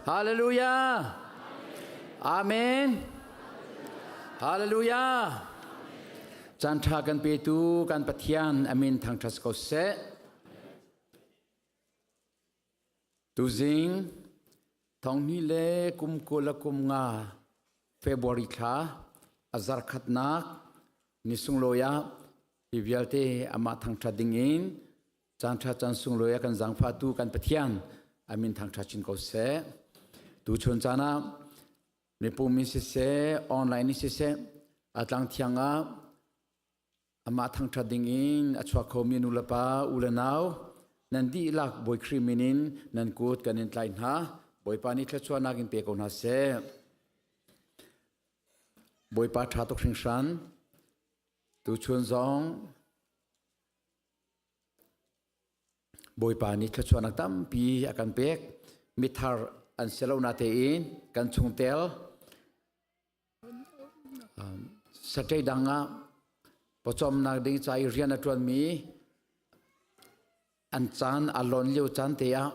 Hallelujah. Amen. Hallelujah. Caan ṭha kan petu kan Pathian amin thangṭhat ko seh. Tuzing thonghni le kum kul a kum nga February thla a zarkhatnak ni sunglawi ah hi vialte amah thangṭhat ding in caan ṭha caan sunglawi ah kan zaangfahtu kan Pathian amin thangṭhat chin ko seh. Tuchun caan ah mipum in siseh, online in siseh, a tlang thiang ah amah thangṭhat ding in a chuak khomi nu le pa, u le nau, nan dihlak Bawi Khrih min in nan kut kan in tlaih hna. Bawipa nih thluachuahnak in pe ko hna seh. Bawipa ṭha tuk hringhran. Tuchun zong Bawipa nih thluachuahnak tampi a kan pek. Mithar an si lo na tein kan chungtel satei dang ah pawcawmnak ding ca i rian a ṭuanmi an caan a lon lio caan te ah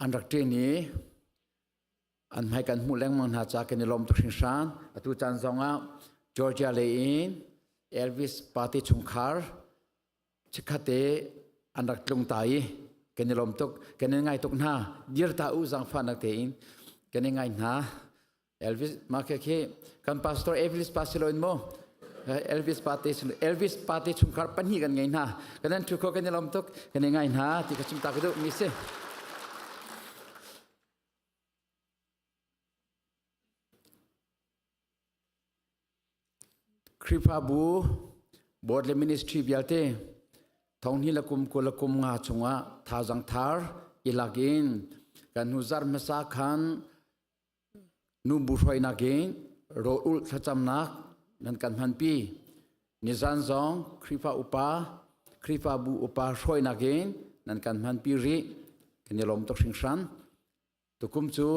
an rak ṭin i an hmai kan hmuh lengmang hna ca kan i lawm tuk hringhran. Atu caan zongah Georgia lei in Elvis party chungkhar chikkhatte an rak tlung ta i kan i lawm tuk, kan i ngai tuk hna. Dir ta u zaangfahnak tein kan i ngai hna. Elvis mah khi khi kan pastor Elvis Pasiloin mu Elvis party Elvis party chungkhar pahnih kan ngei hna. Kan an thu kho kan i lawm tuk, kan i ngai hna ti ka chim ta ka duh mi si. Khrihfabu board le ministry vialte thonghni le kum 20 le kum nga chungah thazaang thar i lak in kan hnu zarh hmasa khan nu bu hruainak in rawl ulh thlacamnak nan kan hmanpi. Nizan zong Khrihfa upa, Khrihfabu upa hruainak in nan kan hmanpi rih. Kan i lawm tuk hringhran. Tukum cu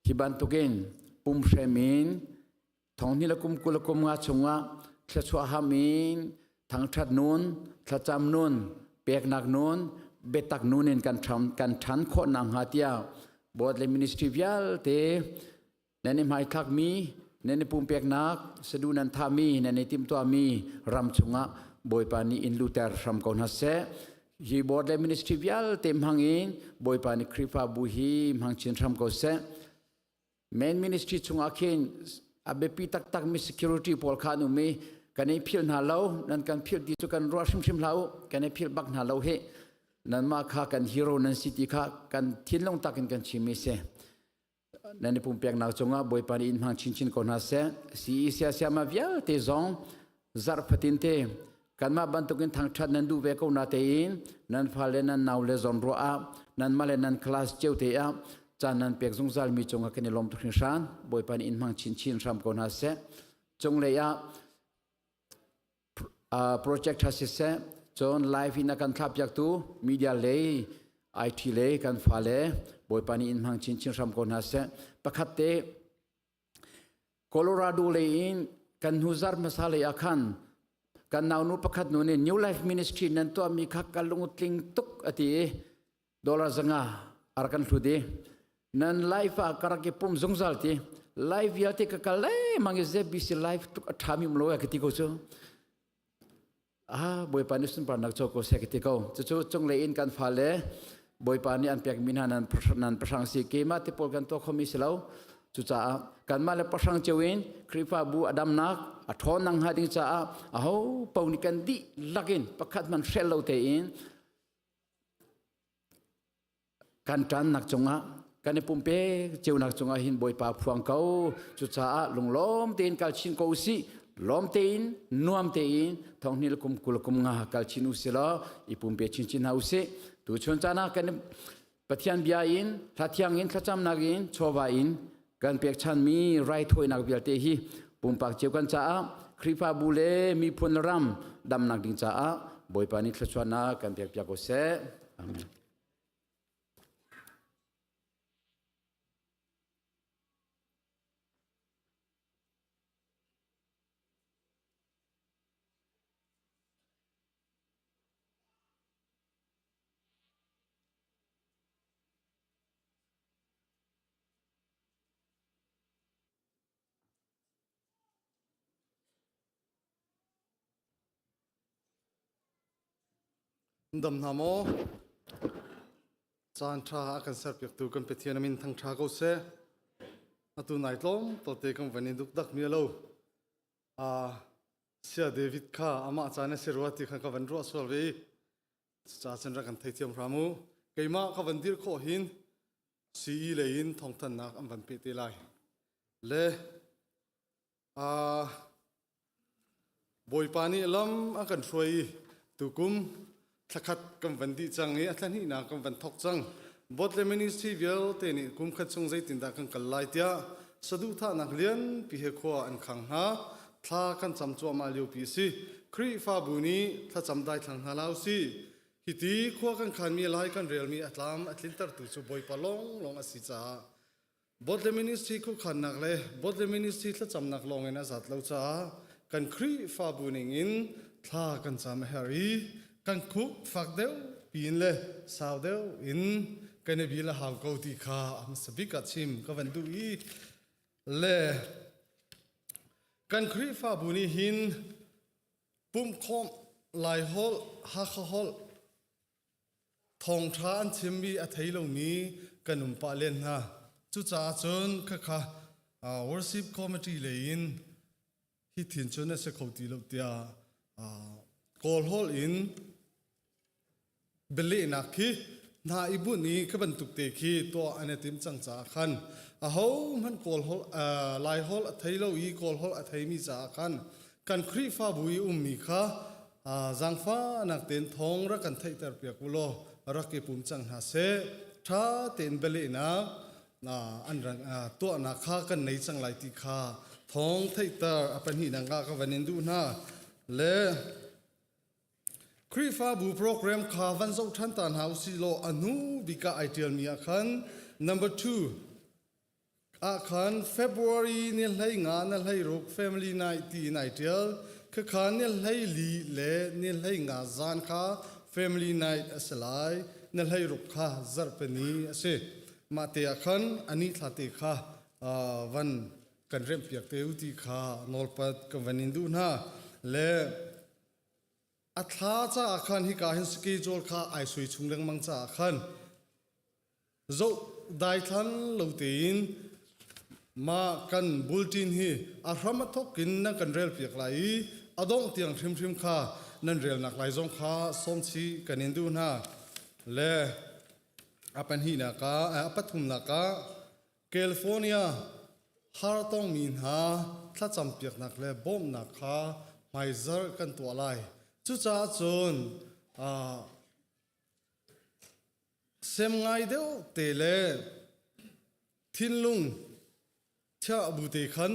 hi bantukin pumhrem in thonghni le kum 20 le kum nga chungah thluachuah ham in thangṭhat nun, thlacam nun, peknak nun, biatak nun in kan ṭhan kan ṭhan khawh nakhnga tiah board le ministry vialte nan i hmaithlakmi, nan i pumpeknak, sadu nan thahmi, nan i timhtuahmi ram chungah Bawipa nih in luter hram ko hna seh. Hi board le ministry vialte hmang in Bawipa nih Khrihfabu hi hmang chin hram ko seh. Main ministry chungah khin a biapi taktakmi security pawl kha an um i kan i philh hna lo, nan kan philh ti cu kan ruah hrimhrim hlah u, kan i philh bak hna lo hi. Nanmah kha kan hero nan si ti kha kan thinlung tak in kan chim mi si. Nan i pumpeknak cungah Bawipa nih in hmang chinchin ko hna seh. CEC siama vialte zong zarh fatin te kanmah bantukin thangṭhat nan duh ve ko na tein nan fale nan nau le zawn ruah ah nanmah le nan class cio te ah caan nan pek zungzal mi cungah kan i lawm tuk hringhran. Bawipa nih in hmang chinchin hram ko hna seh. Cunglei ah project tha siseh cun live in a kan thlahpiaktu media lei IT lei kan fale Bawipa nih in hmang chinchin hram ko hna seh. Pakhat te Colorado lei in kan hnu zar hmasa lei ah khan kan naunu pakhat nu nih New Life Ministry nan tuahmi kha ka lungtling tuk a ti i dollar 500 a rak kan hlut i nan life ah ka rak i pum zungzal ti life vialte ka kal lengmang i ZBC life tuk a ṭhami um lo ka ti ko cu. Ah, Bawipa nih sunparnak co ko seh ka ti ko. Cucu cunglei in kan fale Bawipa nih an pekmi hna nan nan pahrang si. Keimah te pawl kan tuah khomi si lo. Cucaah kanmah le pahrang cio in Khrihfabu a damnak a ṭhawnnak hnga ding caah aho paoh nih kan dihlak in pakhat hmanh hrelh lo tein kan ṭannak cungah kan i pumpek cionak cungah hin Bawipa phuang ko. Cucaah lunglawm tein kal chin ko usih. Lawm tein nuam tein thonghni le kum 20 kum nga kal chin usih law i pumpe chinchin hna usih. Tuchun caan ah kan Pathian bia in hlathiang in thlacamnak in chawva in kan pekchanmi raithawinak vialte hi pumpak cio kan caah Khrihfabu le miphun le ram damnak ding caah Bawipa nih thluachuahnak kan pekpiak ko seh. Amen. Dam hna maw? Caan ṭha a kan serpiaktu kan Pathian a min thangṭha ko seh. Atu nai tlawm tawte kan van in dukdak mi a lo. Sia David kha amah caan a si rua ti kha ka van ruah sual ve i cucaah cun rak kan theithiam hram u. Keimah ka van dir khawh hin CE lei in thawngthannak an van peh te lai. Le Bawipa nih lam a kan hruai i tukum thlakhat kan van dih cang i a thla hnihnak kan van thawk cang. Botle Ministry vialte nih kum khat chung zeitindah kan kal lai tiah saduhthahnak lianpi he khua an khang hna. Thla kan cam cuahmah liopi a si. Khrihfabu nih thlacam daithlang hna hlah usih. Hiti khua kan khanmi lai kan relmi a tlam a tlintertu cu Bawipa lawnglawng a si caah Botle Ministry khuakhannak le Botle Ministry thlacamnak lawngin a zat lo caah kan Khrihfabu ningin thla kan cam a herh i kan khuk fak deuh piin le sau deuh in kan i bil a hau ko ti kha a hmasa bik ah chim ka van duh i le kan Khrihfabu nih hin pumhkhawmh Laiholh Hakha holh Thawngṭha an chimmi a thei lomi kan um pah len hna. Cucaah cun khakha worship committee lei in hi thin cun a si kho ti lo tiah Kawl holh in bialehnak khi hna i bunh i kha bantuk te khi tuah an i tim cang caah khan ahohmanh Kawl holh Lai holh a thei lo i Kawl holh a theimi caah khan kan Khrihfabu i ummi kha zaangfahnak tein thawng rak kan theihter piak u law rak i pum cang hna seh. Ṭha tein bialehnak an tuahnak kha kan nei cang lai ti kha thawng theihter a pahnihnak ah ka van in duh hna. Le Khrihfabu program kha van zoh ṭhan ta hna usih law a hnu bik ah ai ṭialmi ah khan number 2 ah khan February ni 15 na 16 family night tiin ai ṭial. Khakha ni 14 le ni 15 zan kha family night a si lai. Ni 16 kha zarhpini a si. Mah te ah khan ani thla te kha van kan remhpiak te u ti kha nawlpat ka van in duh hna. Le a thla caah khan hika hin schedule kha ai sui chung lengmang caah khan Zoh daithlan lo tein mah kan bulletin hi a hram a thawk in nan kan relpiak lai i a dongh tiang hrimhrim kha nan relnak lai zong kha sawmchih kan in duh hna. Le a pahnihnak ah a pathumnak ah California har tongmi hna thlacampiaknak le bawmhnak kha hmaizarh kan tuah lai. Cucaah cun Sem ngai deuh te le thinlung chiah bu te khan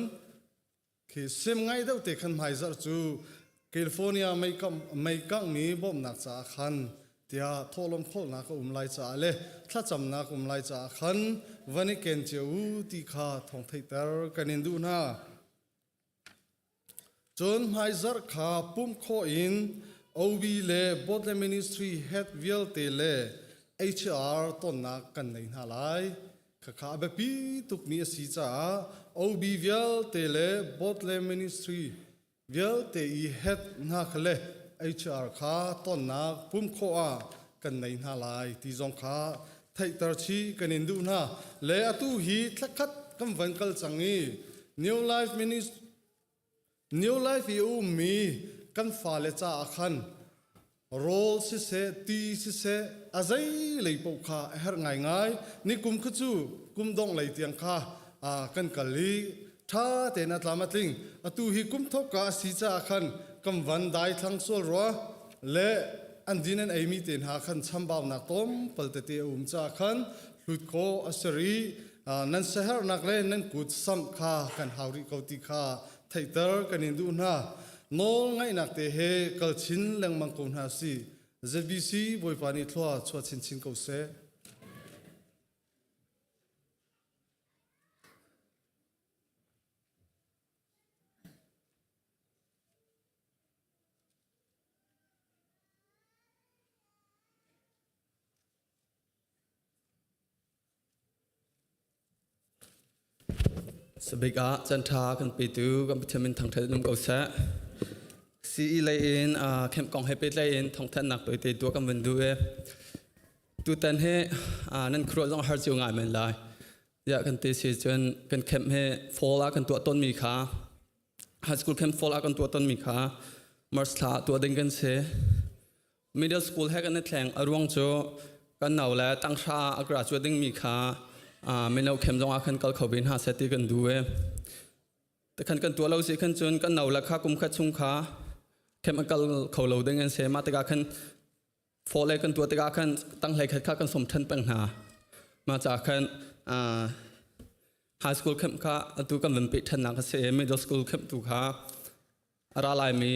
khi sem ngai deuh te khan hmaizarh cu California meikangmi bawmhnak caah khan tiah thawhlawm khawlnak a um lai caah le thlacamnak um lai caah khan van i ken cio u ti kha thawng theihter kan in duh hna. Cun hmaizarh kha pumh khawh in OB le Botle Ministry head vialte le HR tonnak kan nei hna lai. Khakha a biapi tukmi a si caah OB vialte le Botle Ministry vialte i head hna kha le HR kha tonnak pumh khawh ah kan nei hna lai ti zong kha theihter chih kan in duh hna. Le atu hi thlakhat kan van kal cang i New Life Ministry New Life i a ummi kan fale caah khan rawl siseh ti siseh a zei lei paoh kha a herh ngaingai. Nikum kha cu kum dongh lei tiang kha kan kal i ṭha tein a tlam a tling. Atu hi kum thawkka a si caah khan kan van daithlang sual rua le an din an eimi te hna khan chambaunak tlawmpal tete a um caah khan hlut khawh a si rih. Nan siaherhnak le nan kut samh kha kan hau rih ko ti kha theihter kan in duh hna. Nawl ngaihnak te he kal chin lengmang ko hna si. ZBC Bawipa nih thlua chuah chinchin ko seh. Sabik ah canṭha kan petu kan Pathian min thangṭhat in um ko seh. CE lei in camp kong he pehtlai in thawngthanhnak tawite tuah kan van duh i tutan hi nan khuaruah zong har cio ngai men lai. Tiah kan ti si cun kan camp hi fall ah kan tuah tawnmi kha high school camp fall ah kan tuah tawnmi kha March thla ah tuah ding kan si. Middle school he kan i thleng a ruang cu kan nau le tanghra a graduate dingmi kha mino camp zong ah khan kal kho ve hna seh ti kan duh i Takhan kan tuah lo si khan cun kan no la kha kum khat chung kha khem a kal kho lo ding an se ma tikah khan fall le kan tuah tikah khan tanghlei khat kha kan som than peng hna ma cha khan high school camp kha atu kan van pe than nak se middle school camp tu kha ara lai mi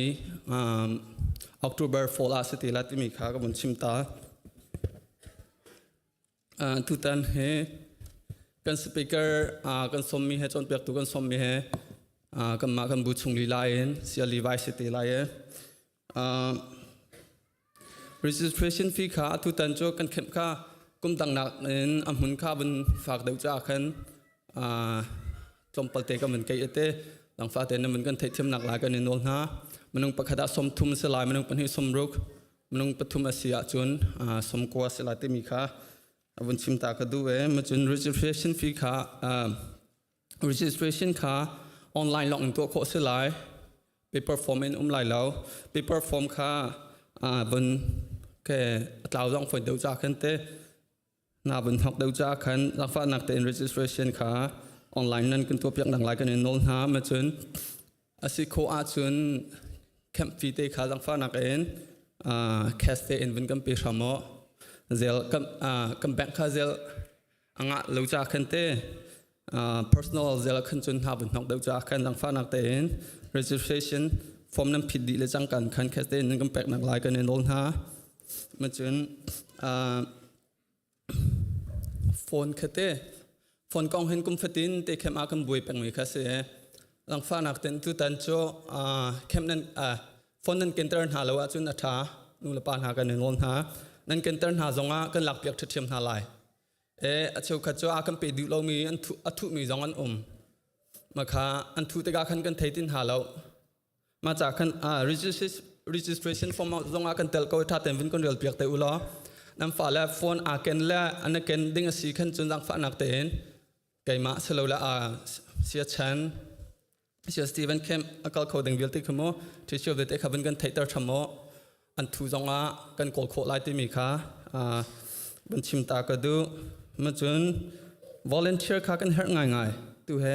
October fall ah se ti la timi kha ka vun chim ta. Tutan hi kan speaker kan sawmmi he cawnpiaktu kan sawmmi he kanmah kan bu chung lila in Sia Levi si te lai i registration fee kha tutan cu kan khemh kha kum dang nak in a hmun kha vun fak deuh caah khan tlawmpal te kan vun keih te langfa te na mun kan theihthiamnak lai kan i nawl hna. Minung pakhat ah 30 si lai, minung pahnih 60, minung pathum a si ahcun 90 si lai timi kha vun chim ta ka duh e. Macun registration fee kha registration kha online lawng in tuah khawh si lai, paper form in um lai lo. Paper form kha vun ke tlau zong foi deuh cha khan te na vun hnok deuh ca khan zaangfahnak tein registration kha online nan kan tuahpiak nak lai kan in nawl hna. Ma cun a si khawh ahcun camp fee te kha zaangfahnak in cash te in vun kan pe hram aw. Zel kan bank kha zel anga lo cha khan te personal zel khan cun hna vun hnok deuh ca khan zaangfahnak tein registration form nan phit dih le cang kan khan cash te in kan pek nak lai kan in nawl hna. Ma cun Phone kha te phone kong hin kum fatin te khem ah kan buai pengmi kha si. Langfahnak ten tutan cu khem nan phone nan kenter hna lo ahcun a ṭha. Nu le pa hna kan i nawl hna. Nan kenter hna zongah kan lakpiak ṭhiamṭhiam hna lai. E a cheukhat cu a kan pe duh lomi an a thuhmi zong an um. Mah kha an thuh tikah khan kan thei tin hna lo. Mah ca khan registration form zong ah kan tel ko. Tha tein vun kan rel piak te u law nan fale phone aa ken le an ken ding a si khan cun zaangfahnak tein keimah silole a sia Chan sia Steven Camp a kal kho ding vialte kha mu teacher vialte kha vun kan theihter tham mu. An thu zong ah kan kawl khawh lai timi kha vun chim ta ka duh. Ma cun volunteer kha kan herh ngaingai tu he.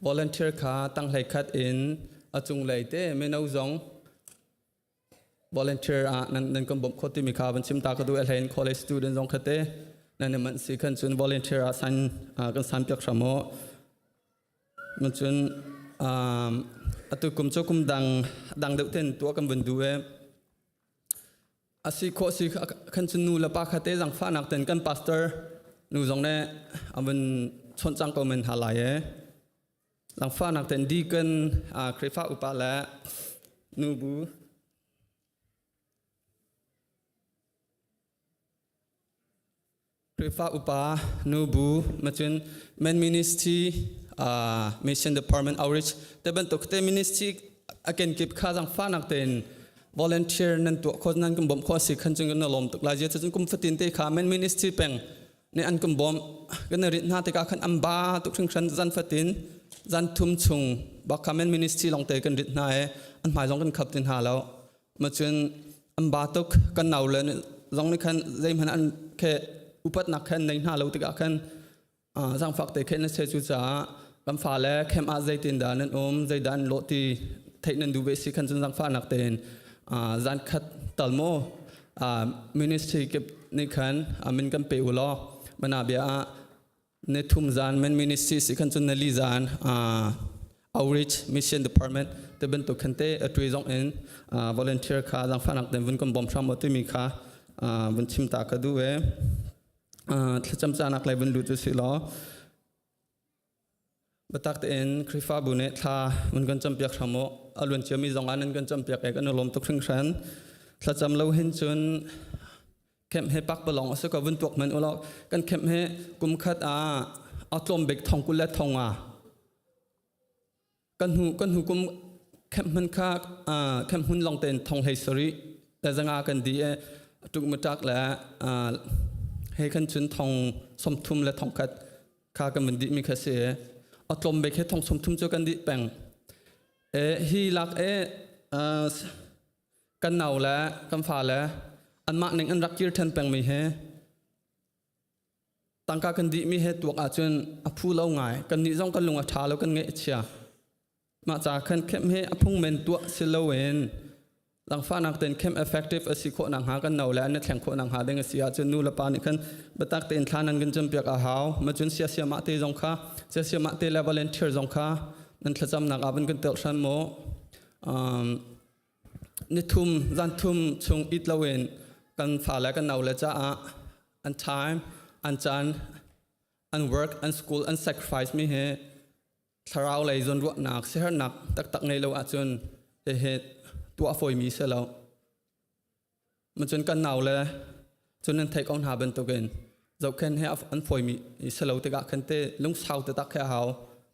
Volunteer kha tanghlei khat in a cunglei te mino zong volunteer ah nan nan kan bawmh khawh timi kha van chim ta ka duh. A hlein college student zong kha te nan man si khan cun volunteer ah sign kan san piak hram u. Cun atu kum cu kum dang dang deuh ten tuah kan vun duh e. A si khawh si khan cun nu le pa kha te zangfahnak ten kan pastor nu zong nih a vun chawnh cang ko men hna lai e. Zangfahnak ten deacon, Khrihfa upa le nubu Khrihfa upa nubu macun men ministry, mission department, outreach te bantuk te ministry a kenkip kha zangfahnak tein volunteer nan tuah kho nan kan bawmh kho si khan cun kan lawm tuk lai. Cun kum fatin te kha men ministry peng nih an kan bawmh kan rit hna tikah khan an ba tuk hringhran. Zan fatin zan thum chung bak kha men ministry lawng te kan rit hna i an hmai zong kan khap ti hna lo. Macun an ba tuk. Kan nau le zong nih khan zeihmanh an khe upatnak khan nei hna lo tikah khan zaangfak te khen na se. Cu caah kan fale camp ah zeitin dah nan um, zeidah an lawh ti theih nan duh ve si khan cun zaangfahnak tein zan khat tal maw ministry kip nih khan min kan pe u law mana bia ah ne thum zan men ministry si khan cun na li zan outreach mission department te bantuk khan te atui zong in volunteer kha zaangfahnak ten vun kan bawm hram timi kha vun chim ta ka duh e. Thlacam canak lai vun lut u si law Batak tein Khrihfabu nih thla mun kan campiak hram u. A luan ciami zong ah nan kan campiak e kan i lawm tuk hringhran. Thlacam lo hin cun camp he pak palong a si ko. Vun tuak men ulaw kan camp he kum khat ah a tlawm bik thong kul le thong nga kan hnu kum. Camp hman kha camp hmun long ten thong hlei sari le zanga kan di e tuk matak le he kan chun thong somthum le thong khat kha kan van di mi kha si a tlom be khe thong somthum chu kan di peng e hi lak e kan nau le kan fa le anmah ning an rak kir than peng mi he Tangka kan dihmi he tuak ahcun a phu lo ngai. Kannih zong kan lung a ṭha lo, kan ngaih a chia. Mah ca khan camp hi a phungmen tuah si loin langfahnak tein camp effective a si khawh nakhnga kan no le an i thleng khawh nakhnga ding a si ahcun nu le pa nih khan biatak tein thla nan kan campiak a hau. Ma cun siasia mah te zong kha siasia mah te le volunteer zong kha nan thlacamnak ah van kan telh hran mu. Nithum zanthum chung it loin kan fale kan naule caah an time, an caan, an work, an school, an sacrifice mi hi thlarau lei zawnruahnak, siaherhnak taktak ngei lo ahcun hihi tuah fawimi si lo. Macun kan naule cun nan theih ko hna bantukin zohkhen he an fawimi si lo tikah khan te lungsau taktak he a hau.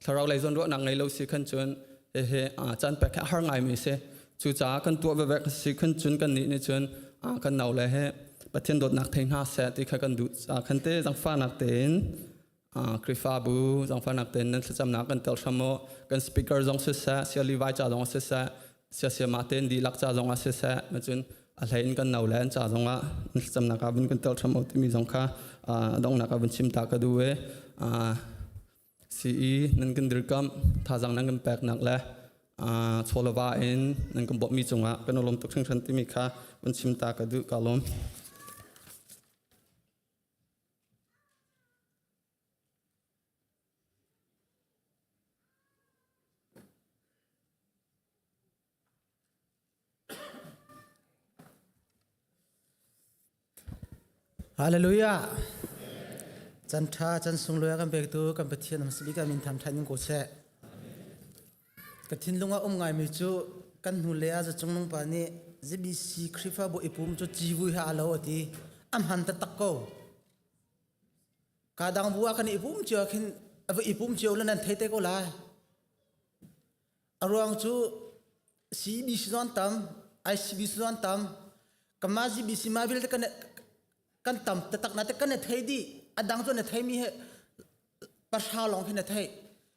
Thlarau lei zawnruahnak ngei lo si khan cun hihi caan pek he a har ngaimi si. Cucaah kan tuah vevek si khan cun kan nih nih cun kan naule he Pathian dawtnak thei hna seh ti kha kan duh caah khan te zangfahnak tein Khrihfabu zangfahnak tein nan thlacamnak kan tel hram u. Kan speaker zong siseh, sia Levi ca zong siseh, sia siama tein dihlak ca zong ah siseh, cun a hlei in kan no le an ca zong ah nan thlacamnak ah vun kan tel hram u timi zong kha donghnak ah vun chim ta ka duh i CE nan kan dirkamh thazang nan kan peknak le chawlava in nan kan bawmhmi cungah kan i lawm tuk hringhran timi kha vun chim ta ka duh ka lawm. Hallelujah. Chan tha chan sunglawi kan pektu kan Pathian hmasabik ah min tham than in ko seh. Ka thinlung ah um ngaimi cu kan hnu le ah zacung nung pa nih ZBC Khrihfabu i pum cu civui ha alo ati. A hman taktak ko. Ka dang bu ah kan i pum cio khin ava i pum cio le nan thei te ko lai. A ruang cu CBC zon tam, ICBC zon tam, kama ZBC ma vialte kan kan tam taktak na te kan thei di a dang cu na thei mi he pahra lawng khi na thei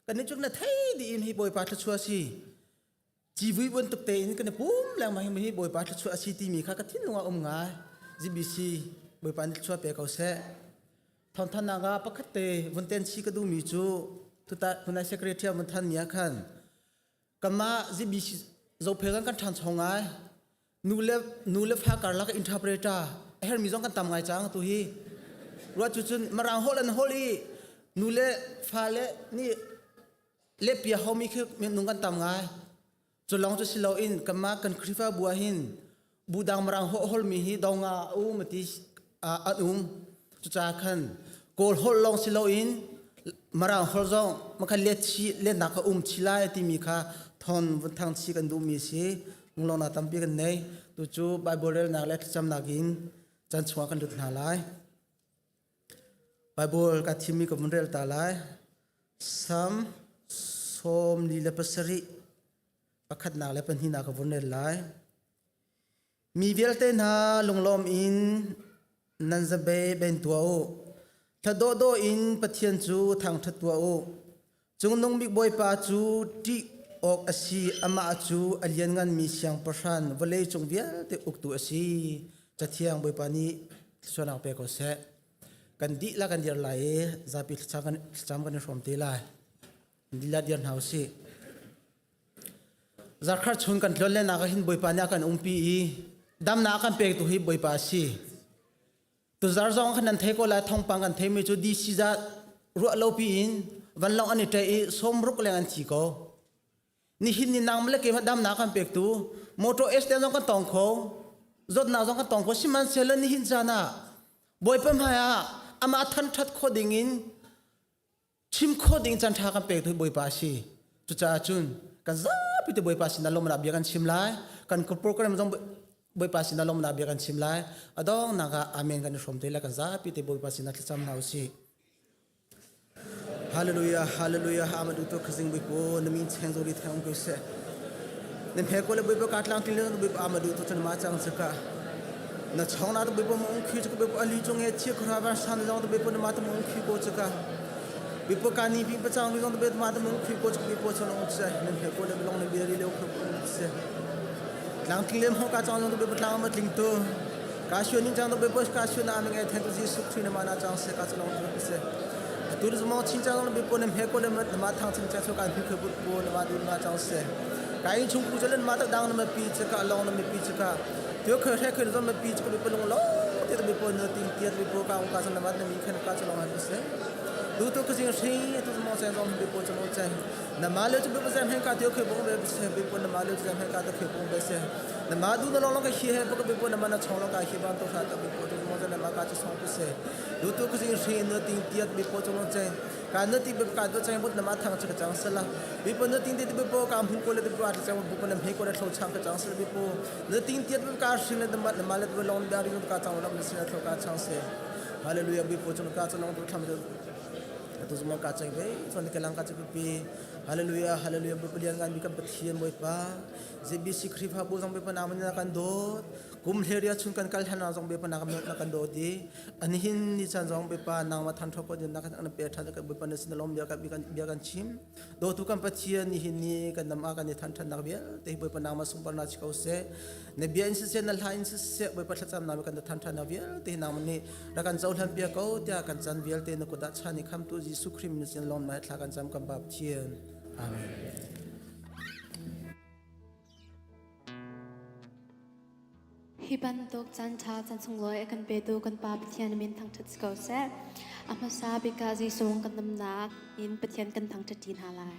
kan ni cu na thei di in hi bawipa thluachuah si civui bantuk tein kan i pum lengmang hi hi bawipa thluachuah si timi kha ka thinlung ah um ngai GBC bawipa nih thluachuah pe ko seh thawngthannak ah pakhat te vun ten chi ka duhmi cu tuta tunai secretary vun than mi ah khan kama GBC zophel kan kan ṭhan chong ngai nu le fa karlak interpreter a hermi zong kan tam ngai cang tu hi ruah cu cun marang hol an hol i nu le fa le nih le pia homi khi minung kan tam ngai cu lawng cu si loin kanmah kan Khrihfa bu ah hin bu dang marang ho hol mi hi donga um ti an um cucaah khan kawl holh lawng si loin marang holh zong makhan let chi letnak ka um chi lai timi kha thon vun thang chi kan duhmi si lunglawmhnak tampi kan nei tu cu Bible relnak le thlacamnak in chan chungah kan lut hna lai Bible ka thimmi ka vun rel ta lai Sam 47 pakhatnak le pahnihnak ka vun rel lai Mi vialte hna lunglawm in nan zabe ben tuah u thla dawhdawh in Pathian cu thangṭhat tuah u Cungnung bik Bawipa cu ṭih awk a si, amah cu a liannganmi siangpahrang vawleicung vialte uktu a si. Cathiang Bawipa nih thluachuahnak pe ko seh. Kan dihlak kan dir lai i zapi thlacam kan i hrawm te lai. Dihlak dir hna u sih. Zarkhar chung kan tlon lenak ah hin Bawipa nih a kan umpi i damnak a kan pektu hi Bawipa a si. Tuzar zong khan nan thei ko lai thawngpang kan theimi cu DC zat ruah lo piin vanlawng an i ṭeh i sawmruk leng an thi ko. Nihin ni nang le keimah damnak kan pektu motor accident zong kan tong kho zawtnak zong kan tong kho sihmanhsehlaw nihin caan ah Bawipa hmai ah amah thanṭhat kho ding in chim khawh ding caan ṭha kan pek tu Bawipa a si. Cucaah cun kan zapi te Bawipa sinah lawmhnak bia kan chim lai. Kan program zong Bawipa sinah lawmhnak bia kan chim lai. A donghnak ah amen kan i hrawm te lai kan zapi te Bawipa sinah thlacam hna usih. Hallelujah, hallelujah, amadu to khazing Bawipa na min cheng zo li thang ko seh. Na hme ko le Bawipa ka tlang tling le Bawipa ama du to chan ma chang chaka. Na chong na to Bawipa mong khi chaka Bawipa ali chung e chi khra ba san jong to Bawipa na ma to mong khi ko chaka. Bawipa ka ni ping pa chang lu jong to Bawipa ma to mong khi ko chaka Bawipa chon ong che. Na hme ko le long na bia ri le khro ko che. Tlang tling le mo ka chang jong to Bawipa tlang ma tling to. Ka shu ning chang to Bawipa ka shu na aming e then to Jesu Christ na ma na chang se ka chong to se. Tu zumong chin chang le Bawipa na hme ko le ma thang chin cha so ka hnu khe but ko na ma du ma chang se. Ka in chung ku chalen ma ta dang na ma pi chaka long na ma pi chaka. Tio khe he khe zon ma pi chaka Bawipa long lo te Bawipa na ting tiat Bawipa ka ka chan na ma na mi khen ka chalong han se. Du to ka jing hri tu zumong chen zong Bawipa chalo chen. Na ma le chu Bawipa zam hen ka tio khe bong be se Bawipa na ma le zam hen ka ta khe bong be se. Na ma du na long long ka hi he ka Bawipa na ma na chong long ka hi ban to kha ta Bawipa tu zumong chen na ma ka chu song pu se. Du tu ka jing hri na ting tiat Bawipa chalo chen. Ka na ti ka do chang but na ma thang cha chang sala bi po na ting te bi po ka hmu ko le bi at chang bu po na mhe ko le thlo chang ka chang sala bi po na ting tiat bi ka shin le ma ma le bi long da ri ka chang lam sin thlo ka chang se hallelujah bi po chung ka chang long tham tu zuma ka chang ve chon ke lang ka chu pi hallelujah hallelujah bi palian ngan bi kan pathian boi pa JBC Khrifa bu zong bi pa naman na kan dot kum hleria chung kan kal hana zong bi pa na kan dot di Anihin ni chan zong Bawipa nangmah than tho ko din na kan pe than ka Bawipa na sin lom bia kan bia kan chim do tu kan Pathian ni hin ni kan nam a kan ni than than nak bia te Bawipa nangmah sungpar na chi ko se na bia in se na hla in se Bawipa thlacam na kan than than na bia te nang ni ra kan zo hlan bia ko tia kan chan vial te na kuda chan ni kham tu Jesu Christ ni sin lom na thla kan cham kan bap thian amen. Hi bantuk caanṭha caan sunglawi a kan petu kan Pa Pathian min thangṭhat si ko seh. A hmasa bik ah Jesuh kan damnak in Pathian kan thangṭhat ṭi hna lai.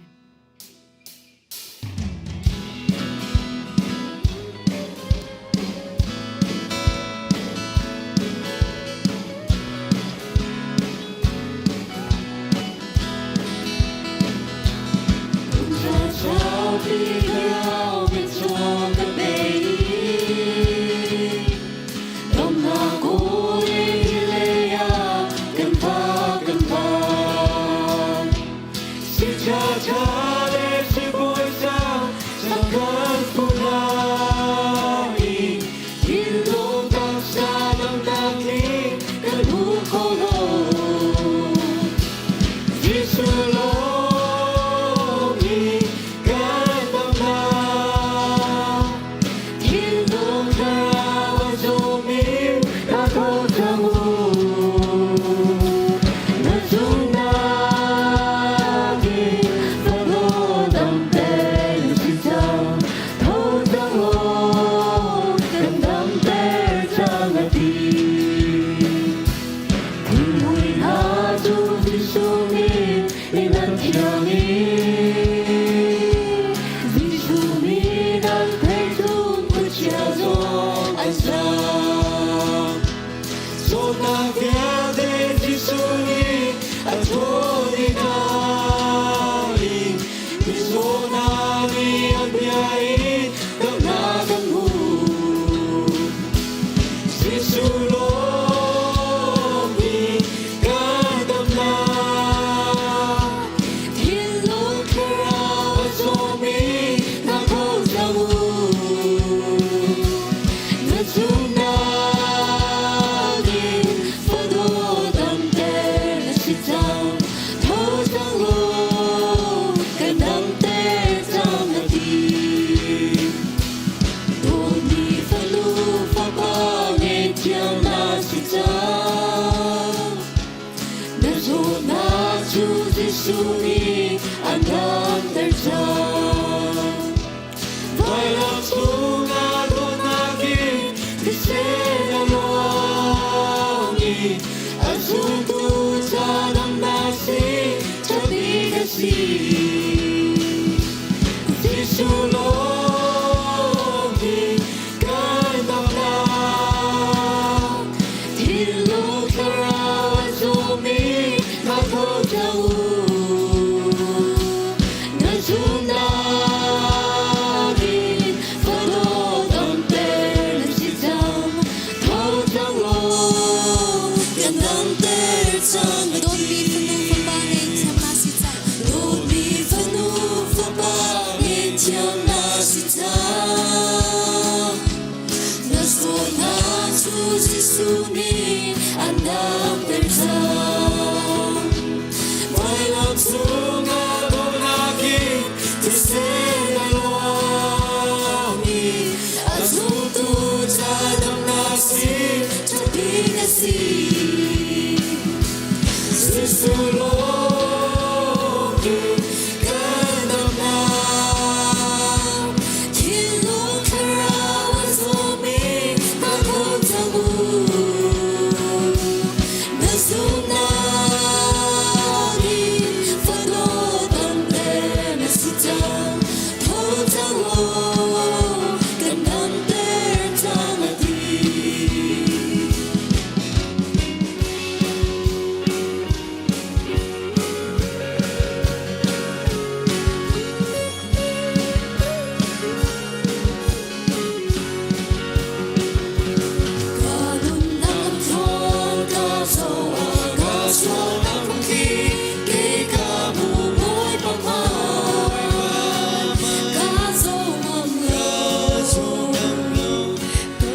cang. Na sualnak cu Jesuh nih an damter cang. Vailam cungah dawtnak in thisen a luang i a zumtu ca damnak si ṭhapi na si. Jesuh lawng hi kan damnak. Thinlung thlarau a zawmi hna tho cang u. Na zumhnak in fano damter na si cang. Tho cang law kan damter cang a ti. Ka nunnak lamthluan ka zoh ah ka sualnak phungki ke ka hmu Bawipa hmai ka zoh ngam lo. Ka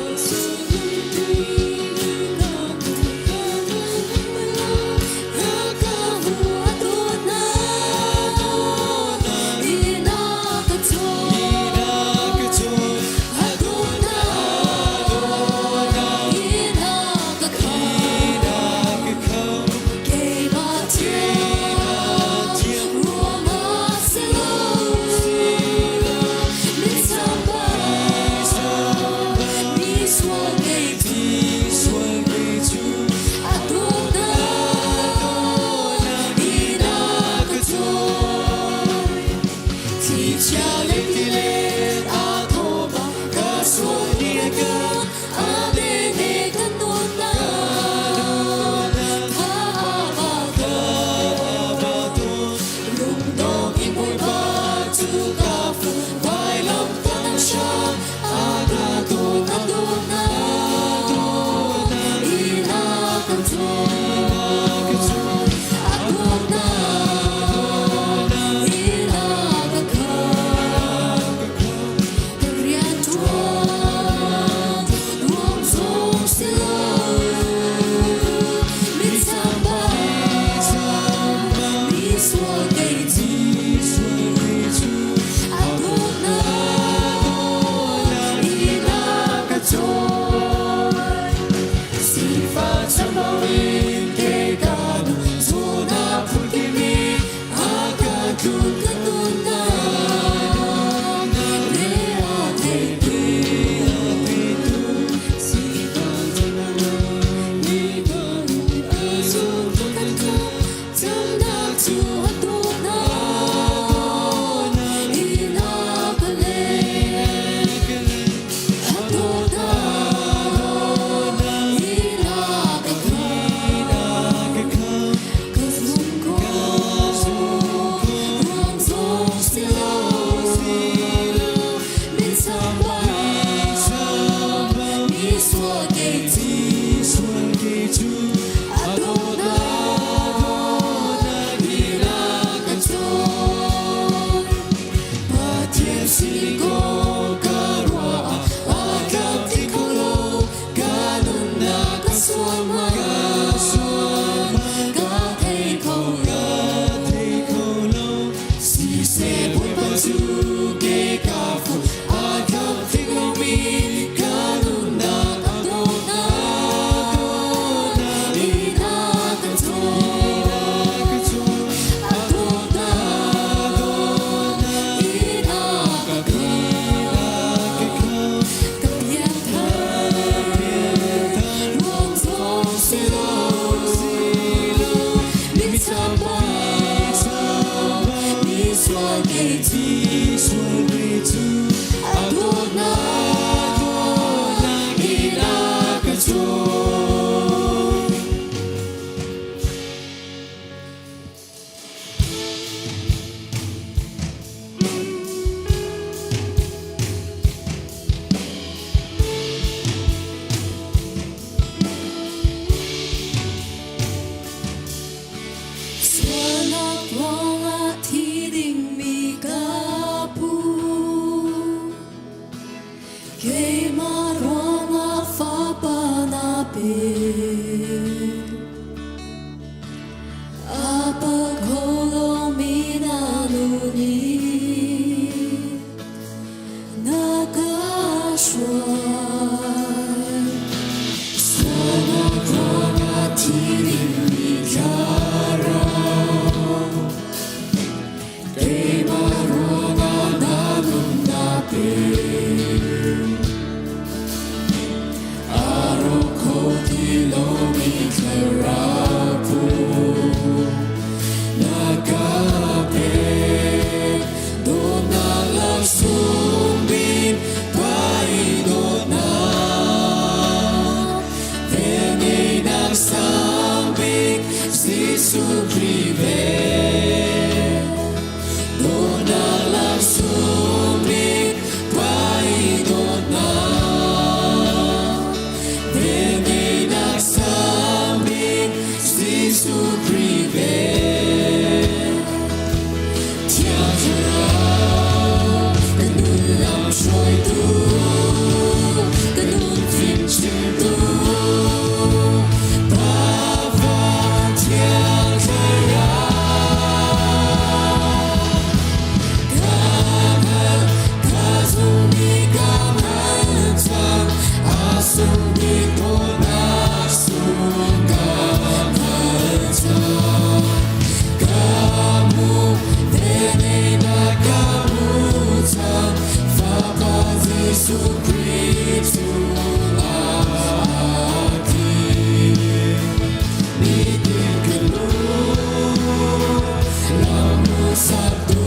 sak tu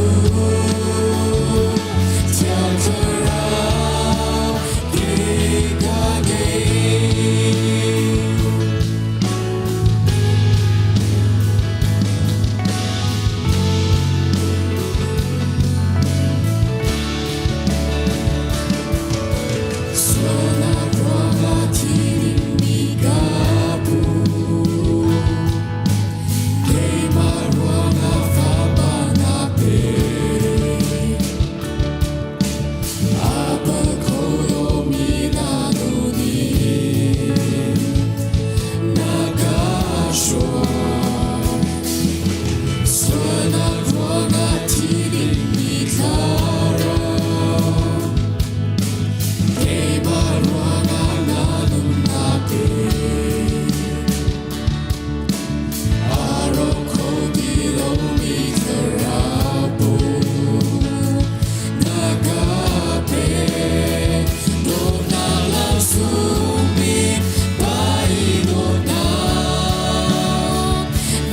Thiang Thlarau kei ka ngei. Sualnak ruangah thi dingmi ka pu. Keimah ruangah fapa na pe. A pal kho lomi na nu nih na ka hruai. Sualnak ruangah thi dingmi thlarau. Keimah ruangah na nunnak pe. A rawk kho ti lomi thlarau na ka pe. Dawtnak langsung bik Pa i dawtnak.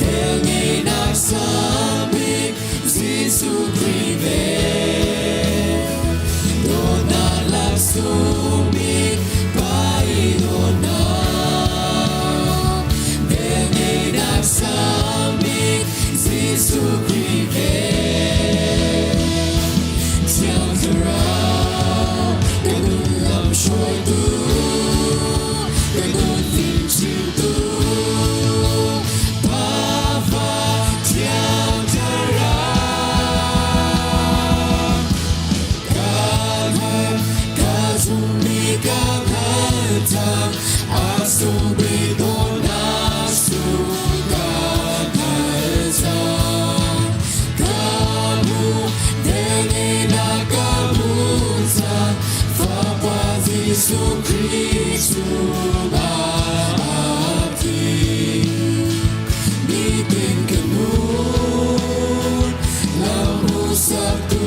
Velngeihnak sang bik Jesuh Khrih vel. Dawtnak langsung bik Pa i dawtnak. Velngeihnak sang bik Jesuh Khrih vel. Thiang Thlarau ka nun lam hruaitu, ka nun fimchimtu, Pa Fa Thiang Thlarau. Ka hngal, ka zummi ka hngal cang, a sungmi dawtnak sung ka hngal cang. Ka hmu, velngeihnak ka hmu cang, Fapa Jesuh Khrih chungah a thi. Nitin ka nun, lam hmuhsaktu,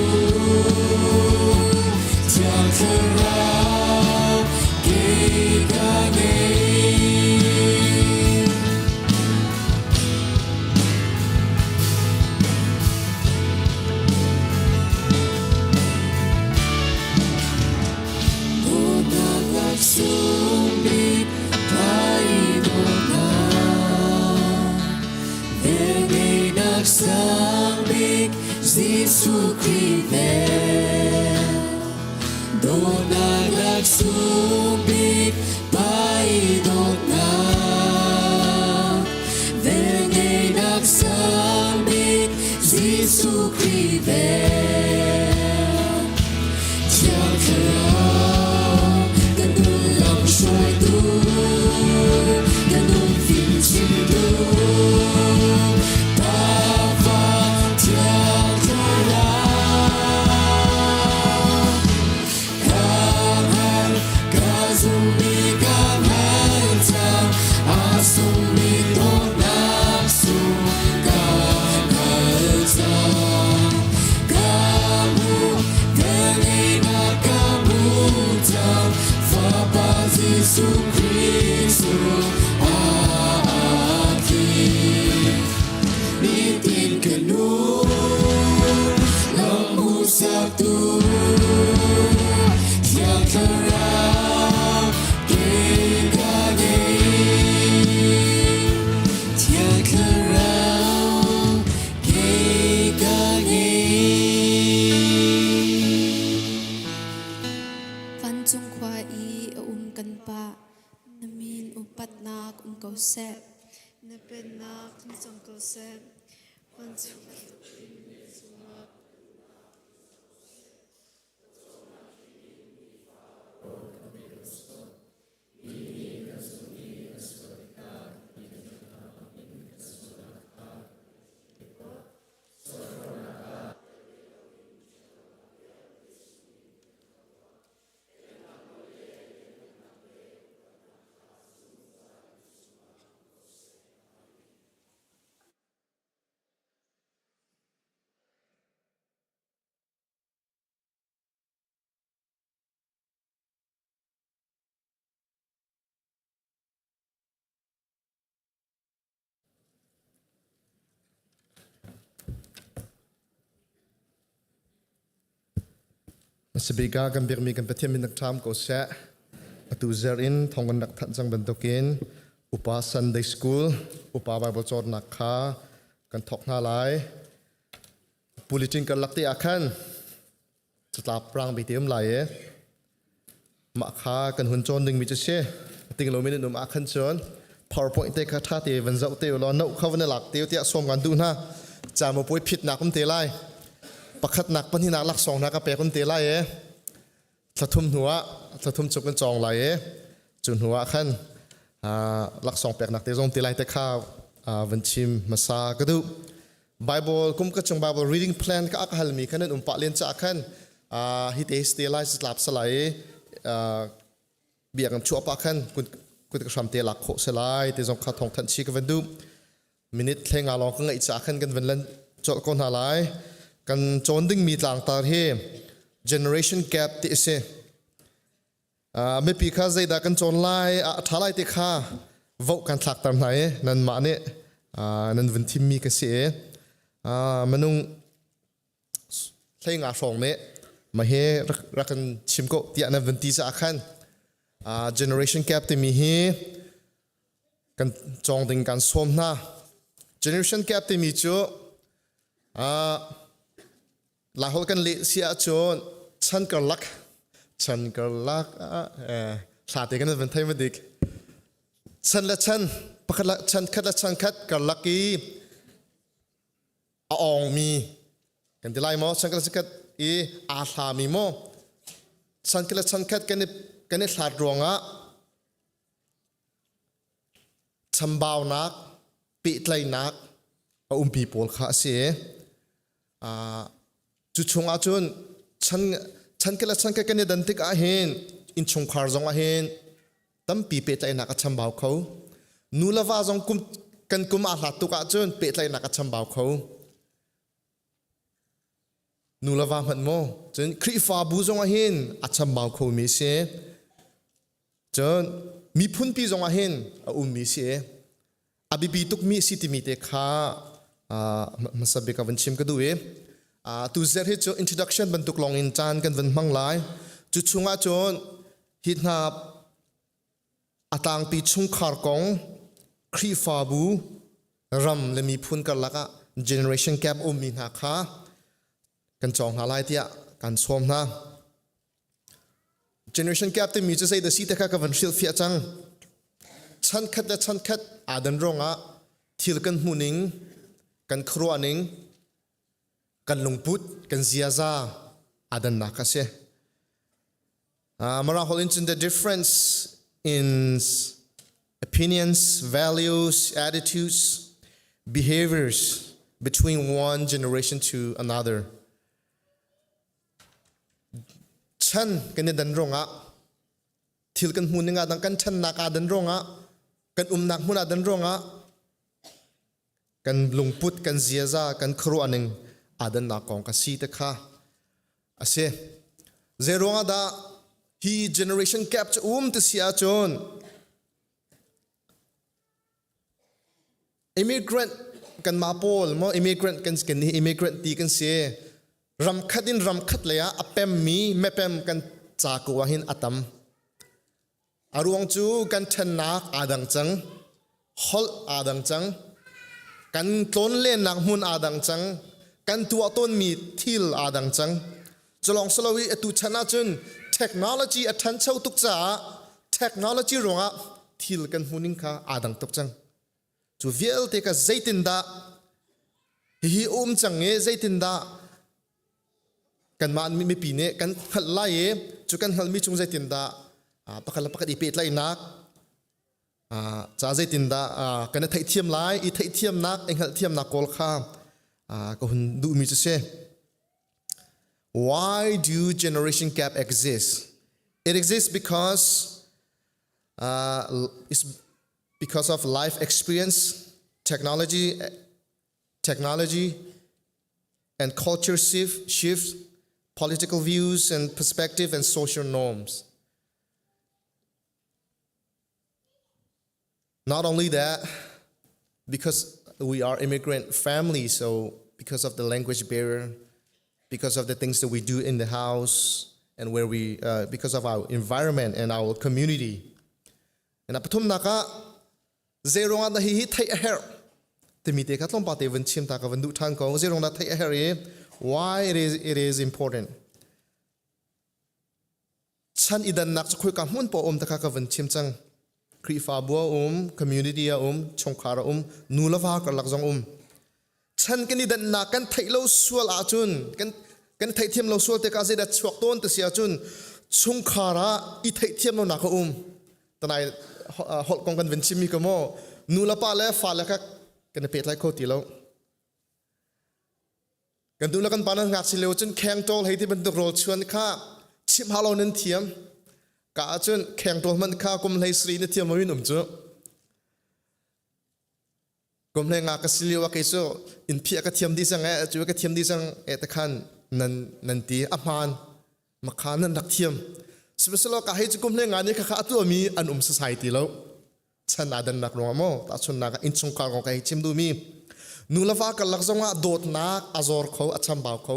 Thiang Thlarau kei ka ngei. Dawtnak laksung bik Pa i dawtnak, velngeihnak sang bik Jesuh Khrih vel. Dawtnak laksung bik Pa i dawtnak, velngeihnak sang bik Jesuh Khrih vel. Thiang Thlarau ka nun lam hruaitu, ka nun fimchimtu, Pa Fa Thiang Thlarau. Ka hngal, ka zummi ka hngal cang, a sungmi dawtnak sung ka hngal cang. Ka hmu, velngeihnak ka hmu cang, Fapa Jesuh Khrih sung aa thi. Nitin ka nun, lam hmuhsaktu, Thiang Thlarau kei ka ngei. Thiang Thlarau kei ka ngei. Vancung khua i a um kan Pa, na min upatnak um ko seh. Na pennak tlung cang ko seh. Vancung Hmasabik ah kan biakmi kan Pathian min rak ṭham ko seh. Atu zer in thong kan rak thanh cang bantukin upa Sunday School, upa Bible cawnnak kha kan thawk hna lai. Bulletin kan lak te ah khan catlap rang bi te um lai i mah kha kan hun cawn dingmi cu si. Ting lomi nan um ah khan cun PowerPoint te kha ṭha te van zoh te law no kha van i lak te tiah sawm kan duh hna. Camupuai phitnak um te lai. Pakhatnak pahnihnak laksawng hna ka pek um te lai i thlathum hnu ah thlathum chung kan cawng lai i cu hnu ah khan laksawng peknak te zong te lai te kha van chim hmasa ka duh. Bible kum ka chung Bible reading plan ka ak halmi khan an um pah len caah khan hi te ste lai tlap salai bia kan chuah pah khan kut ka hram te lak khawh se lai te zong kha thong thanh chi ka van duh. Minute thlenga lawng ka ngaih caah khan kan van lan colh ko hna lai. Kan cawn dingmi tlangtar hi generation gap ti a si. Mipi kha zeidah kan cawn lai a ṭha lai ti kha vote kan thlakter hna i nanmah nih nan vun thimmi ka si i minung hleinga hrawng nih mah hi rak kan chim ko tiah nan vun ti caah khan generation gap timi hi kan cawng ding kan sawm hna. Generation gap timi cu Laiholh kan leh si ahcun chan karlak chan karlak hla te kan van thei ma dik chan le chan pakhat le chan khat le chan khat karlak i a awngmi kan ti lai maw chan khat le chan khat i aa hlami maw chan khat le chan khat kan i hlat ruangah chambaunak pehtlaihnak a umpi pawl kha a si. Cu chungah cun chan chan le chan kan i dan tik ahhin innchungkhar zong ahhin tampi pehtlaihnak a chambau kho. Nu le va zong kum kan kum aa hlat tuk ahcun pehtlaihnak a chambau kho. Nu le va hmanh maw cun Khrihfabu zong ahhin a chambau khomi a si. Cun miphunpi zong ah hin a ummi si i a biapi tukmi si timi te kha hmasa bik ah van chim ka duh i tu zer hi cu introduction bantuk lawng in caan kan van hmang lai. Cu chungah cun hi hna a tlangpi chungkhar kong, Khrihfabu, ram le miphun karlak ah generation gap ummi hna kha kan cawng hna lai tiah kan sawm hna. Generation gap timi cu zei dah si te kha ka van hrilhfiah cang. Chan khat le chan khat aa dan ruangah thil kan hmuhning, kan khuaruahning, kan lungput, kan ziaza aa dannak kha a si. Mara holh in cun the difference in opinions, values, attitudes, behaviors between one generation to another. Chan kan i dan ruangah thil kan hmu ning ah dang kan ṭhannak aa dan ruangah kan umnak hmun aa dan ruangah kan lungput kan ziaza kan khuaruah ning aa dannak kong ka si te kha a si. Zei ruangah dah hi generation gap cu um ti si ahcun Immigrant kanmah pawl maw immigrant kan kan hi immigrant ti kan si. Ram khat in ram khat lei ah a pemmi mepem kan ca ko ah hin a tam. A ruang cu kan ṭhennak aa dang cang. Holh aa dang cang. Kan tlawnlennak hmun aa dang cang. Kan tuah tawnmi thil aa dang cang. Culawng silo i atu chan ahcun technology a ṭhancho tuk caah technology ruangah thil kan hmuhning kha aa dang tuk cang. Cu vialte kha zeitindah hihi um cang i zeitindah kanmah mipi nih kan hngalh lai i cu kan hngalhmi chung zeitindah pakhat le pakhat i pehtlaihnak ca zeitindah kan i theihthiam lai i theihthiamnak i hngalhthiamnak kawl kha ka hun duhmi cu si. Why do generation gap exist? It exists because it's because of life experience, technology, technology and culture shift, shift, political views and perspective and social norms. Not only that, because we are immigrant family, so because of the language barrier, because of the things that we do in the house, and where we because of our environment and our community. And a pathumnak ah zeirong ah dah hi hi theih a herh timi te kha tlawmpal te vun chim ta ka vun duh ṭhan ko. Zeirong dah theih a herh i why it is important. Chan i dannak cu khoika hmun paoh um takha ka vun chim cang. Khrihfabu a um, community a um, chungkhar a um, nu le va karlak zong um. Chan kan i dannak kan theih lo sual ahcun kan kan theihthiam lo sual tikah zeidah chuak tawn ti si ahcun chungkhar ah i theihthiam lonak a um. Tanai holh kong kan vun chimmi ka maw nu le pa le fa le kha kan i pehtlai kho ti lo. Kan tu le kan pa nan ngakchia lio cun khengṭawl hei ti bantuk rawl chuan kha chimh hau lo nan thiam. Ka ahcun khengṭawl hmanh kha kum hlei sari na thiam loin um cu. Kum hlei nga ka si lio ah kei cu inn phiah ka thiam dih cang eh cu ka thiam dih cang eh te khan nan nan ti a hmaan makha nan rak thiam. Sihmanhsehlaw ka hei cu kum hlei nga nih khakha a tuahmi an um sasai ti lo. Chan aa dannak ruangah maw tahchunhnak ah innchungkhar kong ka hei chim duhmi nu le va karlak zongah dawtnak a zor kho a chambau kho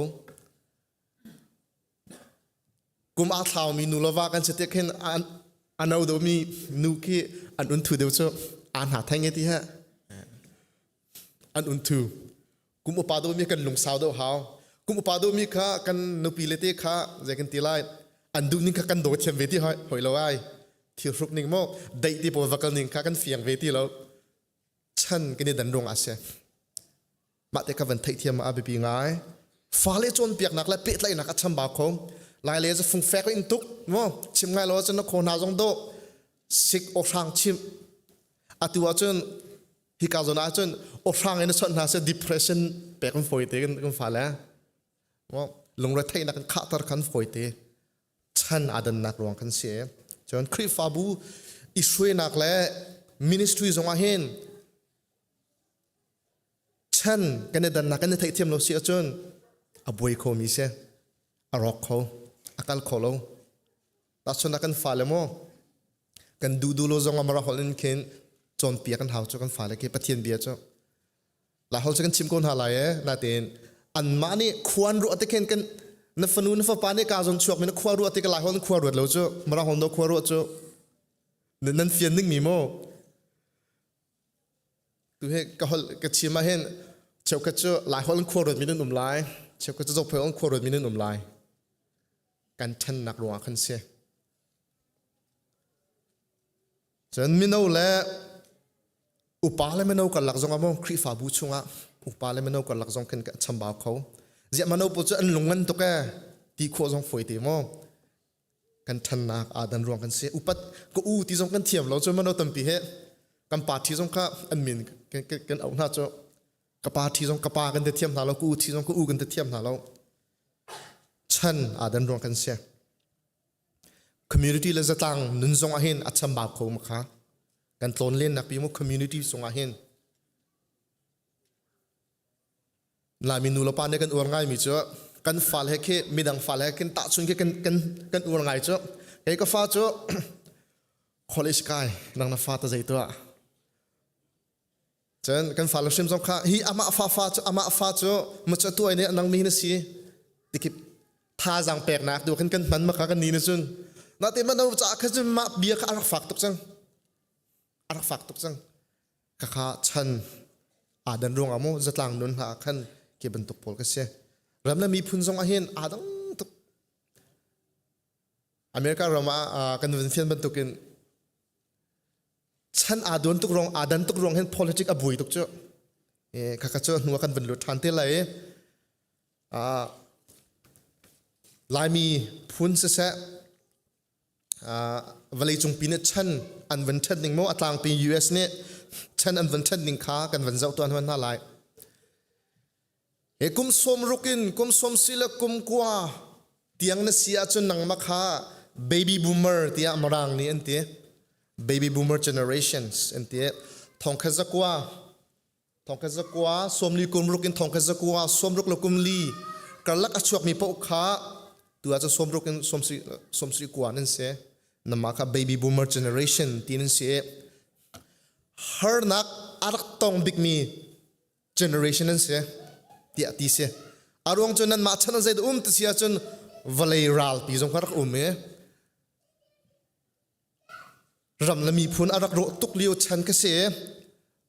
kum aa thlaumi nu le va kan si tik hin a no deuhmi nu khi an un thu deuh cu aa hna theng ti he an un thu kum upa deuhmi kan lungsau deuh hau kum upa deuhmi kha kan nupi le te kha zei kan ti lai an duh ning kha kan daw thiam ve ti hoi hoi lo ai thil hruk ning maw deih ti pawl va kal ning kha kan fiang ve ti lo chan kan i dan ruang ah si mah te ka van theih thiam a biapi ngai fale cawnpiaknak le pehtlaihnak a chambau kho lai le cu fungfek in tuk mo chim ngai lo cun na kho hna zong do sik aw hrang chim atu ahcun hika zawn ahcun aw hrang in a chawnh hna seh depression pek kan fawi te kan fale lungretheihnak kan khahter kan fawi te chan aa dannak ruang kan si cun Khrihfabu i hruainak le ministry zong ah hin chan kan i dannak kan i theihthiam lo si ahcun a buai kho mi si a rawk kho a kal kho lo tahchun ah kan fale maw kan duh duh lo zong ah mara holh in khin cawnpiak kan hau cu kan fale khi Pathian bia cu lai holh cu kan chim ko hna lai e natein anmah nih khuan ruah te khin kan na fanu na fapa nih ka zon chuak mi na khua ruah te ka lai holh khua ruat lo cu mara holh no khua ruah cu nan fian ning mi maw Tu hi ka holh ka chim ah hin cheukhat cu Laiholh in khua ruatmi nan um lai, cheukhat cu Zophei in khua ruatmi nan um lai. Kan ṭhennak ruangah khan si. Cun mino le upa le mino karlak zong ah maw Khrihfabu chungah upa le mino karlak zong khin ka chambau kho. Ziah mino pawl cu an lung ngan tuk ee ti khawh zong fawi te maw. Kan ṭhannak aa dan ruang kan si. Upat ka u ti zong kan thiam lo cu mano tampi he kan party zong kha an min kan auh hna cu ka party zong ka pa kan ti thiam hna lo ka u thi zong ka u kan ti thiam hna lo. Chan aa dan ruang kan si. Community le zatlang nun zong ah hin a chambau kho ma kha. Kan tlawn len nak pi mu community sung ah hin Laimi nu le pa nih kan uar ngaimi cu kan fale he khi midang fale he khin tahchun khi kan kan kan uar ngai cu kei ka fa cu college kai nang na fa ta zei tuah cun kan fale hrim zong kha hi amah fa fa cu amah fa cu ma cu tuai nih nang mi na si tikip thazaang peknak tu khin kan hman ma kha kan ni na cun na te ma no ca kha cun mah bia kha a rak fak tuk cang a rak fak tuk cang Khakha chan aa dan ruangah mu zatlang nun hna ah khan khi bantuk pawl ka si. Ram le miphun zong ah hin aa dang tuk. America ram ah kan vun fian bantukin chan aa duan tuk ruang aa dan tuk ruang hin politic a bui tuk cu. Khakha cu hnu ah kan vun lut ṭhan te lai. Laimi phun siseh vawleicung pi nih chan an van ṭhen ning maw a tlangpi US nih chan an van ṭhen ning kha kan van zoh tuan hna lai. He kum sawm ruk in kum sawm si le kum kua tiang na si ahcun nangmah kha baby boomer tiah Mirang nih an ti. Baby boomer generations an ti. Thongkhat zakua Thongkhat zakua sawmli kum ruk in thongkhat zakua sawmruk le kum li karlak a chuakmi paoh kha tu ah cun sawmruk in sawmsarih kua nan si. Namah kha baby boomer generation ti nan si i harnak a rak tong bikmi generation nan si tiah ti si. A ruang cu nanmah chan ah zeidah um ti si ahcun. Vawlei ralpi zong kha rak um i ram le miphun a rak rawh tuk lio chan ka si.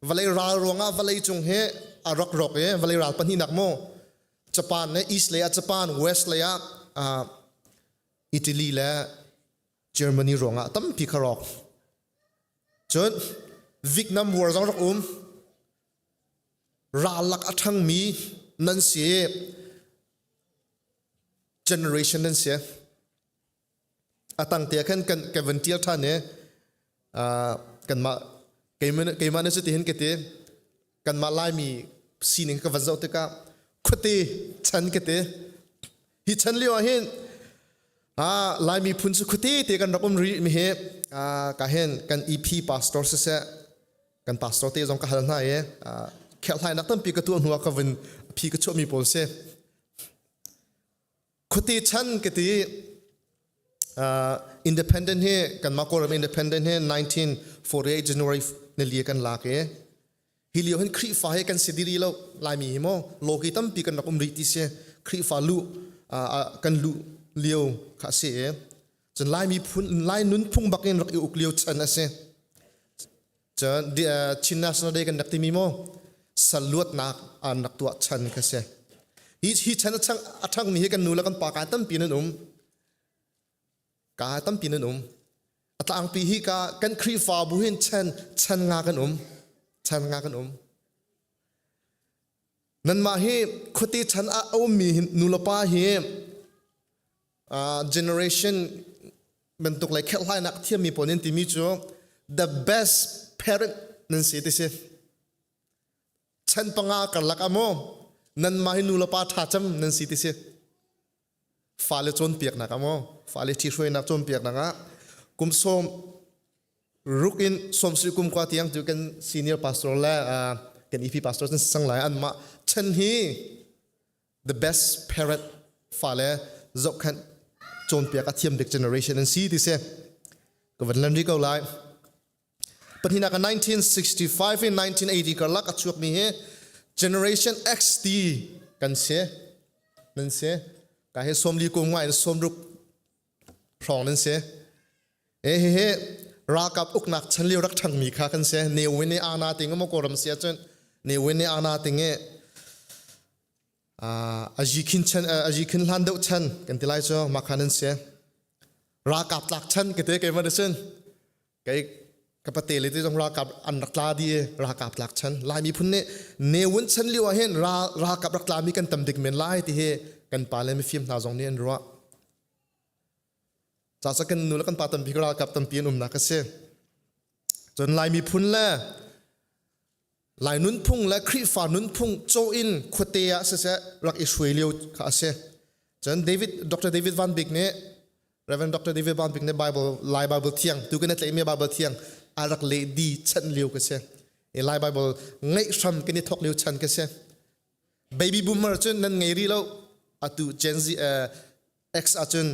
Vawlei ral ruangah vawlei cung hi a rak rawk i vawlei ral pahnihnak mu Japan le East lei ah Japan, West lei ah uh, Italy le Germany ruangah tampi kha rawk. Cun Vietnam War zong rak um. Ral lak a ṭhangmi nan si. Generation nan si. A tang te khan kan kan van ṭial ṭhan i kanmah keimah na cuti hin ka ti kanmah Laimi sining ka van zoh tikah khuate chan ka ti hi chan lio ah hin Laimi phun cu khuate te kan rak um rih mi hi ka hin kan EP pastor siseh kan pastor te zong ka hal hna i kherhhlainak tampi ka tuah hnu ah ka vun phi ka chuahmi pawl si Khuate chan ka ti uh, independent hi kanmah Kawlram independent hi 1948 January nili kan lak i hi lio hin Khrihfa hi kan si diri lo Laimi hi mo loki tampi kan rak um rih ti si Khrihfa lu uh, kan lu lio kha si i cun Laimi phun Lai nunphung bak in rak i uk lio chan a si Cun Chin National Day kan rak timi maw saluatnak an rak tuah chan kha si. Hi, hi chan a ṭhangmi hi kan nu le kan pa ka tampi nan um. Ka tampi nan um. A tlangpi hi ka kan Khrihfabu hin chan chan nga kan um. Chan nga kan um. Nanmah hi khuate chan ah a ummi nu le pa hi generation bantuk le kherhhlainak thiammi pawl nih an timi cu the best parent nan si ti si chan panga karlak ah maw nanmah hi nu le pa ṭha cem nan si ti si fale cawnpiaknak ah maw fale ṭhihruainak cawnpiaknak ah kum sawm ruk in sawmsarih kum kwa tiang cu kan senior pastor le kan EP pastor cun sang lai anmah chan hi the best parent fale zohkhenh cawnpiak a thiam bik generation an si ti si ka van lan rih ko lai pahnihnak 1965 in 1980 karlak a chuakmi hi generation X ti kan si nan si ka hi sawmli kum nga in sawmruk hrawng nan si e hihi ralkap uknak chan lio rak ṭhangmi kha kan si Ne Win i ana ting maw Kawlram si ahcun Ne Win i ana ting i azi khin chan azi khin hlan deuh chan kan ti lai cu mah kha nan si ralkap tlak chan ka te keimah cun kei ka pate le te zong ralkap an rak tla di ralkap tlak chan Lai miphun nih Ne Win chan lio ah hin ralkap rak tlami kan tam dik men lai ti hi kan pa le mifim hna zong nih an ruah Caca kan nu le kan pa tampi ralkap tampi an umnak a si. Cun Lai miphun le Lai nunphung le Khrihfa nunphung caw in khuate ah siseh rak i hruai lio kha a si. Cun David Dr. David Van Bik nih Reverend Dr. David Van Bik nih Bible Lai Bible thiang tu kan tlaihmi Bible thiang a rak leh di chan lio ka si. I Lai Bible ngeih hram kan i thok lio chan ka si. Baby boomer cun nan ngei rih lo. Atu Gen Z uh, X ahcun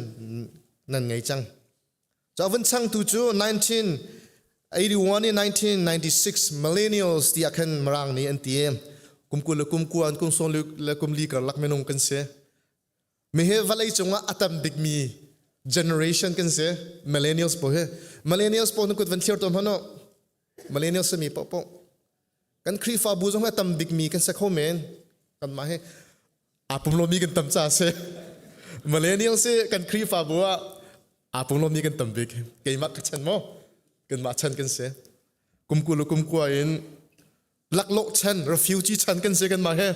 nan ngei cang. Cu a vun changtu cu 1981 in 1996 millennials tiah khan Mirang nih an ti. Kum 20 le kum kua kum sawm le kum li karlak minung kan si. Mi hi vawlei cungah a tam bikmi generation kan si. Millennials pawl hi. Millennials pawl na kut van thlir tawn hmanh u. Millennials simi paohpaoh. Kan Khrihfabu zong hi a tam bikmi kan si kho men. Kanmah hi aa pumlomi kan tam ca si millennials hi kan Khrihfabu ah aa pumlomi kan tam bik keimah ka chan maw kanmah chan kan si kum 20 le kum kua in laklawh chan refugee chan kan si kanmah he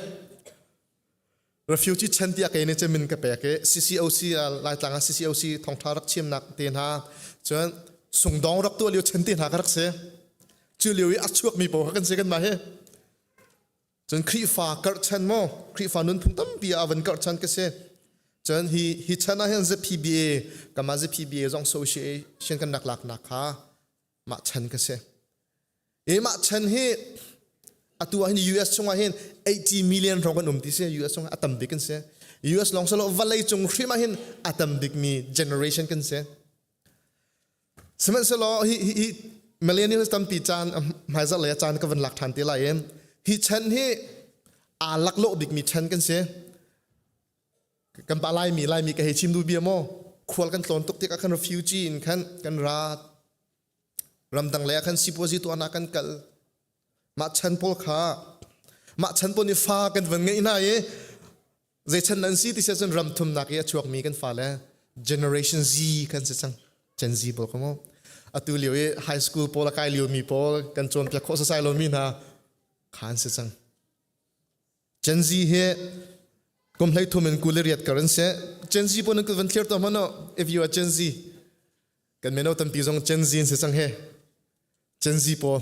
refugee chan tiah kei nih cun min ka pek i CCOC Laitlang ah CCOC thongtha rak chimnak te hna cun sungdong rak tuah lio chan te hna ka rak si cu lio i a chuakmi paoh kha kan si kanmah he Cun Khrihfa karhchan maw Khrihfa nunphung tampi ah van karhchan ka si. Cun hi hi chan ah hin ZPBA kanmah ZPBA zong association kan rak laknak kha mah chan ka si. E mah chan hi atu ah hin US chungah hin 80 million hrawng kan um ti si US chungah a tam bik kan si. US lawng silo vawlei cung hrim ah hin a tam bikmi generation kan si. Sihmanhsehlaw hi, hi, hi millennials tampi caan hmaizarh lei ah caan ka van lak ṭhan te lai i hi chan hi aa laklawh bikmi chan kan si. Kan pa Laimi Laimi ka hei chim duh bia maw? Khual kan tlawn tuk tikah khan refugee in khan kan ra ramdang lei ah khan sipuazi tuah kan kal. Mah chan pawl kha mah chan pawl nih fa kan van ngeih hna i zei chan nan si ti sia cun ram thumnak i a chuakmi kan fale generation Z kan si cang. Gen Z pawl kha mu. Atu lio i high school pawl a kai lio mi pawl kan cawnpiak khawh sasai lomi hna kha an si cang. Gen Z hi kum hlei thum in kul i riat kar an si. Gen Z pawl nan kut van thlir to hmanh if you are Gen Z. Kan mino tampi zong Gen Z in si cang he. Gen Z pawl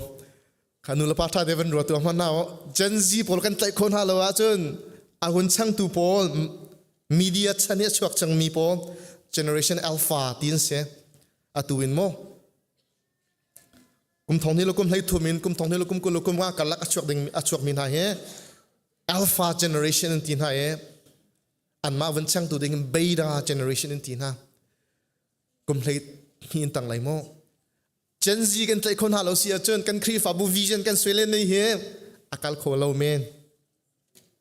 kha nu le pa tha te van ruat tu hmanh na Gen Z pawl kan tlaih kho hna lo ahcun a hun changtu pawl media chan hi a chuak cangmi pawl generation alpha ti an si. Atu in maw kum thong hnih le kum hlei thum in kum thong hnih le kum 20 le kum nga karlak a chuak ding a chuak mi hna hi alpha generation an ti hna i anmah van changtu ding in beta generation an ti hna. Kum hlei hnih in tang lai maw Gen Z kan tlaih kho hna lo si ahcun kan Khrihfabu vision kan suai len nei hi a kal kho lo men.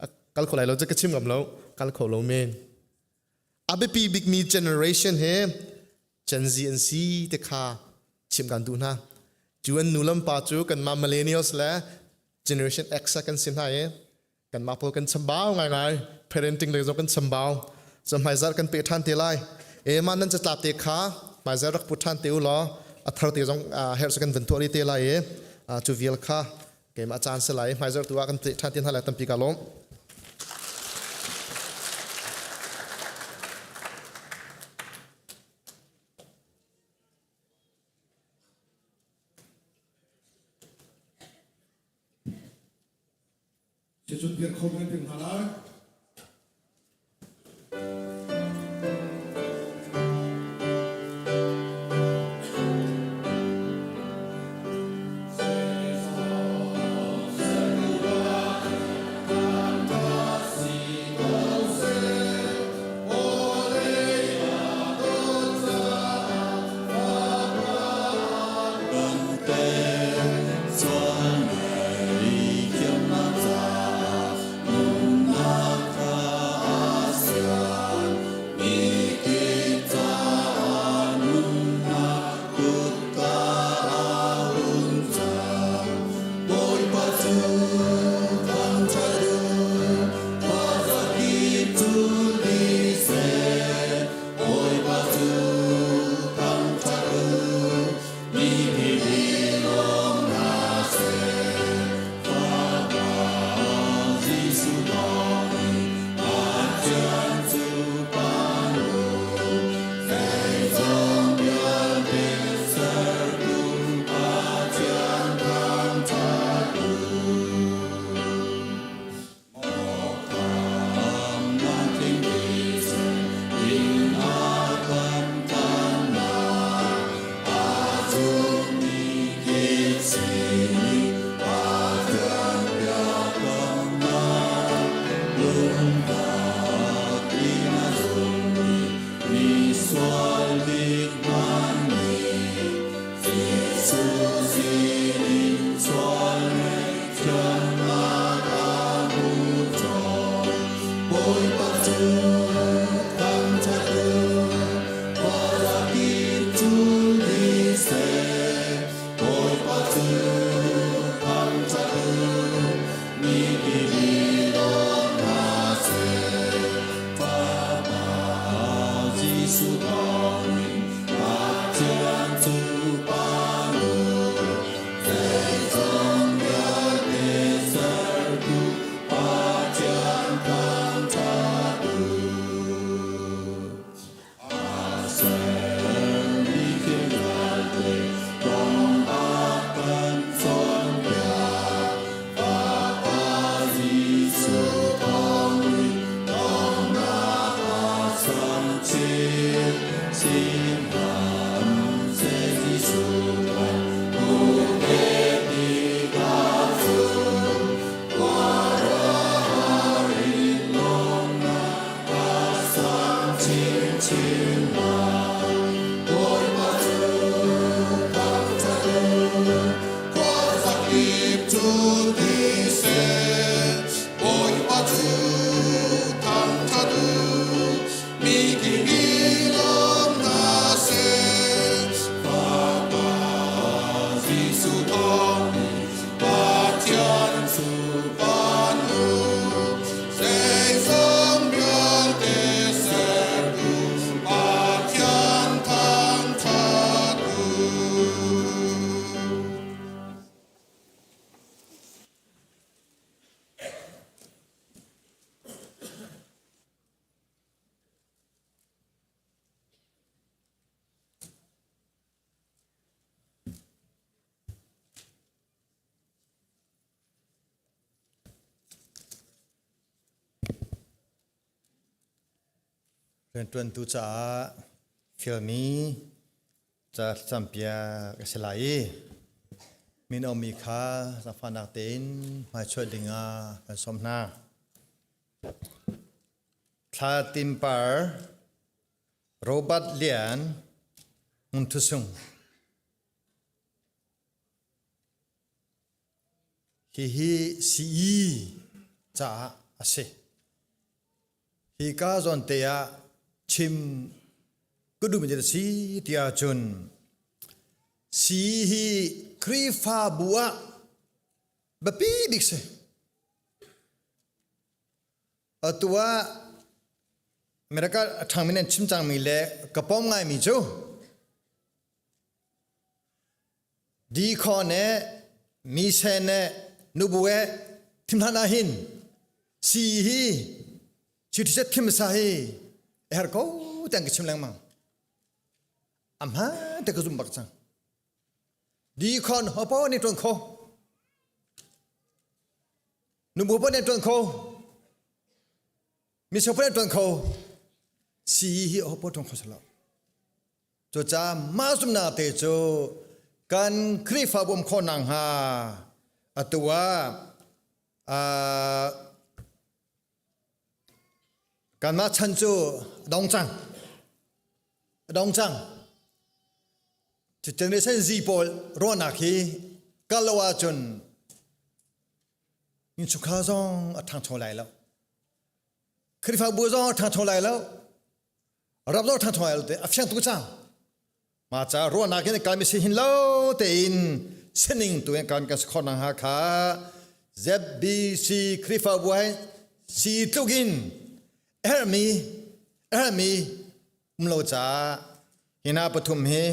A kal kho lai lo cu ka chim ngam lo. Kal kho lo men. A biapi bikmi generation he Gen Z an si te kha chim kan duh hna. Cu an nu lam pa cu kanmah millennials le generation X kan si hna i kanmah pawl kan chambau ngaingai parenting lei zong kan chambau so hmaizarh kan pe ṭhan te lai e mah nan catlap te kha hmaizarh rak put ṭhan te u law a thar te zong herh kan van tuah rih te lai i cu vial kha keimah caan si lai hmaizarh tu ah kan pe ṭhan te hna lai tampi ka lawm. Cucun dir kho men ding hna lai. Rianṭuantu caah fialmi ca thlacampiak a si lai i min aumi kha zaangfahnak tein hmaichuah dingah kan sawm hna. Thla Tin Par, Robert Lian, Hmun Thu Sung. Hihi CE caah a si. Hika zawnte ah chim ka duhmi a si ti ahcun si hi Khrihfabu ah biapi bik si. Atu ah America a ṭhangmi nih an chim cangmi le ka pom ngaimi cu Dikhaw ne mise ne nubu e thim hlan ah hin si hi chithiset thim sa hi a her ko tiang ka chim lengmang. A hmaan te ka zum bak cang. Dikhon hopo nih ṭuan kho. Nubu po nih ṭuan kho. Miso po nih ṭuan kho. Si hi hopo ṭuan kho salo. Cucaah mah zumhnak te cu kan Khrihfabu um khawh nakhnga atu ah kanmah chan cu a dong cang. A dong cang. Generation Z pawl ruahnak hi kal lo ahcun innchungkhar zong a ṭhangcho lai lo. Khrihfabu zong a ṭhangcho lai lo. Rap lo ṭha ṭha te a fiang tuk cang. Ma ca ruahnak in kan si hin lo tein sining tu in kan kan khor nang ha kha ZBC Khrihfabu hai si tluk in hermi hermi um lo ca hina pathum hi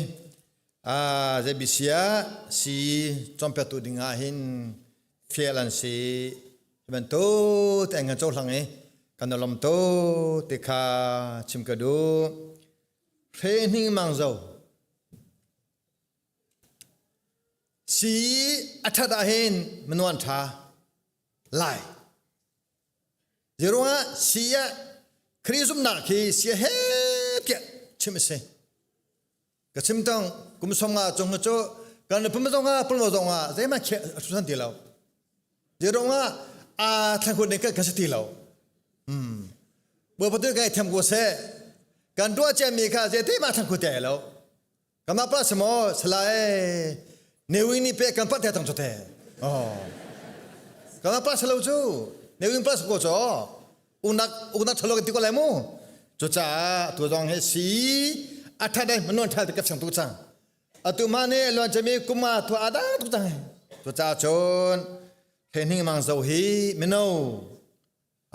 a ZBC ah si cawnpiaktu ding ah hin fial an si bantuk te an kan cohlang i kan lawm to ti kha chim ka duh. Hre hning mang zo. Si a ṭhat ah hin manuan ṭha lai. Zeiruangah si ah Khrih zumhnak khi si he tiah chim a si. Ka chim tong kum som nga cung cu kan pum zong ah pulmo zong ah zeihmanh khiah a susan ti lo. Zeiruangah aa thlankhun ding kan si ti lo. Hmm. Bawipa tu kai thiam ko seh. Kan ruah ciami kha zeiti mah thlankhun te lo. Kama pa semo salai newing ni pe kan pat te tang chu te. Oh. Kama pa salo cu newing pa ko cho. Unak unak thalo kan ti ko lai mu. Cucaah tu zong hi si a tha dai manon tha te ka chang tu chang. Atu ma ne luan chami kuma thu ada tu chang. Cucaah cun hleihning mang zo hi mino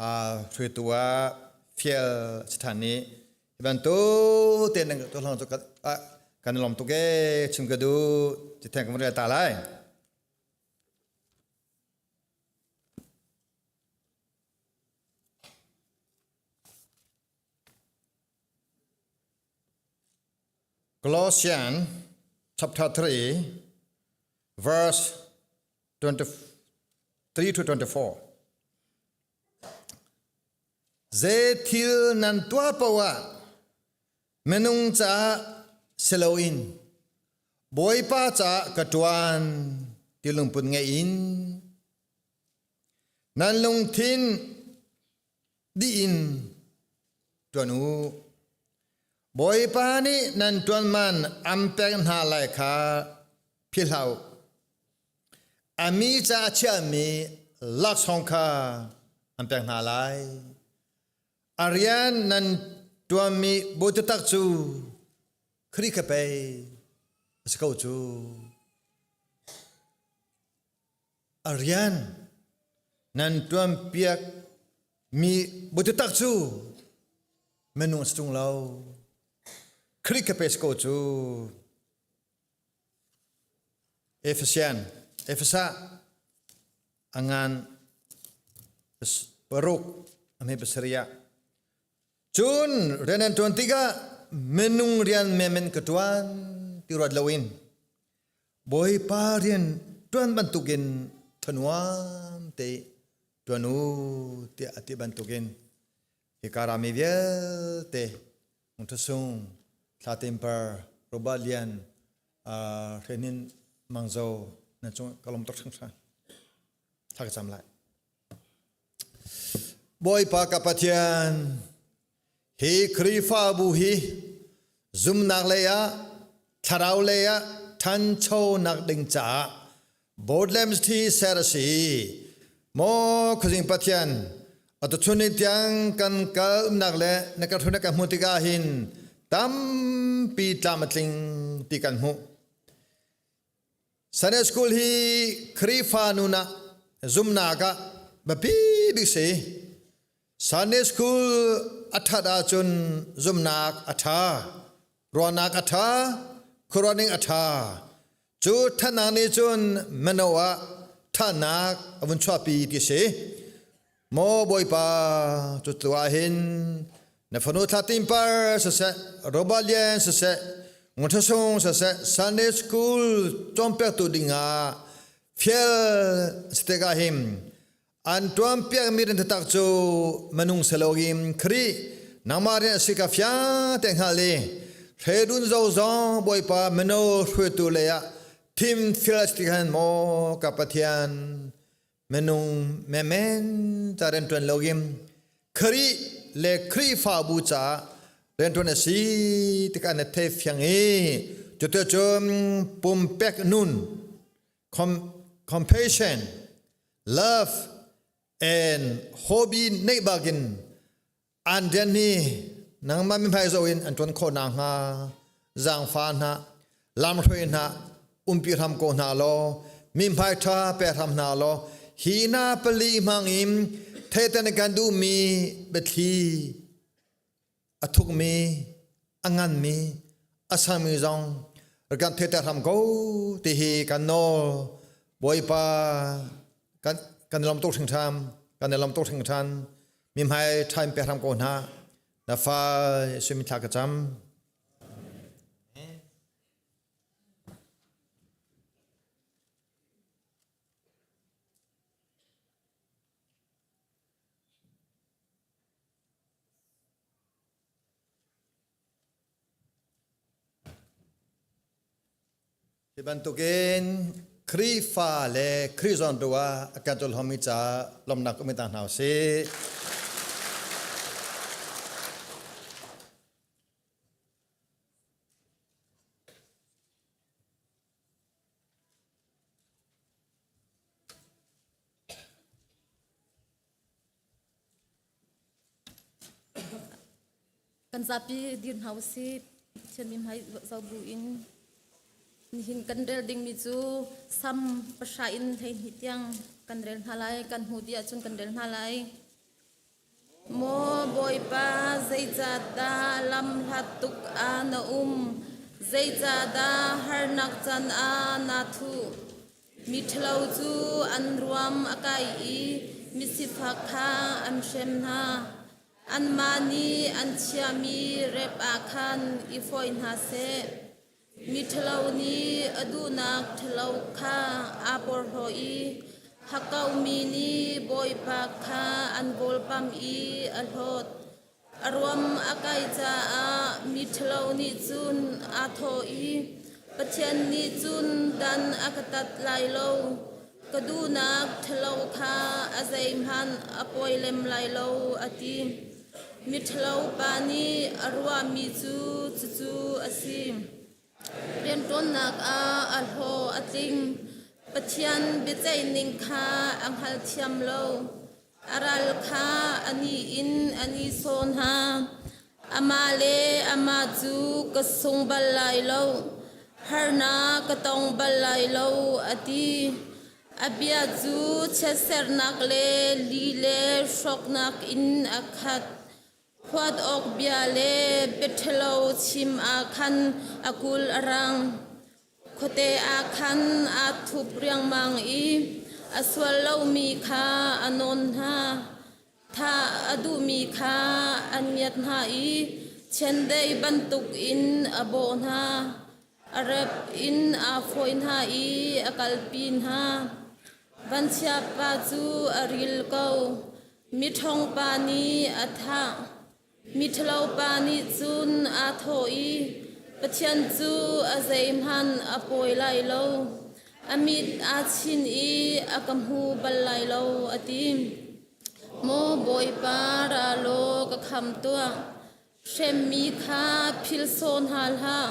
a hruaitu ah fial si than ni hi bantuk te nan tu hlang cu kan lom tuk e chim ka du ti theng kan rel ta lai. Colossians chapter 3 verse 23 to 24 Ze thil nan tuah poah minung caah si loin Bawipa caah ka ṭuan ti lungput ngei in Nan lungthin dih in ṭuan u. Bawipa nih nan ṭuan man an pek hna lai kha philh hlah u. A mi ca a chiahmi laksawng kha an pek hna lai. A rian nan ṭuanmi bawi taktak cu Khrih kha pei a si ko cu. A rian nan ṭuanpiak mi bututak cu minung a si ṭung lo. Khrih ka pe ko cu. Efesian, Efesa a ngan paruk a hme pasarih ah cun rian an ṭuan tikah minung rian menmen ka ṭuan ti ruat loin Bawipa rian ṭuan bantukin thanuam te ṭuan u tiah a ti bantukin hika rami vialte Ngun Tha Sung, Thla Tem Par, Robert Lian, Hrenin Mang Zo nan cung ka lawm tuk hringhran. Thla ka cam lai. Bawipa ka Pathian, hi Khrihfabu hi zumnak lei ah thlarau lei ah ṭhanchonak ding caah Bethlehem thi ser a si. Maw khuazing Pathian, atu chun ni tiang kan kal umnak le na ka hrun na ka hmuh tikah hin tampi tlam a tling ti kan hmuh. Sunday school hi Khrihfa nun ah zumnak ah biapi bik si. Sunday school a ṭhat ahcun zumnak a ṭha, ruahnak a ṭha, khuaruahning a ṭha. Cu ṭhatnak nih cun mino ah ṭhatnak a vun chuahpi ti si. Maw Bawipa, cu tu ah hin na fanu thla timpar siseh, Robert Lian siseh, Ngun Sung siseh, Sunday school cawnpiaktu dingah fial si tikah hin an tuanpiakmi rian taktak cu minung seloin Khrih nangmah rian a si ka fiang te hngal i hredun zo zong Bawipa mino hruaitu lei ah thim fial a si khan maw ka Pathian minung menmen ca riantuan loin Khrih le Khrihfabu caah riantuan a si tikah na thei fiang i cuticun pumpek nun compassion love and hobby neih bakin an rian hi nangmah mihmai zo in an ṭuan khawh nakhnga zaangfa hna lamhruai hna umpi hram ko hna law mihmai ṭha pe hram hna law hi hna pali hmang in theihter kan duhmi biathli a thukmi a nganmi a sangmi zong kan theihter hram ko ti hi kan nawl Bawipa kan kan lawm tuk hringhran kan i lawm tuk hringhran mi hmai ṭha in pe hram ko hna na fa simi thla ka cam Hi bantukin Khrihfa le Khrih zawntu ah a kan ṭulhawmmi ca lawmhnak um ta hna usih. Kan zapi dir hna usih. Pathian mi hmai zo bu in nihin kan rel dingmi cu Sam pahra in 12 tiang kan rel hna lai. Kan hmu dih ahcun kan rel hna lai. Maw Bawipa, zeicahdah lam hlat tuk ah na um? Zeicahdah harnak can ah naa thuh? Miṭhalo cu an ruam a kai i misifak kha an hrem hna. Anmah nih an chiahmi rep ah khan i fawih hna seh. Miṭhalo nih a duhnak ṭhalo kha aa porhlaw i hakkaumi nih Bawipa kha an vawlpam i a hlawt. A ruam a kai caah miṭhalo nih cun aa thawh i, Pathian nih cun dan a ka tat lai lo. Ka duhnak ṭhalo kha a zeihmanh a pawi lem lai lo, a ti. Miṭhalo pa nih a ruahmi cu cucu a si. Rianṭuannak ah a hlawh a tling. Pathian biaceihning kha a hngalthiam lo. A ral kha a ni in a ni saw hna. Amah le amah cu ka sung bal lai lo, harnak ka tong bal lai lo, a ti. A bia cu chiatsernak le li le hrawknak in a khat. Huat awk bia le biaṭhalo chim ah khan a kul a rang. Khuate ah khan aa thup riangmang i a sual lomi kha a nawn hna. Thah a duhmi kha an ngiat hna i chiandeih bantukin a bawh hna. A rep in aa fawih hna i a kalpi hna. Vanchiapa cu a ril ko. Miṭhawngpa nih a thah. Miṭhalo pa nih cun aa thawh i, Pathian cu a zeihmanh a pawi lai lo. A mit aa chin i a ka hmu bal lai lo, a ti. Maw Bawipa, ra law ka kham tuah. Hremmi kha philh sawh hna hlah.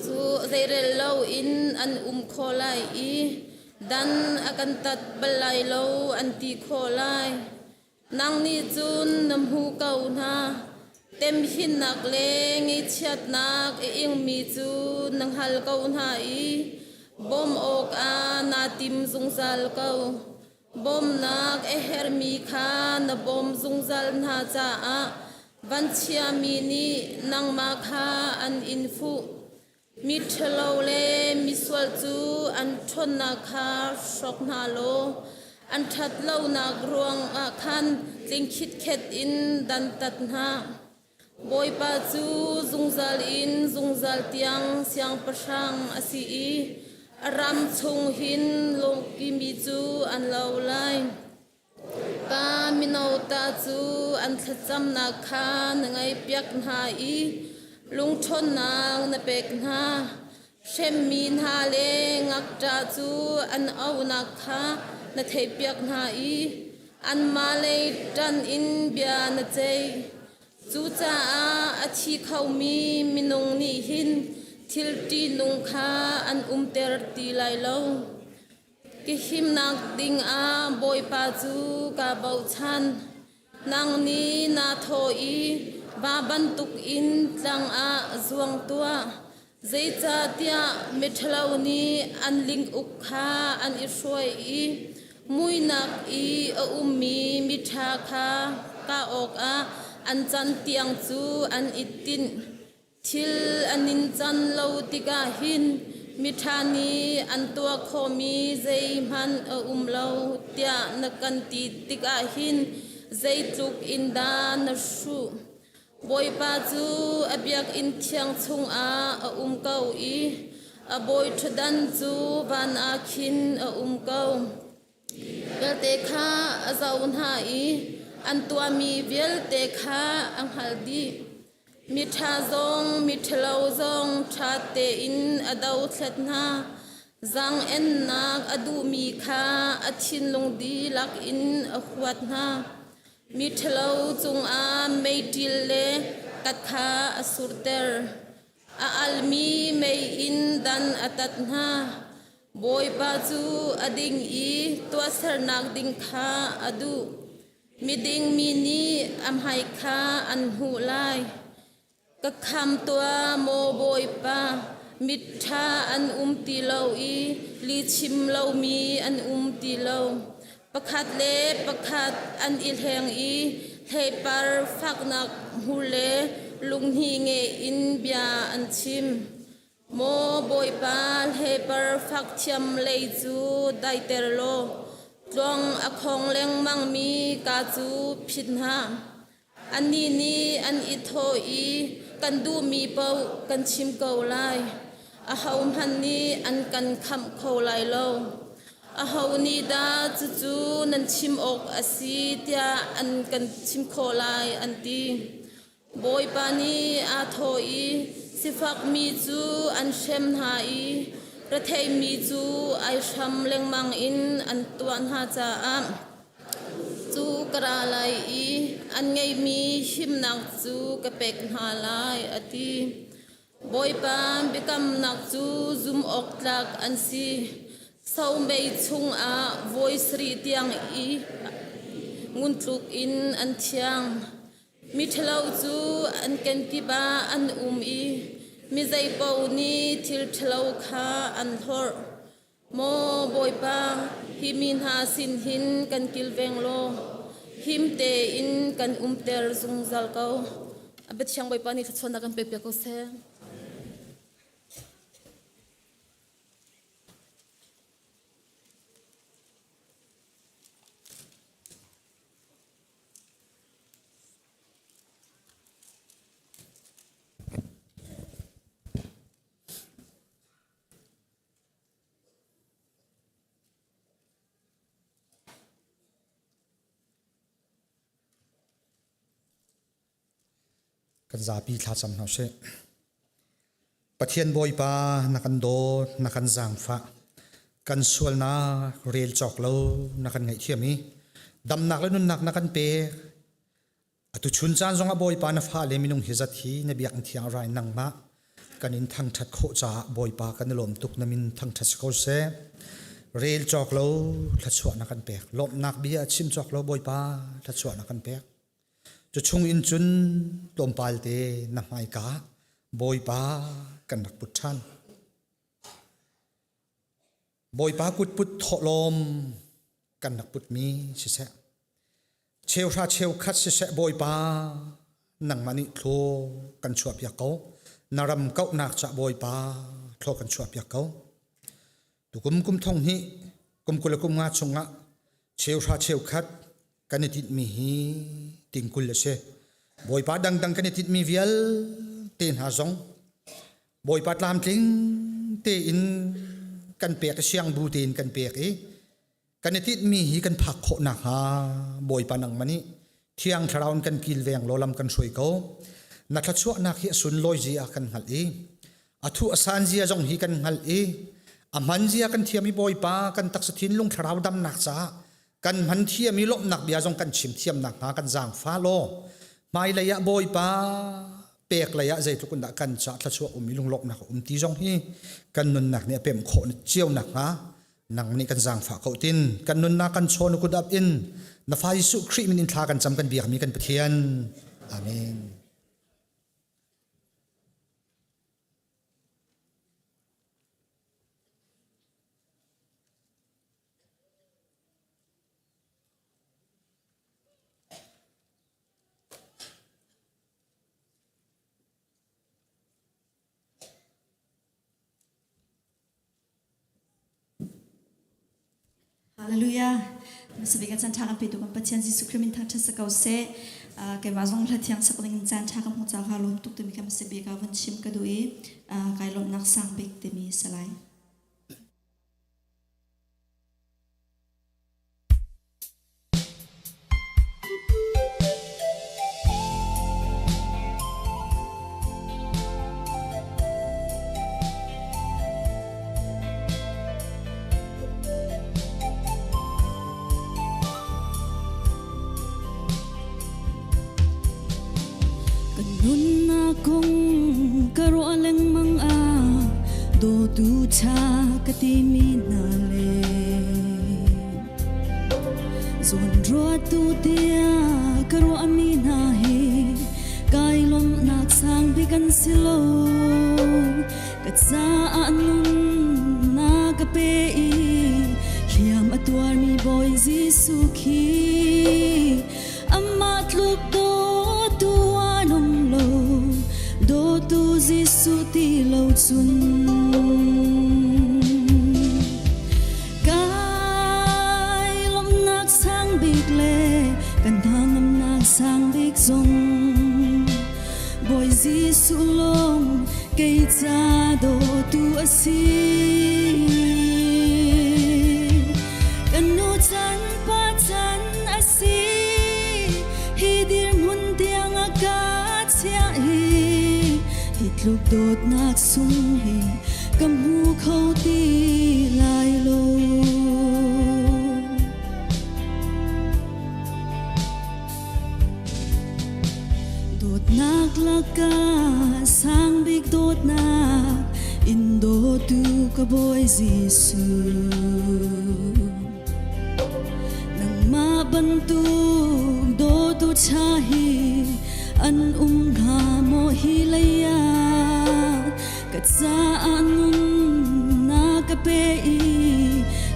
Cu zeirel loin an um khawh lai i dan a kan tat bal lai lo an ti khawh lai. Nang nih cun na hmu ko hna. Temhinnak le ngaihchiatnak a ingmi cu na hngal ko hna i bawmh awkah naa tim zungzal ko. Bawmhnak a herhmi kha na bawmh zungzal hna caah vanchiami nih nangmah kha an in fuh. Miṭhalo le misual cu an ṭhawnnak kha hrawk hna law an ṭhatlonak ruangah khan tling khitkhet in dantat hna. Bawipa cu zungzal in zungzal tiang siangpahrang a si i a ram chung hin lungpimi cu an lo lai. Pa mino ta cu an thlacamnak kha na ngaihpiak hna i lungṭhawnnak na pek hna. Hremmi hna le ngakṭah cu an auhnak kha na theihpiak hna i anmah lei ṭan in bia na ceih. Cucaah a thi khomi minung nih hin thil ṭihnung kha an umter ti lai lo. Ka himnak dingah Bawipa cu kaa bochan. Nang nih naa thawh i va bantukin tlang ah zuang tuah. Zeicahtiah miṭhalo nih an linguk kha an i hruai i muihnak i a ummi miṭha kha kah awkah an can tiang cu an i tinh. Thil an in can lo tikah hin miṭha nih an tuah khawhmi zeihmanh a um lo tiah na kan ti tikah hin zeitluk in dah na hruh. Bawipa cu a biakinn thiang chungah a um ko i a bawi ṭhutdan cu van ah khin a um ko. Vialte kha a zoh hna i an tuahmi vialte kha a hngalh dih. Miṭha zong miṭhalo zong ṭha tein a dothlat hna. Zaang-ennak a duhmi kha a thinlung dihlak in a huat hna. Miṭhalo cungah meiṭil le kat kha a surter. A almi mei in dan a tat hna. Bawipa cu a ding i tuahsernak ding kha a duh. Miding mi nih a hmai kha an hmuh lai. Ka kham tuah, maw Bawipa, miṭha an um ti lo i lihchim lomi an um ti lo. Pakhat le pakhat an i hleng i hleipar faknak hmur le lunghni nge in bia an chim. Maw Bawipa, hlepar fak thiam lei cu daiter law tluang a khong lengmangmi ka cu phit hna. Annih nih an i thawh i kan duhmi paoh kan chim ko lai. Ahohmanh nih an kan khamh kho lai lo. Aho nih dah cucu nan chim awk a si tiah an kan chim khawh lai an ti. Bawipa nih aa thawh i sifakmi cu an hrem hna i retheimi cu aihram lengmang in an tuah hna caah cu ka ra lai i an ngeihmi himnak cu ka pek hna lai, a ti. Bawipa biakamnak cu zumhawktlak an si. Somei chungah voi sarih tiang i ngun tluk in an thiang. Miṭhalo cu an kenkip ah an um i mi zeipaoh nih thil ṭhalo kha an hlorh. Maw Bawipa, hi mi hna sin hin kan kilveng law him tein kan umter zungzal ko. A biathiang Bawipa nih thluachuahnak kan pekpiak ko seh. Kan zapi thlacam hna sih. Pathian Bawipa na kan dawt, na kan zaangfah. Kan sualnak rel cawk lo na kan ngaihthiam i damnak le nunnak na kan pek. Atu chun caan zongah Bawipa na fale minung hi zat hi na biakinn thiang rai nangmah kan in thangṭhat khawh caah Bawipa kan i lawm tuk na min thangṭhat si ko seh. Rel cawk lo thluachuah na kan pek. Lawmhnak bia chim cawk lo Bawipa thluachuah na kan pek. Cu chung in cun tlawmpal te na hmaika Bawipa kan rak put ṭhan. Bawipa kutput thawhlawm kan rak putmi siseh, cheuhra cheukhat siseh Bawipa nangmah nih thlaw kan chuahpiak ko. Na ram kauhnak cah Bawipa thlaw kan chuahpiak ko. Tukum kum thong hnih kum 20 le kum nga chungah cheuhra cheukhat kan i tinhmi hi tingkul a si. Bawipa dangdang kan i tinhmi vialte hna zong Bawipa tlamtling tein kan pek i siangbu tein kan pek i kan i tinhmi hi kan phak khawh nakhnga Bawipa nangmah nih Thiang Thlarau in kan kilveng law lam kan hruai ko. Na thluachuahnak hi a sunlawi zia kan hngalh i a thu a san zia zong hi kan hngalh i a hman zia kan thiam i Bawipa kan taksa thinlung thlarau damnak caah kan hman thiam i lawmhnak bia zong kan chim thiam nakhnga kan zaangfa law hmailei ah Bawipa pek lei ah zeitluk in dah kan ca thluachuah um i lunglawmhnak a um ti zong hi kan nunnak nih a pemh khawh cio nakhnga nang nih kan zaangfah ko tin kan nunnak kan chawn kut up in na fa Jesuh Khrih min in thla kan cam kan biakmi kan Pathian. Amen. Hallelujah. Masabik caan ṭha kan petu kan Pathian Jesuh Khrih min thangṭhat si ko seh. Keimah zong hla thiang sak ding in caan ṭha ka hmuh caah kaa lawm tuk timi kha hmasabik ah vun chim ka duh i kai lawmhnak sang bik timi si lai. Kan nunnak kong ka ruah lengmang ah dawtu ṭha ka timi hna le Zawnruahtu tiah ka ruahmi hna hi kai lawmhnak sang bik an si lo. Ka caah nunnak ka pe i hliam a tuarmi Bawi Jesuh khi amah tluk dawtu an um lo, dawtu Jesuh ti lo cun. Kai lawmhnak sang bik le kan hnangamnak sang bik zong Bawi Jesuh lawng kei ca dawtu a si. Kan nu chan pa chan a si hi dirhmun tiang a ka chiah hi hi tluk dawtnak sung hi ka hmu kho ti lai lo. Dawtnak lakah sang bik dawtnak in dawtu ka Bawi Jesuh. Nangmah bantuk dawtu ṭha hi an um hnga maw hi lei ah Ka caah nunnak ka pe i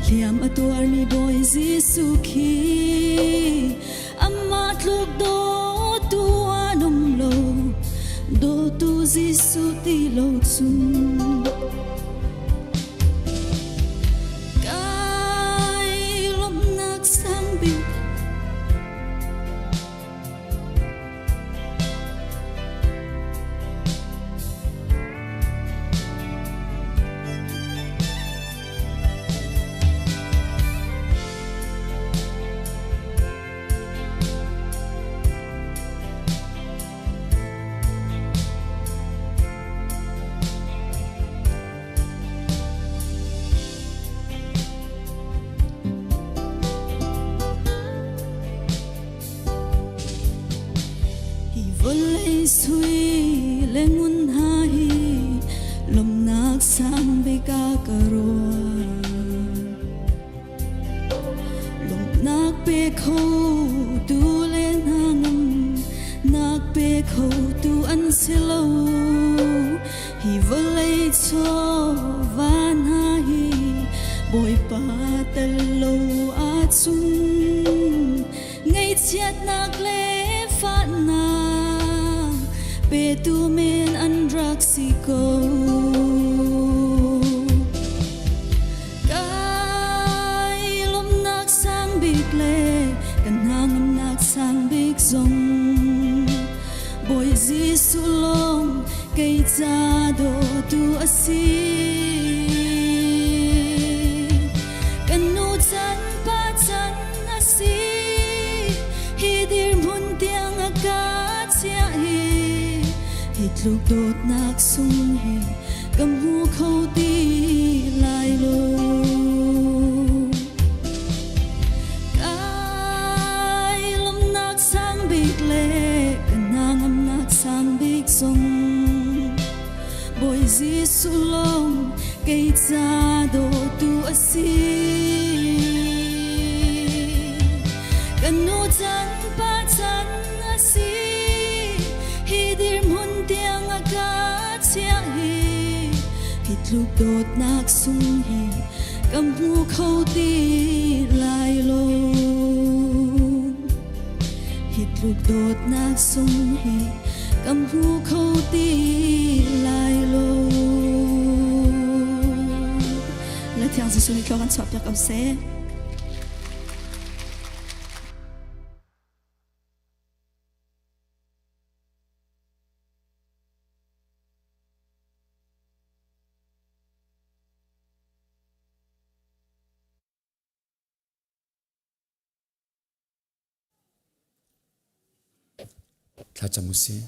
hliam a tuarmi Bawi Jesuh khi amah tluk dawtu an um lo dawtu Jesuh ti lo cun kai lawmhnak sang bik Vawlei sui le ngun hna hi lawmhnak sang bik ah ka ruah. Lawmhnak pe kho tu le hna ngam nak pe kho tu an si lo. Hi vawlei chawva hna hi Bawipa tel lo ahcun ngaihchiatnak le fahnak petu men an rak si ko. Kai lawmhnak sang bik le kan hnangamnak sang bik zong Bawi Jesuh lawng kei ca dawtu a si. Kan nu chan pa chan a si hi dirhmun tiang a ka chiah hi hi tluk dawtnak sung hi ka hmu kho ti lai lo. Kai lawmhnak sang bik le ka hnangamnak sang bik zong Bawi Jesuh lawng kei ca dawtu a si. Kan nu chan pa chan a si hi dirhmun tiang a ka chiah hi hi tluk dawtnak sung hi ka hmu kho ti lai lo. Hi tluk dawtnak sung hi ka hmu kho ti lai lo. Le Thiang Jesuh nih thlua kan chuahpiak ko seh. Thlacam u sih.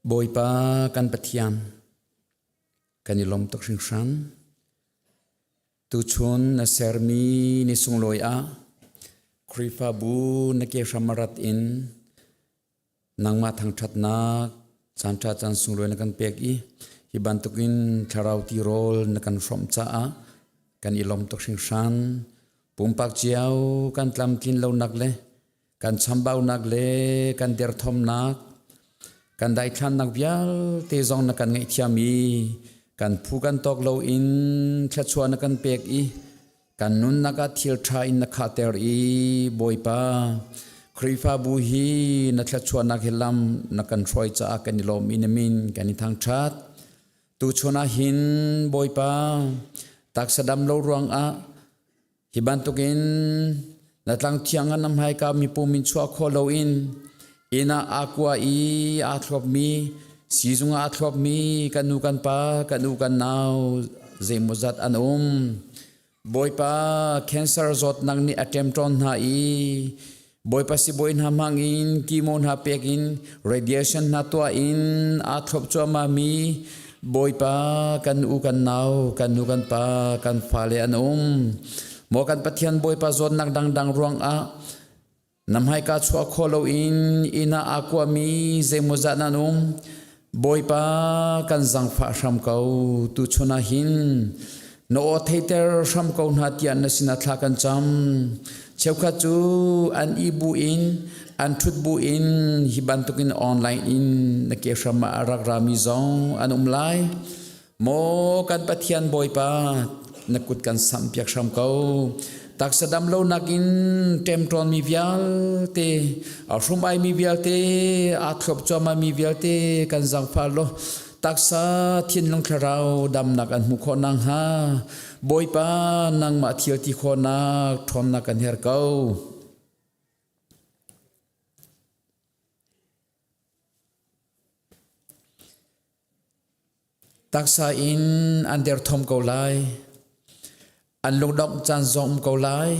Bawipa kan Pathian, kan i lawm tuk hringhran. Tuchun na sermi ni sunglawi ah Khrihfabu na ke hram rat in Nangmah thangṭhatnak caanṭha caan sunglawi na kan pek i hi bantukin thlarau tirawl na kan hrawmh caah kan i lawm tuk hringhran. Pumpak cio kan tlamtlin lonak le kan chambaunak le kan derthawmnak kan daithlannak vialte zong na kan ngaihthiam i kan phu kan tawk loin thluachuah na kan pek i Kan nunnak ah thil ṭha in na khahter i Bawipa, Khrihfabu hi na thluachuahnak hi lam na kan hruai caah kan i lawm i na min kan i thangṭhat. Tuchun ah hin Bawipa, taksa dam lo ruangah hi bantukin na tlang thiang ah na hmaika mipum in chuah khawh loin inn ah aa kua i aa thluakmi siizung ah aa thluakmi kan nu kan pa kan u kan nau zeimawzat an um. Bawipa cancer zawtnak nih a ṭemṭawn hna i Bawipa sibawi hna hmang in chemo hna pek in radiation hna tuah in aa thlop cuahmah mi Bawipa kan u kan nau kan nu kan pa kan fale an um. Maw kan Pathian Bawipa zawtnak dangdang ruangah Na hmaika chuah khawh loin inn ah aa kuami zeimawzat nan um. Bawipa kan zangfah hram ko. Tuchun ah hin na aw theiter hram ko hna tiah na sinah thla kan cam. Cheukhat cu an i bu in an ṭhut bu in hi bantukin online in na ke hram ah a rak rami zong an um lai. Maw kan Pathian Bawipa, na kut kan samhpiak hram ko. Taksa dam lonak in ṭemṭawnmi vialte, a hrum-aimi vialte, aa thlop cuahmahmi vialte kan zaangfah law taksa thinlung thlarau damnak an hmuh khawh nakhnga Bawipa nangmah thil ti khawhnak ṭhawnnak kan herh ko. Taksa in an derthawm ko lai. An lungdongh caan zong um ko lai.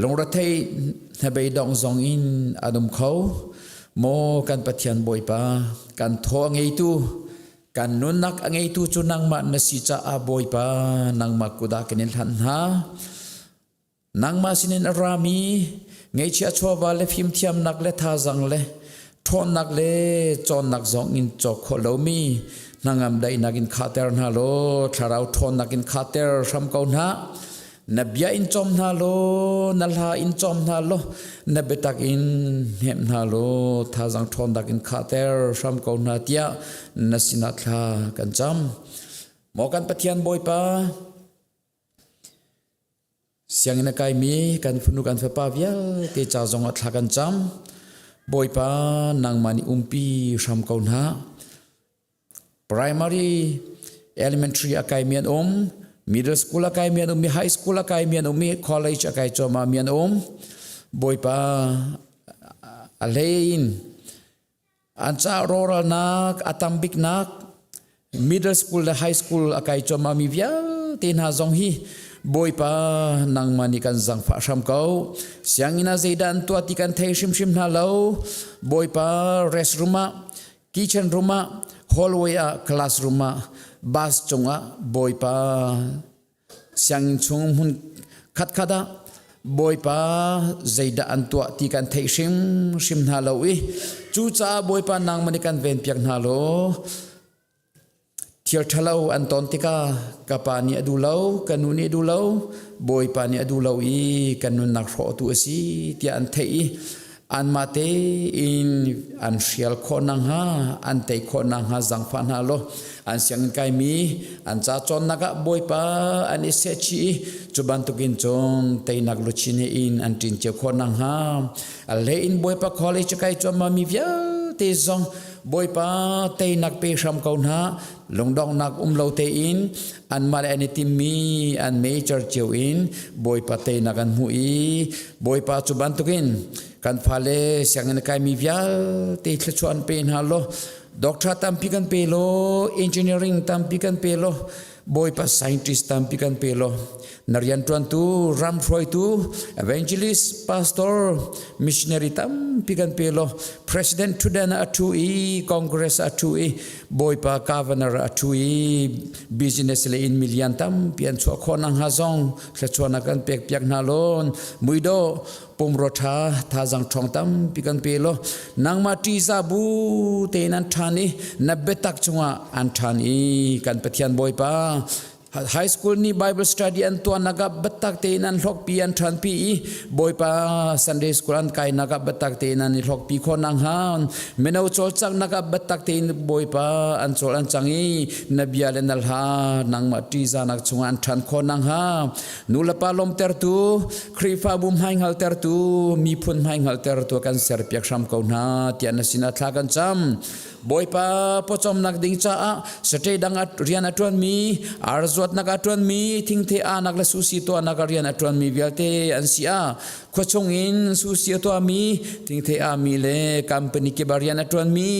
Lungrethei hnabeidongh zong in an um kho. Maw kan Pathian Bawipa, kan thaw a ngeitu, kan nunnak a ngeitu cu nangmah na si caah Bawipa, nangmah kut ah kan in hlanh hna. Nangmah sinin a rami ngeihchiah chawva le fimthiamnak le thazang le ṭhawnnak le cawnnak zong in cawk khawh lomi hnangam daihnak in khahter hna law thlarau ṭhawnnak in khahter hram ko hna. Na bia in cawm hna law na hla in cawm hna law na biatak in hnem hna law thazang ṭhawnnak in khahter hram ko hna tiah na sinah thla kan cam. Maw kan Pathian Bawipa, Sianginn a kaimi kan fanu kan fapa vialte ca zong ah thla kan cam. Bawipa nangmah nih umpi hram ko hna. Primary, elementary a kaimi an um, middle school a kaimi an um, high school a kaimi an um, college a kai cuahmah mi an um. Bawipa a hlei in An ca rawralnak a tam biknak middle school le high school a kai cuahmahmi vialte hna zong hi Bawipa nangmah nih kan zangfah hram ko. Sianginn ah zeidah an tuah ti kan thei hrimhrim hna lo. Bawipa restroom ah, kitchen room ah, hallway ah, classroom ah, bus cungah Bawipa Sianginn chung hmun khatkhat ah Bawipa zeidah an tuah ti kan theih hrimhrim hna lo i cucaah Bawipa nangmah nih kan venpiak hna law thil ṭhalo an ton tikah ka pa nih a duh lo, ka nu nih a duh lo, Bawipa nih a duh lo i kan nunnak hrawhtu a si tiah an theih i anmah tein an hrial khawh nakhnga an tei khawh nakhnga zaangfah hna law an sianginn kaimi an ca cawnnak ah Bawipa an i sehchih i cu bantukin cun teinak luchin he in an ṭin cio khawh nakhnga a hlei in Bawipa college kai cuahmah mi vialte zong Bawipa teinak pe hram ko hna lungdonghnak um lo tein anmah le an i timmi an major cio in Bawipa teinak an hmuh i Bawipa cu bantukin kan fale sianginn a kaimi vialte thluachuah an pe hna law doctor tampi kan pe law engineering tampi kan pe law Bawipa scientist tampi kan pe law na rianṭuantu ram hruaitu evangelist pastor missionary tampi kan pe law president ṭhutdan ah a ṭhu i congress a ṭhu i bawipa governor a ṭhu i business le in million tampi an chuah khawh nakhnga zong thluachuahnak kan pek piak hna lawn muidawh pumrua ṭha thazang ṭhawng tampi kan pe law nangmah ṭihzah bu tein an ṭhan i na biatak cungah an ṭhan i kan Pathian Bawipa High school nih Bible study an tuahnak ah biatak tein an hlawkpi an ṭhanpi i Bawipa Sunday school an kainak ah biatak tein an i hlawkpi khawh nakhnga mino cawlcanghnak ah biatak tein Bawipa an cawl an cang i na bia le na hla nangmah ṭihzahnak chungah an ṭhan khawh nakhnga nulepa lawmtertu Khrihfabu hmaihngaltertu miphun hmaihngaltertu kan serpiak hram ko hna tiah na sinah thla kan cam. Bawipa pawcawmnak ding caah sate dang rian a ṭuanmi, ar zuatnak a ṭuanmi, thingthe ahnak le susi tuahnak a rian a ṭuanmi vialte an si ah khuachung in susi a tuahmi, thingthe ahmi le company kip a rian a ṭuanmi,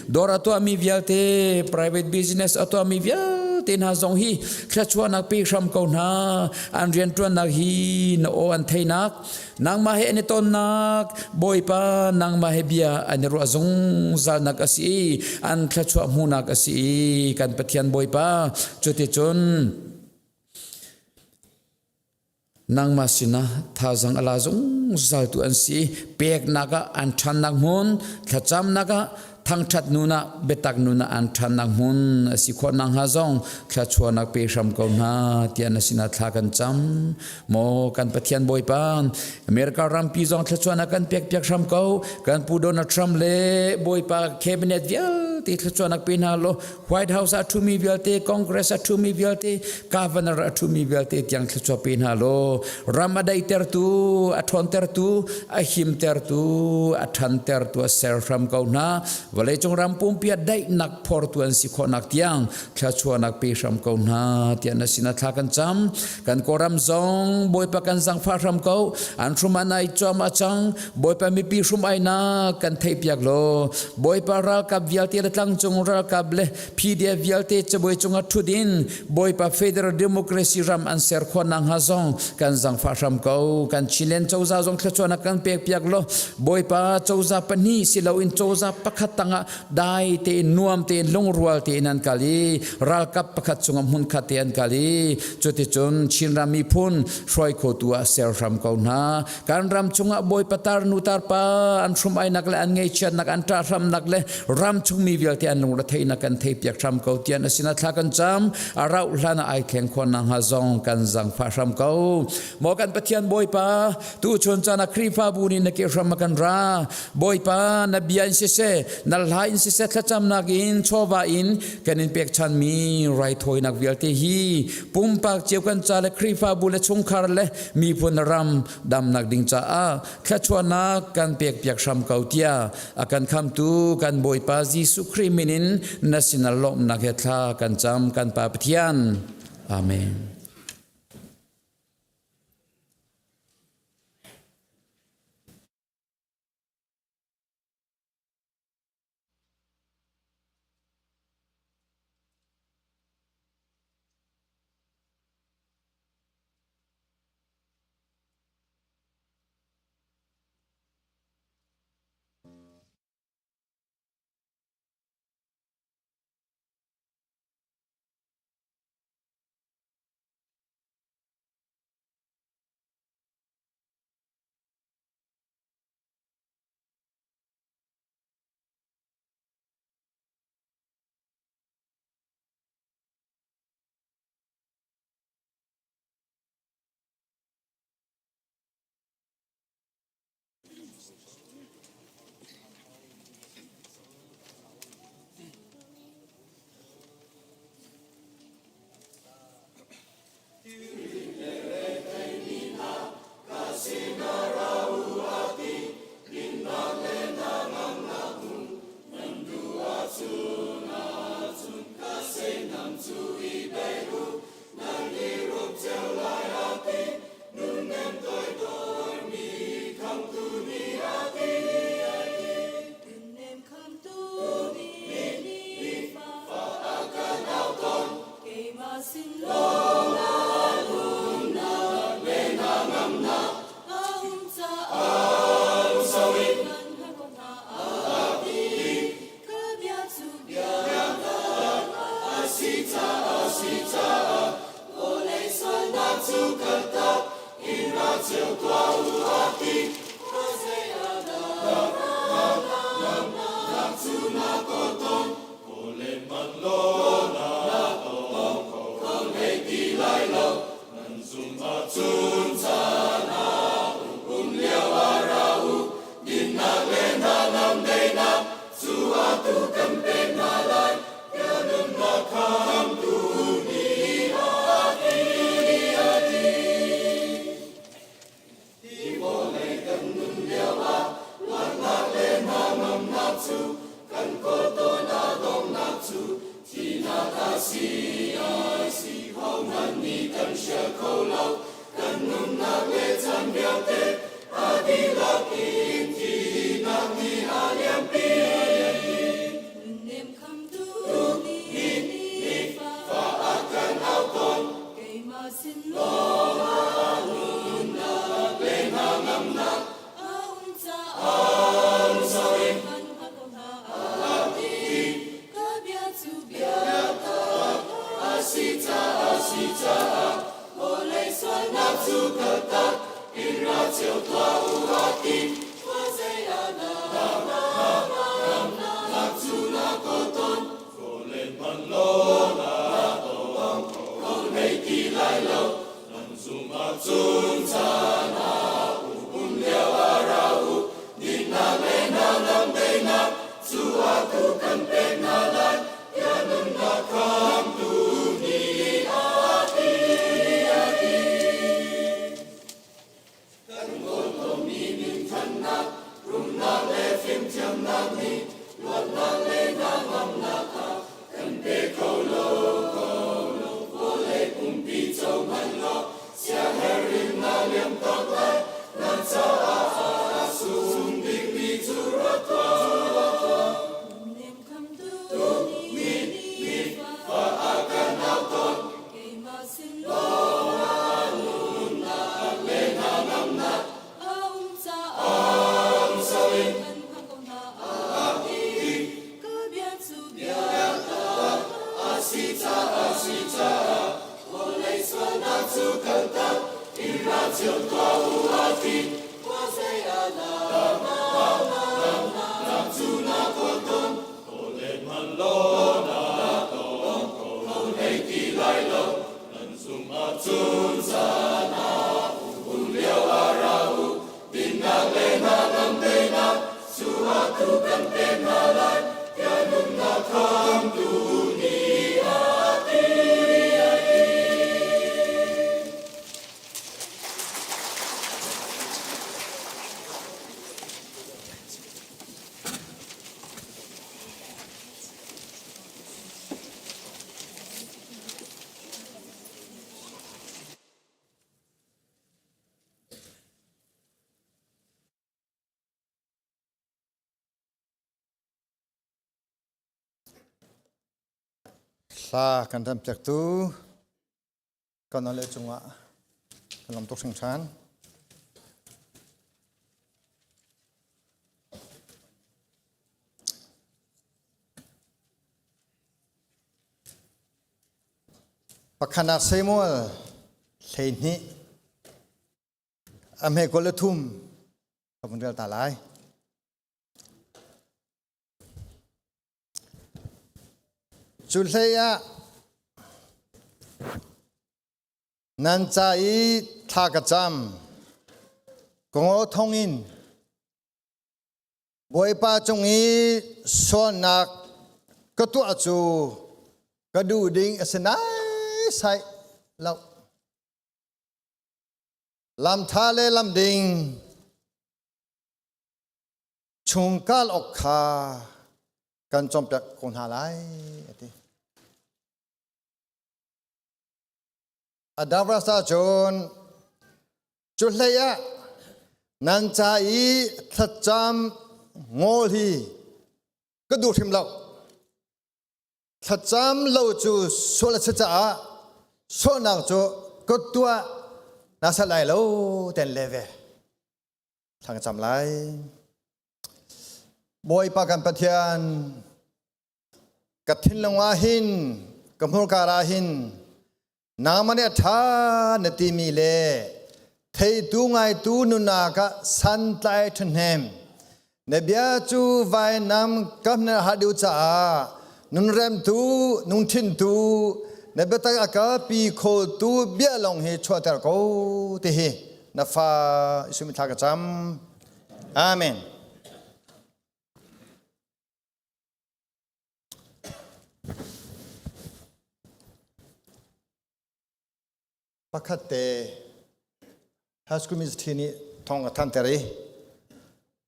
dawr a tuahmi vialte, private business a tuahmi vialte hna zong hi thluachuahnak pe hram ko hna. An rianṭuannak hi na aw an theinak Nangmah he an i tonnak Bawipa nangmah he bia an i ruah zungzalnak a si i an thluachuah hmuhnak a si i kan Pathian Bawipa cuticun nangmah sinah thazang a la zungzaltu an si peknak ah an ṭhannak hmun thlacamnak ah thangṭhat nun ah biatak nun ah an ṭhannak hmun a si khawh nakhnga zong thluachuahnak pe hram ko hna tiah na sinah thla kan cam. Maw kan Pathian Bawipa, America rampi zong thluachuahnak kan pek piak hram ko. Kan Pu Donald Trump le Bawipa cabinet vialte thluachuahnak pe hna law White House a ṭhumi vialte, Congress a ṭhumi vialte, Governor a ṭhumi vialte tiang thluachuah pe hna law ram a daihtertu, a ṭhawntertu, a himtertu, a ṭhantertu a ser hram ko hna. Vawleicung ram pumpi ah daihnak phortu an si khawhnak tiang thluachuahnak pe hram ko hna tiah na sinah thla kan cam. Kan Kawlram zong Bawipa kan zangfah hram ko. An hrum an ai cuahmah cang. Bawipa mipi hrum ainak kan theihpiak law Bawipa ralkap vialte le tlangcung ralkap le PDF vialte cabuai cungah ṭhut in Bawipa Federal Democracy ram an ser khawh nakhnga zong kan zangfah hram ko. Kan Chinland cozah zong thluachuahnak kan pek piak law Bawipa cozah pahnih si loin cozah pakhat tangah dai tein nuam tein lungrual tein an kal i ralkap pakhat chungah hmunkhat te an kal i cuticun Chinram miphun hruai khotu ah ser hram ko hna. Kan ram chungah Bawipa tar nu tar pa an hrum ainak le an ngeichiatnak an ṭah hramnak le ram chungmi vialte an lungretheihnak kan theipiak hram ko tian asina thla kan cam. A rauh hlan ah ai thleng khawh nakhnga zong kan zangfah hram ko. Maw kan Pathian Bawipa, tu chun caan ah Khrihfabu nih na ke hram a kan ra. Bawipa, na bia in siseh, na hla in siseh thlacamnak in chawva in kan in pekchanmi raithawinak vialte hi pumpak cio kan ca le Khrihfabu le chungkhar le miphun ram damnak ding caah thluachuahnak kan pekpiak hram ko tiah a kan khamtu kan Bawipa Jesuh Khrih min in na sinah lawmhnak he thla kan cam kan Pa Pathian. Amen. kan pe hna lai, tiah nunnak khamtu nih a ti. Hla kan rempiaktu kan le cungah kan lawm tuk hringhran. Pakhatnak Samuel 12 a hme 23 ka vun rel ta lai. Cu hlei ah nan ca i thla ka cam kongo thong in Bawipa cung i sualnak ka tuah cu ka duh ding a si naisai lo. Lam ṭha le lam ding chungkal awk kha kan cawnpiak ko hna lai a ti. Adavrasa cun cu hlei ah nan ca i thlacam ngawl hi ka duh hrim lo. Thlacam lo cu sual a si caah sualnak cu ka tuah na sal lai lo ten le ve. Thla kan cam lai. Bawipa kan Pathian, ka thinlung ah hin, ka hmurka ah hin, nangmah nih a ṭha na timi le theitu ngaitu nunak ah santlai ṭhahnem. Na bia cu vainam kam na ha deuh caah nunremtu, nungthintu, na biatak a kalpi khotu bia lawng hi chuahter ko ti hi na fa Jesuh thla ka cam. Amen. Pakhat te High School Ministry nih thong a thanter i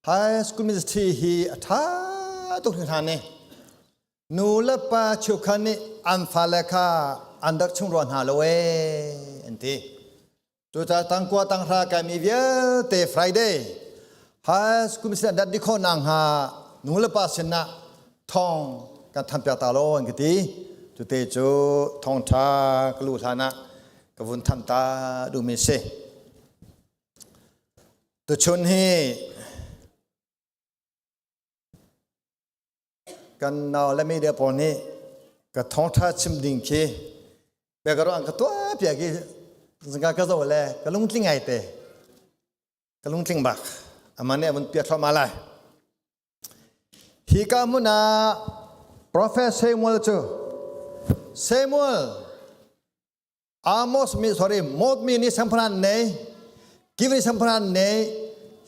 High School Ministry hi a ṭha tuk hringhran ni. Nu le pa cheukhat nih an fale kha an rak chung rua hna lo ee an ti. Cucaah tangkua tanghra kaimi vialte Friday High School Ministry an rat dih khawh nakhnga nu le pa sinah thong kan thanpiak ta law an ka ti. Cute cu thawngṭha ka luh hlan ah ka vun than ta duhmi si. Tuchun hi kan nau le media pawl nih ka thawngṭha chim ding khi bia ka ruah ka tuah piak i zingka ka zoh le ka lungtling ngai te ka lungtling bak amah nih a vun piah thluahmah lai. Hi ka hmun ah Prophet Samuel cu Samuel Amos mi sorry Mot mi nih sampharan nei Kiv nih sampharan nei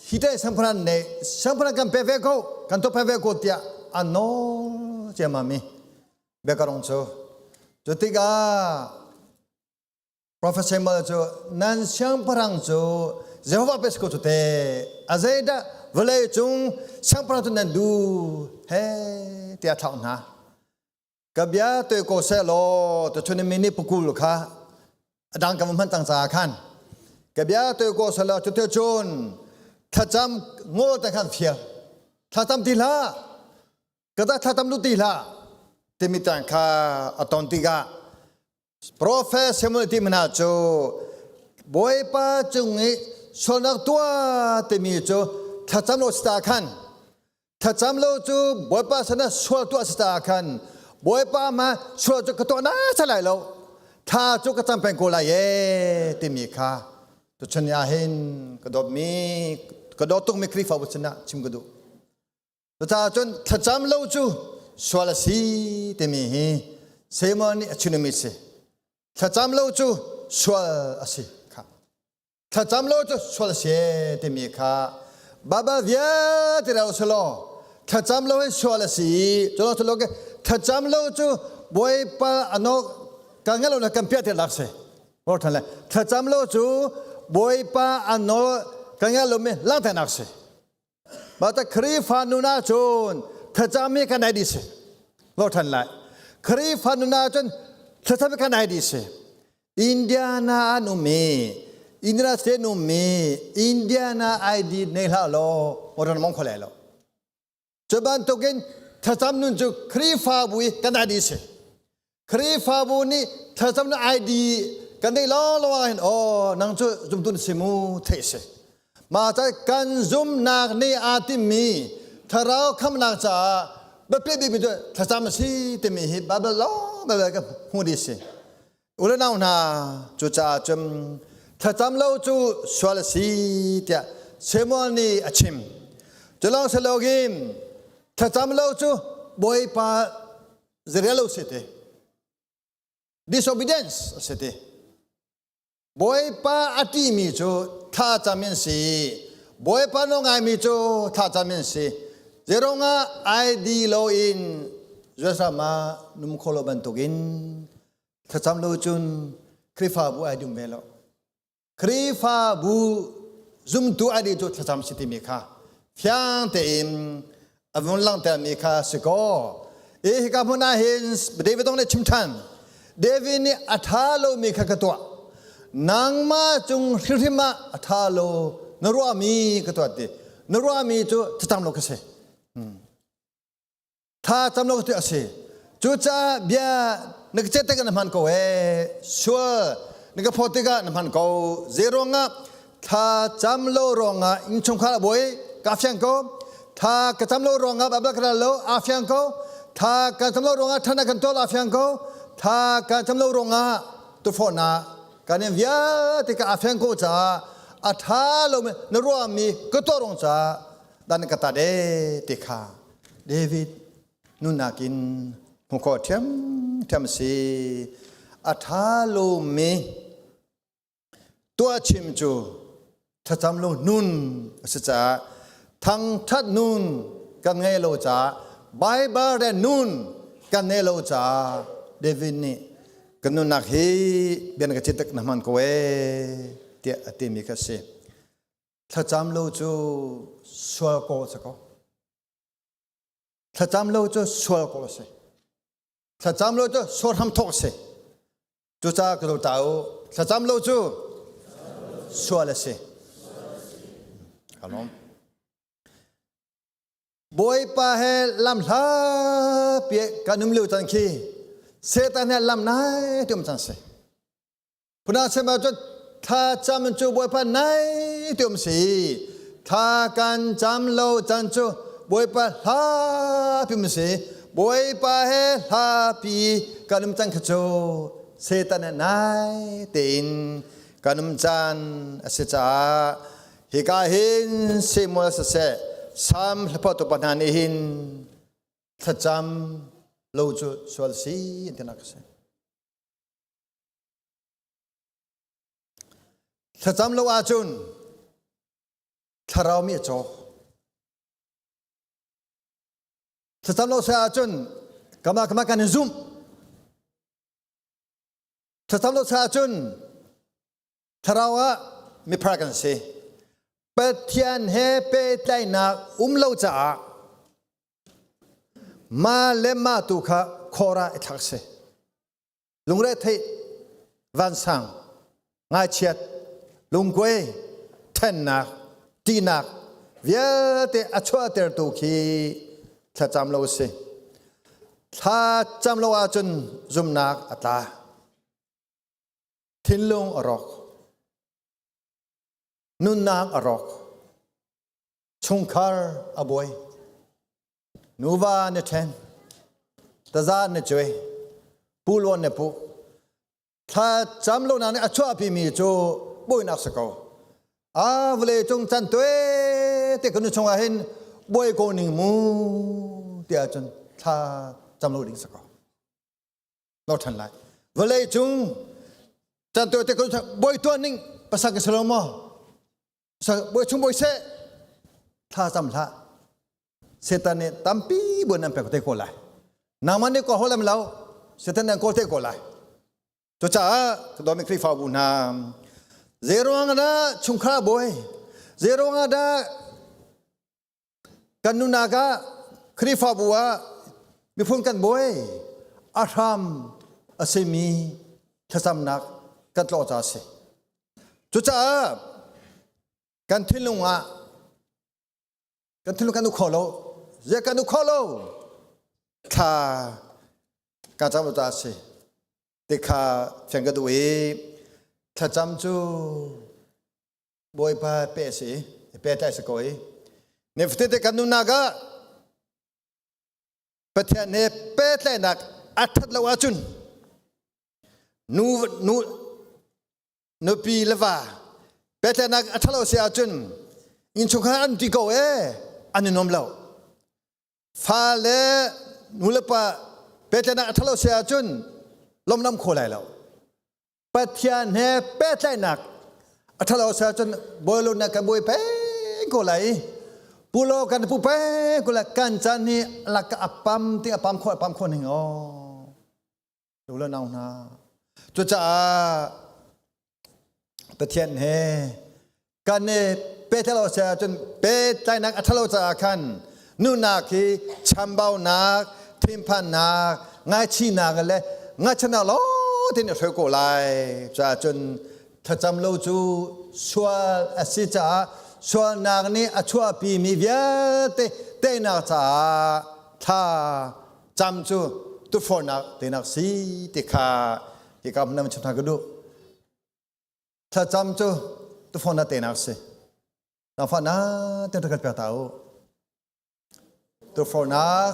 Hite sampharan nei sampharan kan pe ve ko kan to pe ve ko tiah an nawl ciammam mi biakarong cu cu tikah Prophet Samuel cu nan siangpahrang cu Jehovah pe ko cu te a zeidah vawlei cung siangpahrang cu nan du he tiah thlauh hna ka bia te ko seh law tu chun mi nih pukul kha adang ka hman cang caah khan ka bia te ko seh law cu te cun thlacam ngol te khan fial thlacam ti hlah ka ta thlacam lu ti hlah timi tang kha a ton tikah Prophet Samuel ti hna cu Bawipa cung i sualnak tuah timi cu thlacam lo si ta khan thlacam lo cu Bawipa sana sual tuah si ta khan Bawipa ma sual cu ka tuah na sa lai lo thla cu ka cam peng ko lai e timi kha tuchun ni ah hin ka dawtmi ka dawt tukmi Khrihfabu sinah chim ka duh Cucaah cun thlacam lo cu sual a si timi hi Simon nih a chimmi si. Thlacam lo cu sual a si kha. Thlacam lo cu sual a si timi kha Baibal vialte rel selaw. Thlacam lo hi sual a si. Cu lo ke thlacam lo cu Bawipa ano kan ngalo na kan piah te lak si. Or than le thlacam lo cu Bawipa ano kan ngalo mi lang te nak si. Mah ta Khrihfa nun ahcun thlacam mi kan ai di si. Lo than lai. Khrihfa nun ahcun thlacam mi kan ai di si. Indiana an um i Indiana State an um i Indiana ID nei hlah law motor na mong kho lai lo. Cu bantukin thlacam nun cu Khrihfabu i kan ID si. Khrihfabu nih thlacam nun ID kan neih lawng lawng ah hin aw nang cu zumtu na si mu theih si. Mah ca kan zumnak nih aa timmi thlarau khamnak caah biapi bikmi cu thlacam a si timi hi Bible lawng Bible ka hmuh dih si. U le nau hna, cucaah cun thlacam lo cu sual a si tiah Samuel nih a chim. Cu lawng si loin thlacam lo cu Bawipa zeirel lo si ti. Disobedience a si ti. Bawipa a ṭihmi cu thlacam in si. Bawipa nawl ngaimi cu thlacam in si. Zeirongah ID loin Jerusalem ah num kho lo bantukin thlacam lo cun Khrihfabu ai dum ve lo. Khrihfabu zumtu ai dih cu thlacam si timi kha fiang tein a vun langhtermi kha si kaw i hika hmun ah hin David zong nih chim ṭhan David nih a ṭha lomi kha ka tuah nangmah cung hrimhrim ah a ṭha lo na ruahmi ka tuah ti na ruahmi cu thlacam lo ka si tha cam lo ti a si cucaah bia na ka chet tikah na hman ko ee sual na ka phawt tikah na hman ko zeiruangah thla cam lo ruangah innchungkhar a buai ka fiang ko thla ka cam lo ruangah Bible ka rel lo a fiang ko thla ka cam lo ruangah ṭhan kan tuah a fiang ko thla ka cam lo ruangah tufawhnak kan in vialte ka a fiang ko caah a ṭha lo na ruahmi ka tuah ruang caah dan ka tat e ti kha David nunnak in hmu khawh ṭhiamṭhiam si. A ṭha lomi tuah chim cu thlacam lo nun a si caah thangṭhat nun kan ngei lo caah Baibal re nun kan ngei lo caah David nih kan nunnak hi bian ka citak na hman ko ee tiah a timi kha si. Thlacam lo cu sual ko a si ko. Thlacam lo cu sual ko a si. Thlacam lo cu sual hram thawk a si. Cucaah ka ta u, thlacam lo cu sual a si. Kalom. Bawipa he lam hla pi kan um lio chan khi Satan he lam nai ti um cang si. Phuna sem ahcun thlacam cu Bawipa nai ti um si. Thla kan cam lo can cu Bawipa hla pi um si. Bawipa he hla pi kan um cang kha cu Satan he nai tein kan um caan a si caah hika hin Samuel siseh Sam hlaphuahtu pa hna nih hin thlacam lo cu sual si an ti nak a si. Thlacam lo ahcun thlarau mi a caw. Thlacam lo se ahcun kama kama kan in zumh. Thlacam lo se ahcun thlarau ah miphar kan si. Pathian he pehtlaihnak um lo caah ma le ma tu kha khor ah i thlak si. Lungretheih, vansang, ngaichiat, lungkuai, ṭhennak, ṭihnak vialte a chuahtertu khi thlacam lo a si. Thlacam lo ahcun zumnak a tla. Thinlung a rawk. Nunnak a rawk. Chungkhar a buai. Nuva na ṭhen, taza na cuai, pulawn na puh. Thla cam lo nak nih a chuahpi mi cu buainak si ko. A vawlei cung can tue te kan chung ah hin buai ko ning mu tiah cun thla cam lo ding si ko. Lo ṭhan lai. Vawlei cung can tue te kan buai tuan ning pasal ka si lo maw? Bawi chung bawi seh thla cam hlah. Satan nih tampi buan an pek te ko lai. Nangmah nih kawl lam lo, Satan nih an kawl te ko lai. Cucaah ka dawmi Khrihfabu hna, zeiruang dah chungkhar bawi, zeiruang dah kan nunak ah Khrihfabu ah miphun kan bawi, a hram a simi thlacamnak kan tlawh ca a si. Cucaah kan thinlung ah kan thinlung kan uk kho lo, zia kan uk kho lo, thla ka cam ta a si. Ti kha fiang ka duh i thlacam cu Bawipa pe a si i pe tlai si ko i nifatinte kan nunnak ah Pathian he pehtlaihnak a ṭhat lo ahcun nu nu nupi le va pehtlaihnak a ṭhat lo si ahcun innchungkhar an ti ko ee an i nuam lo. Fa le nulepa pehtlaihnak a ṭhalo si ahcun lawmlam kho lai lo. Pathian he pehtlaihnak a ṭhalo si ahcun bawi na kan bawi peng ko lai i pulo kan pu peng ko lai kan caan hi lak a pam ti a pam kho a pam kho ning aw u le nau hna cucaah Pathian he kan i pehtlaih lo si ahcun pehtlaihnak a ṭhalo caah khan nunak hi chambaunak thinphannak ngaichihnak le ngaihchiatnak lawng tein a hruai ko lai caah cun thlacam lo cu sual a si caah sualnak nih a chuahpimi vialte teinak caah thla cam cu tufornak tenak si ti kha hika hmun ah chim hna ka duh. Thlacam cu tufornak tenak si. Nangfah na ten rak pek ta u. Tufornak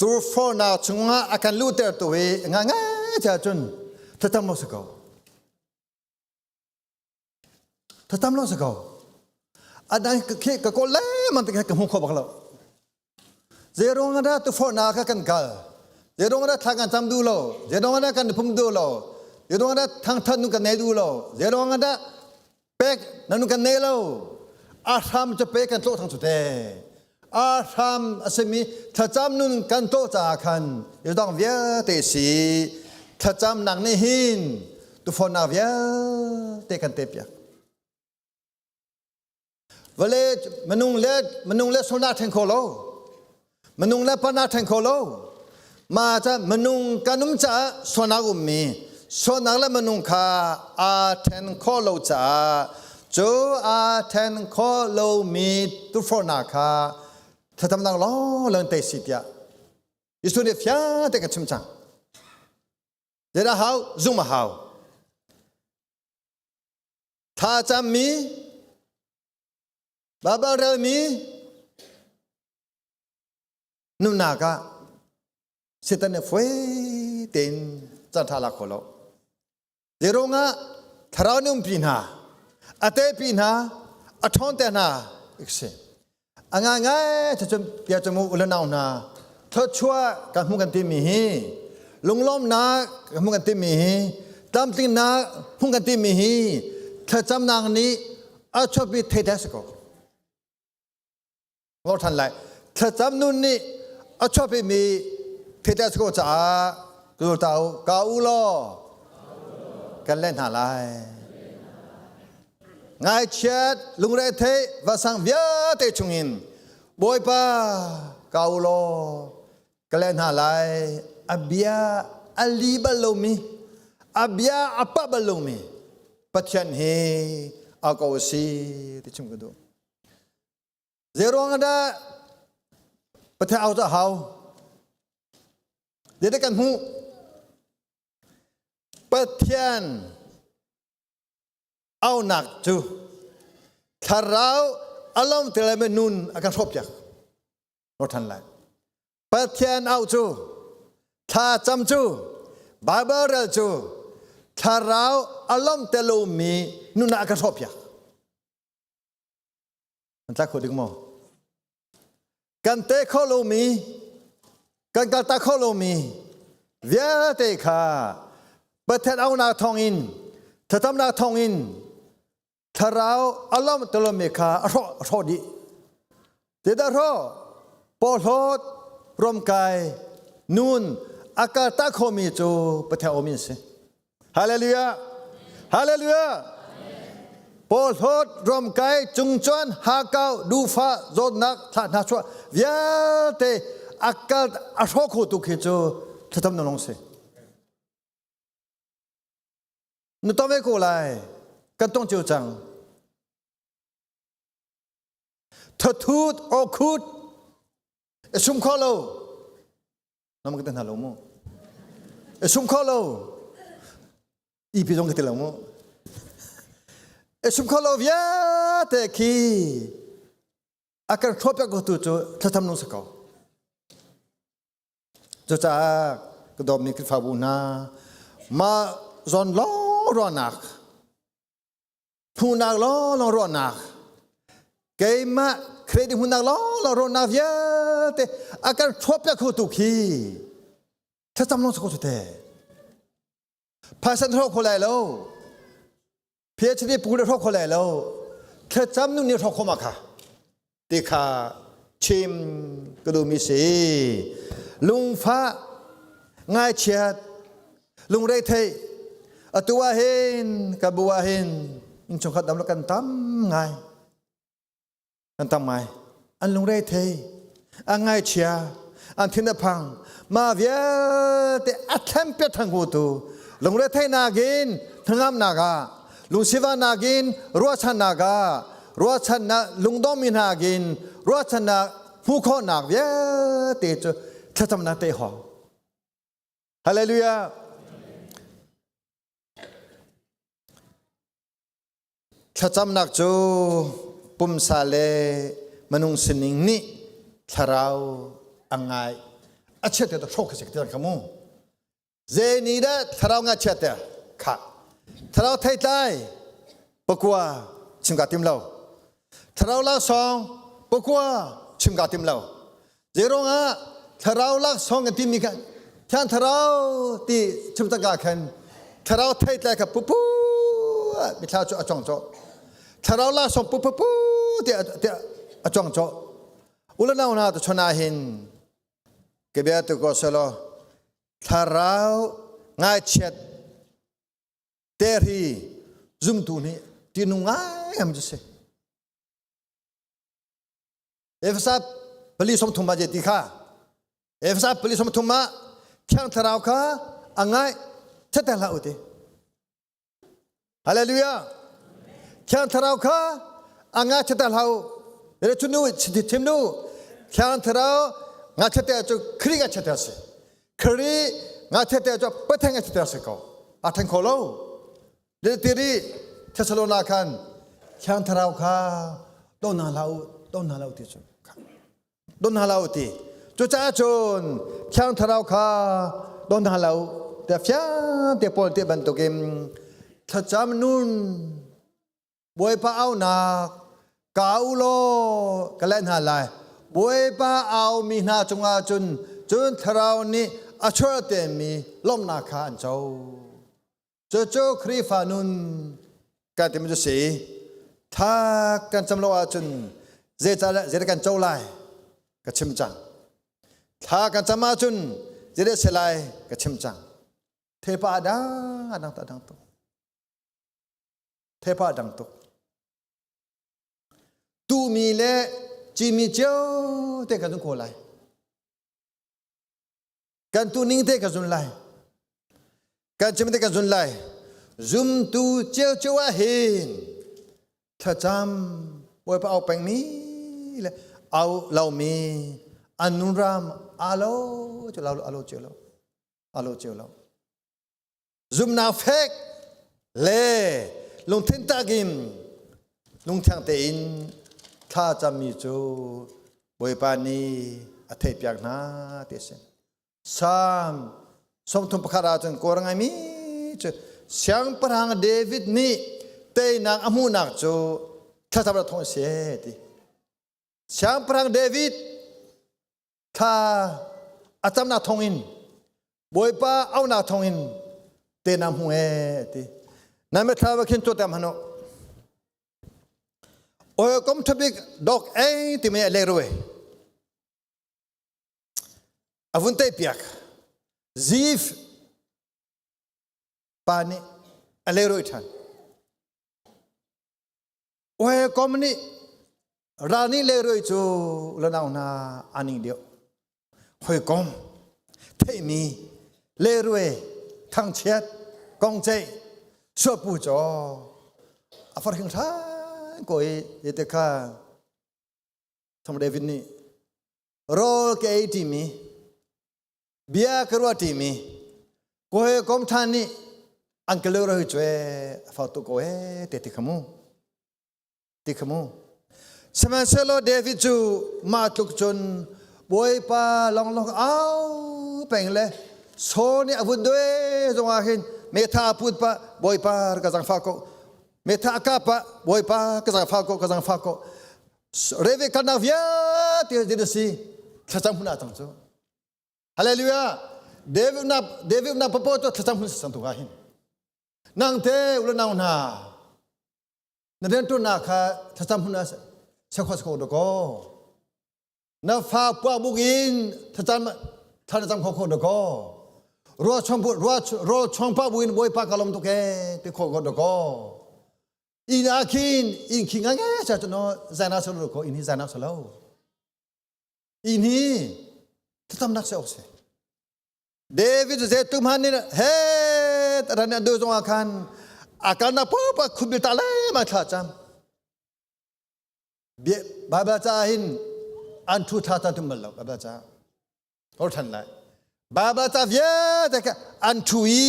Tufornak chungah a kan luhter tu hi ngai ngai cha cun thlacam lo si ko. Thatam lo si ko. A dang khi ka kawl lengmang te ka hmu kho bak lo. Zeirong dah tufornak kha kan kal. Zeirong dah thla kan cam duh lo. Zeirong dah kan phum duh lo. Zeirong dah thangthat nu kan nei duh lo. Zeirong dah pek nanu kan nei lo. A hram cu pe kan tlawh thang cu te. A hram a simi thlacam nun kan tlawh caah khan dang vialte si thlacam nak nih hin tufornak vialte kan te piak. Vale minung le minung le sulnak then kho lo. Minung le panak then kho lo. Ma ca minung kan um caah sualnak ummi sualnak le minung kha aa then kho lo caah cu aa then kho lomi tufornak kha thlacamnak lawng lawng te si tiah Jesuh nih fiang te kan chim cang. Zeidah hau? Zum a hau. Thla cammi, Baibal relmi, nunnak ah Satan nih fawi tein caan ṭha lak kho lo. Zeiruangah thlarau nih umpi hna, a tepi hna, a ṭhawnter hna si. A ngaingai cucun bia cu mu u le nau hna thluachuah kan hmuh kan timi hi lunglawmnak kan hmuh kan timi hi tlamtlingnak hmuh kan timi hi thlacamnak nih a chuahpi thei si ko. Ngor ṭhan lai. Thlacam nun nih a chuahpimi thete ko caah ka ta u ka u law kan leh hna lai. Ngaichiat lungretheih vasang vialte chungin Bawipa ka u law ka leh hna lai. A bia a li bal lomi a bia a pah bal lomi Pathian hi a ko si ti chim ka duh. Zeiruang ah dah Pathian au cu a hau? Zeidah kan hmuh? Pathian aunak cu thlarau alom te le nun a kan hrawhpiak. Ro than lai. Pathian au cu thla cam cu Bible rel cu thlarau alom te lomi nun ah a kan hrawhpiak. An tlak kho ding maw? Kan te kho lomi, kan kaltak kho lomi vialte kha Pathian aunak thawngin, Thlacamnak thawngin thlarau a lawm talomi kha a hrawh a hrawh dih. Zeidah hrawh? Porhlawt, romkai, nun a kaltak khomi cu Pathian aw min si. Hallelujah! Hallelujah! Porhlawt, romkai, cungcuan, hakau, duhfah, zawtnak, thlah hna chuah vialte a kal a hrawh khotu khi cu thlacam na lung si. Na tong ve ko lai. Kan tong cio cang. Thathut awkhut a sum kho lo. Nam ka te hna lo mu. A sum kho lo. Ipi zong ka ti lo mu. A sum kho lo vialte khi a kan hrawh ko tu cu thlacam nung si ko. Cucaah ka dawtmi Khrihfabu hna, mah zawn lawng ruahnak, hmuhnak lawnglawng ruahnak, keimah credit hmuhnak lawnglawng ruahnak vialte a kan hrawhpiak khotu khi thlacam lawng si ko cu te. Phaisa na hrawk kho lai lo. PhD pu na hrawk kho lai lo. Thlacam nu nih hrawk kho ma kha. Ti kha chim ka duhmi si. Lungfah, ngaichiat, lungretheih, atu ah hin ka bu ah hin innchungkhat dam kan tam ngai. An tam ngai. An lungre thei. An ngaichia. An thin a phang. Mah vialte a thlen piat thang tu lungre theinak in hnangamnak ah lungsivannak in ruahchannak ah ruahchannak lungdongmi hna in ruahchannak hmuh khawhnak vialte cu thlacamnak te hawng. Hallelujah. Thlacamnak cu pumsa le minung sining nih thlarau a ngai a chiat te hrawk ka si ti kha mu. Zei nih dah thlarau nga chiat te kha thlarau theitlai pakua chim ka tim lo. Thlarau laksawng pakua chim ka tim lo. Zeiruangah thlarau laksawng kan timi kha thiang thlarau ti chim cangka khan thlarau theitlai kha pupu mithla cu a cong cawh. Thlarau laksawng pupu ti a cong cawh. Ulanau hna tu chon ah hin ka bia tu ko selo thlarau ngaichiat terhi zumtu nih tinung ngai am cu si. Efesa pali som thum ah ti kha Efesa pali som thum ah Thiang Thlarau kha a ngai thete hlah u ti Hallelujah Thiang Thlarau kha a ngai thete hlah u Re chunu chim nu Thiang Thlarau nga thete cu Khrih nga thete si Khrih nga thete cu Pathian nga thete si ko a theng kho lo Tiri Thessalona khan Thiang Thlarau kha don hna hlah u, don hna hlah u ti cu. Don hna hlah u ti. Cucaah cun Thiang Thlarau kha don hna hlah u tiah fiang te Paul te bantukin thlacam nun Bawipa aunak ka u law ka leh hna lai. Bawipa aumi hna cungah cun cun Thlarau nih a chuah mi lawmhnak kha an co. Cucu Khrihfa nun kan timi cu si. Tha kan cam lo ahcun zeicah zeidah kan co lai ka chim cang. Thla kan cam ahcun zeidah si lai ka chim cang. Thepa a dang a dang a dang tuk. Thepa a dang tuk. Tumi le cimi cio te kan zung ko lai. Kan tu ning te ka zun lai. Kan chim te ka zun lai. Zumtu cio cio ah hin thlacam Bawipa au peng mi le au lo mi an nun ram alo cu lo alo cio lo alo cio lo zumnak fek le lungthin takin lungthiang tein thla cammi cu Bawipa nih a theihpiak hna ti a si. Psalm 31 ahcun kawr ngaimi cu Siangpahrang David nih teinak a hmuhnak cu thlacam thawng a si ti. Siangpahrang David thla a camnak thawngin Bawipa auhnak thawngin tehna hmu ee ti. Na mithla va khin tu tam hanu. Oi kom thabik dok ei ti me le rue. Avun te piak. Zif pa nih a le rui than. Oi kom nih rani le rui cu lanau na aning deuh. Hawikom, theihmi, lerue, thangchiat, kongceih, suapu caw, a far hing hran ko i te kha Thong David nih rawl ka ei timi, bia ka ruah timi, ko he kom than nih an ka lero hi cue a fau tu ko he te ti khamu. Ti kha mu. Sihmanhsehlaw David cu mah tluk cun Bawipa longlong au peng le saw nih a vun due zongah hin metha a put pah Bawipa ka zangfah ko metha a kap pah Bawipa ka zangfah ko ka zangfah ko reve kalnak vialte din a si thlacam hun ah cang cu Hallelujah David na David na papo to thlacam hun sang tu ka hin nang te ula nau hna na rianṭuannak kha thlacam hmun ah sekhua ko da kaw na fa puak in thlacam thla na cam kho kho da kaw rua chong rua ro chong pa buin bawipa ka lom tuk e ti kho ko da kaw inn ah khin inn khi ngai ngai cha chu no zaina salo ko inn hi zaina salo inn hi thlacamnak se ok se David cu zeitluk hmanh nih he ran an duh zongah khan a kalnak paohpaoh khupbil ta lengmang thla cam. Bible caah hin an thu tha ta tum bal lo Bible caah. Hor than lai. Bible ca vialte kha an thu i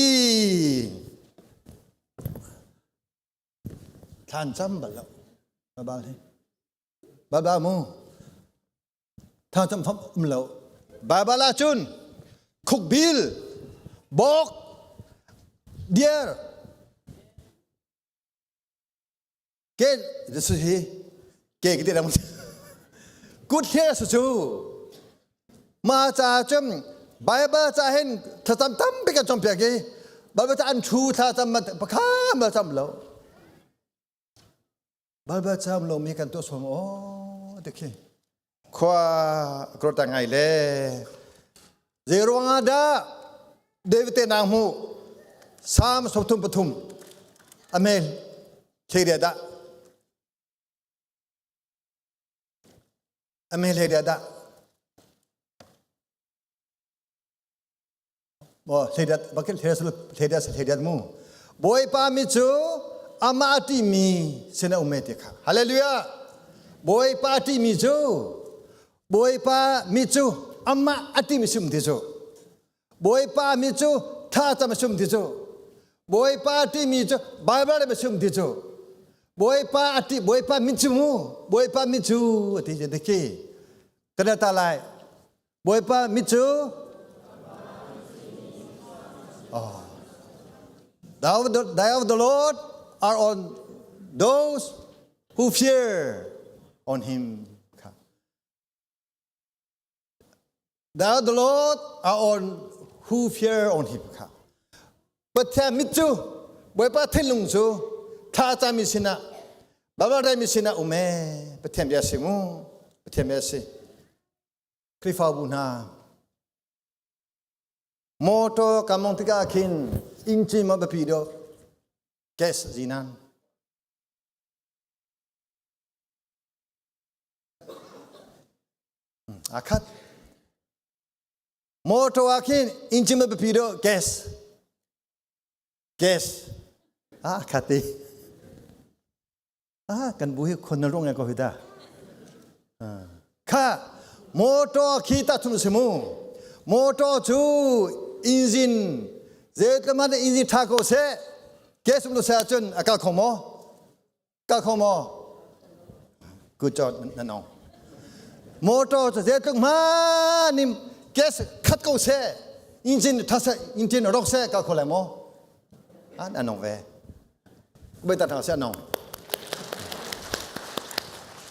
thlan cam bal lo. Bible hi. Bible mu. Thangcham fam um lo. Baibal ahcun khukbil, bawk, deer, ke su hi ke ke ram kut hliar su cu ma ca cun Baibal ca hin thlacam tampi kan cawnpiak i Baibal ca an thu thlacam pakha ma cam lo. Baibal cam lomi kan tuah suam aw ti khi khua krota ngai le zei ruangah dah David te nang hmu Psalm 33 amen thleria dah amen thleria dah Maw hleidat bakil hleidat hleidat mu. Bawipa mi cu amah ṭihmi sin a um e ti kha. Hallelujah. Bawipa ṭihmi cu Bawipa mi cu amah a ṭihmi si um ti cu. Bawipa mi cu tha cam a si um ti cu. Bawipa ṭihmi cu Bible a si um ti cu. Bawipa a ṭih Bawipa min cu mu. Bawipa min cu a ti ti khi. Kan ta lai. Bawipa mit cu oh. The eye of the, the eye of the Lord are on those who fear on him. The eye of the Lord are on who fear on him. Pathian mit cu Bawipa thinlung cu thla cami sinah Baibal relmi sinah um ee Pathian bia si mu Pathian bia si Khrihfabu hna motor kan mong tikah khin engine ma biapi deuh gas zinan a khat motor ah khin engine ma biapi deuh gas gas a khat i Ah, kan bu hi khon na rong ko hi da. Kha motor khi ta thun si mu. Motor cu engine zeitlama na engine tha ko se gas um lo se ahcun a kal kho maw? Kal kho maw? Good job na nong. Motor cu zeitluk hma nim gas khat ko se engine tha se engine rok se kal kho lai maw? Ah, na nong ve. Bai ta thang sia nong.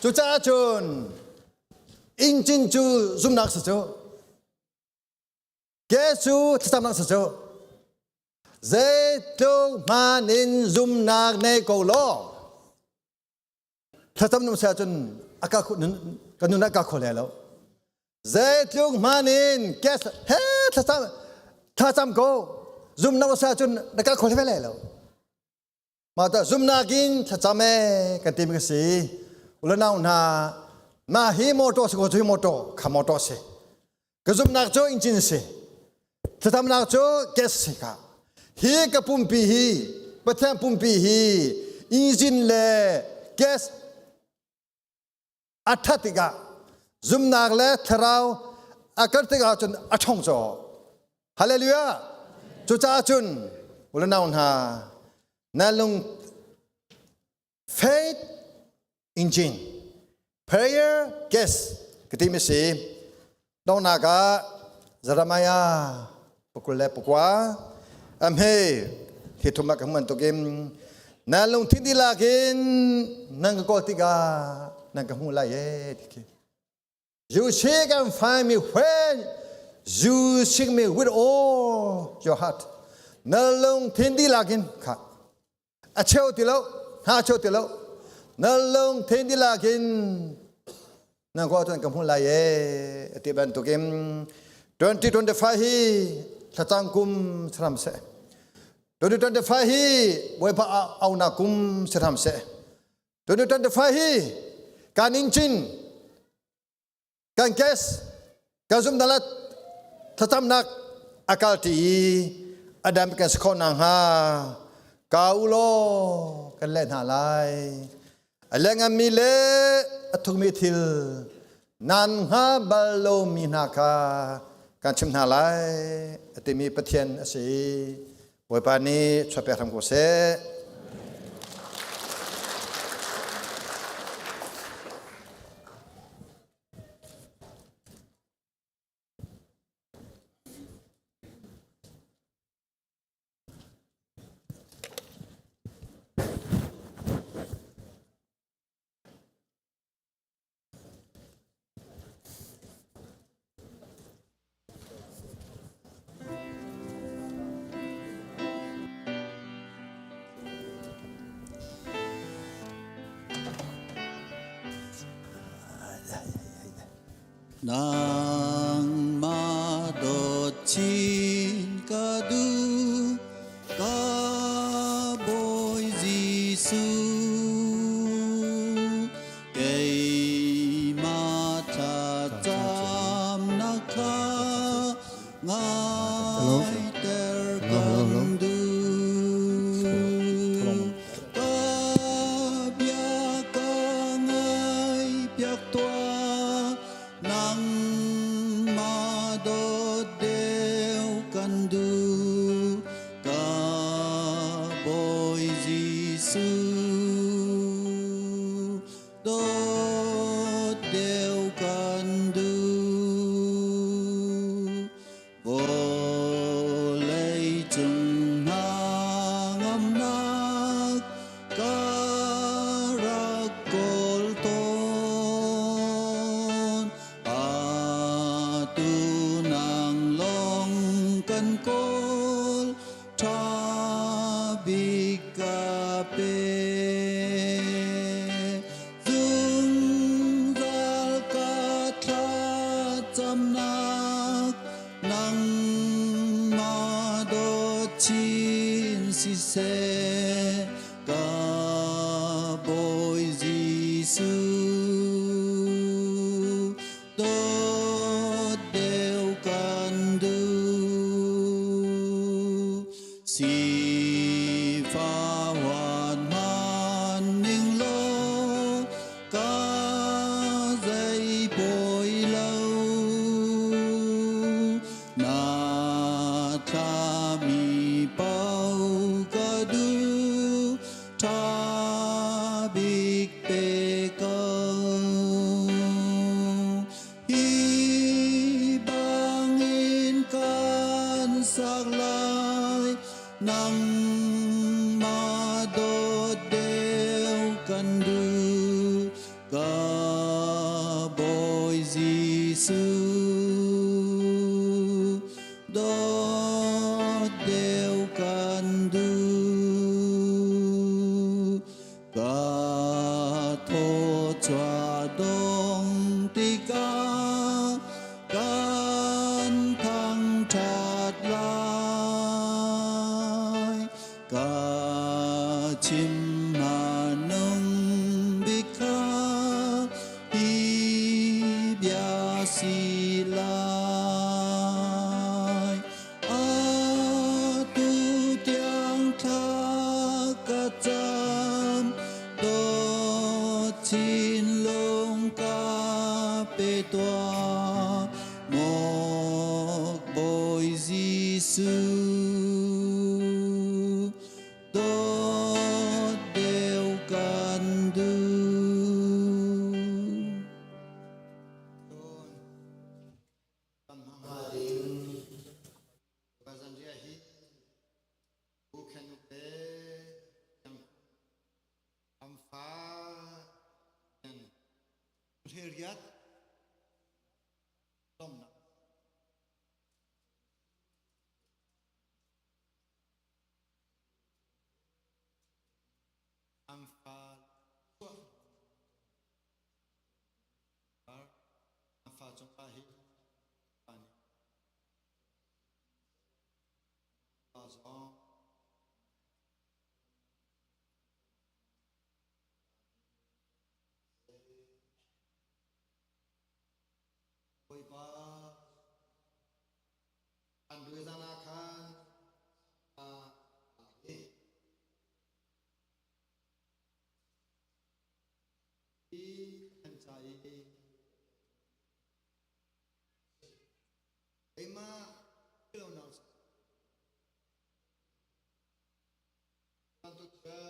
Cucaah cun engine cu zumnak si cu. Gas cu thlacamnak si cu. Zeitluk hman in zumnak nei ko law thlacam nung sia cun aka ka nun ah ka kho le lo. Zeitluk hman in kes he thlacam thlacam ko zumnak sia cun na ka kho le lo. Mah ta zumnak in thlacam e kan ti mi ka si. Ulanau hna mah hi motor si ko cu hi motor kha motor si. Ka zumhnak cu engine si. Thlacamnak cu gas si ka. Hi ka pumpi hi Pathian pumpi hi engine le gas a ṭhat tikah zumnak le thlarau a kar tikah cun a ṭhong caw. Hallelujah! Cucaah cun ulanau hna na lung faith engine prayer gas ka ti mi si donghnak ah Jeremiah 29 amhe hi thum ah ka hman tukin na lungthin dihlak in nan ka kawl tikah nan ka hmu lai e ti You seek and find me when you seek me with all your heart. Na lungthin dihlak in kha a cheu ti lo hna cheu ti lo na lungthin dihlak in na ko cun ka hmu lai e ti bantukin 2025 hi thlacang kum saram seh 2025 hi Bawipa aunak kum saram seh 2025 hi kan in cin kan kes kan zum dalat thlacamnak akal ti i adam kan si khawh nakhnga ka u law kan leh hna lai a lengammi le a thukmi thil nan hnga bal lomi hna kha kan chim hna lai a timi Pathian a si. Bawipa nih chuahpek hram ko seh. Nangmah dawt chin ka duh ka Bawi Jesuh keimah thlacamnak kha ngaiter kan duh ka bia ka ngaihpiak tuah nangmah dawt deuh kan duh ka Bawi Jesuh dawt deuh kan duh vawlei cung hna ngamnak ka rak kawl tawn atu nang lawng kan kawl ṭha bik ka pe zungzal ka thlacamnak nangmah dawt chin siseh ka Bawi Jesuh dawt deuh kan duh sifawan hman ning law ka zei pawi lo na thlami pau ka duh ṭha bik pe ko hi bangin kan sak lai nangmah dawt deuh kan duh ka Bawi Jesuh dawt deuh kan. Ka chim nung bik kha hi bia si lai. Atu tiang thla ka cam, dawt thinlung ka pe tuah, maw Bawi Jesuh. Dawt deuh kan duh. Bawipa an duai zan ah khan a hi an ca i keimah lonak bantuk kha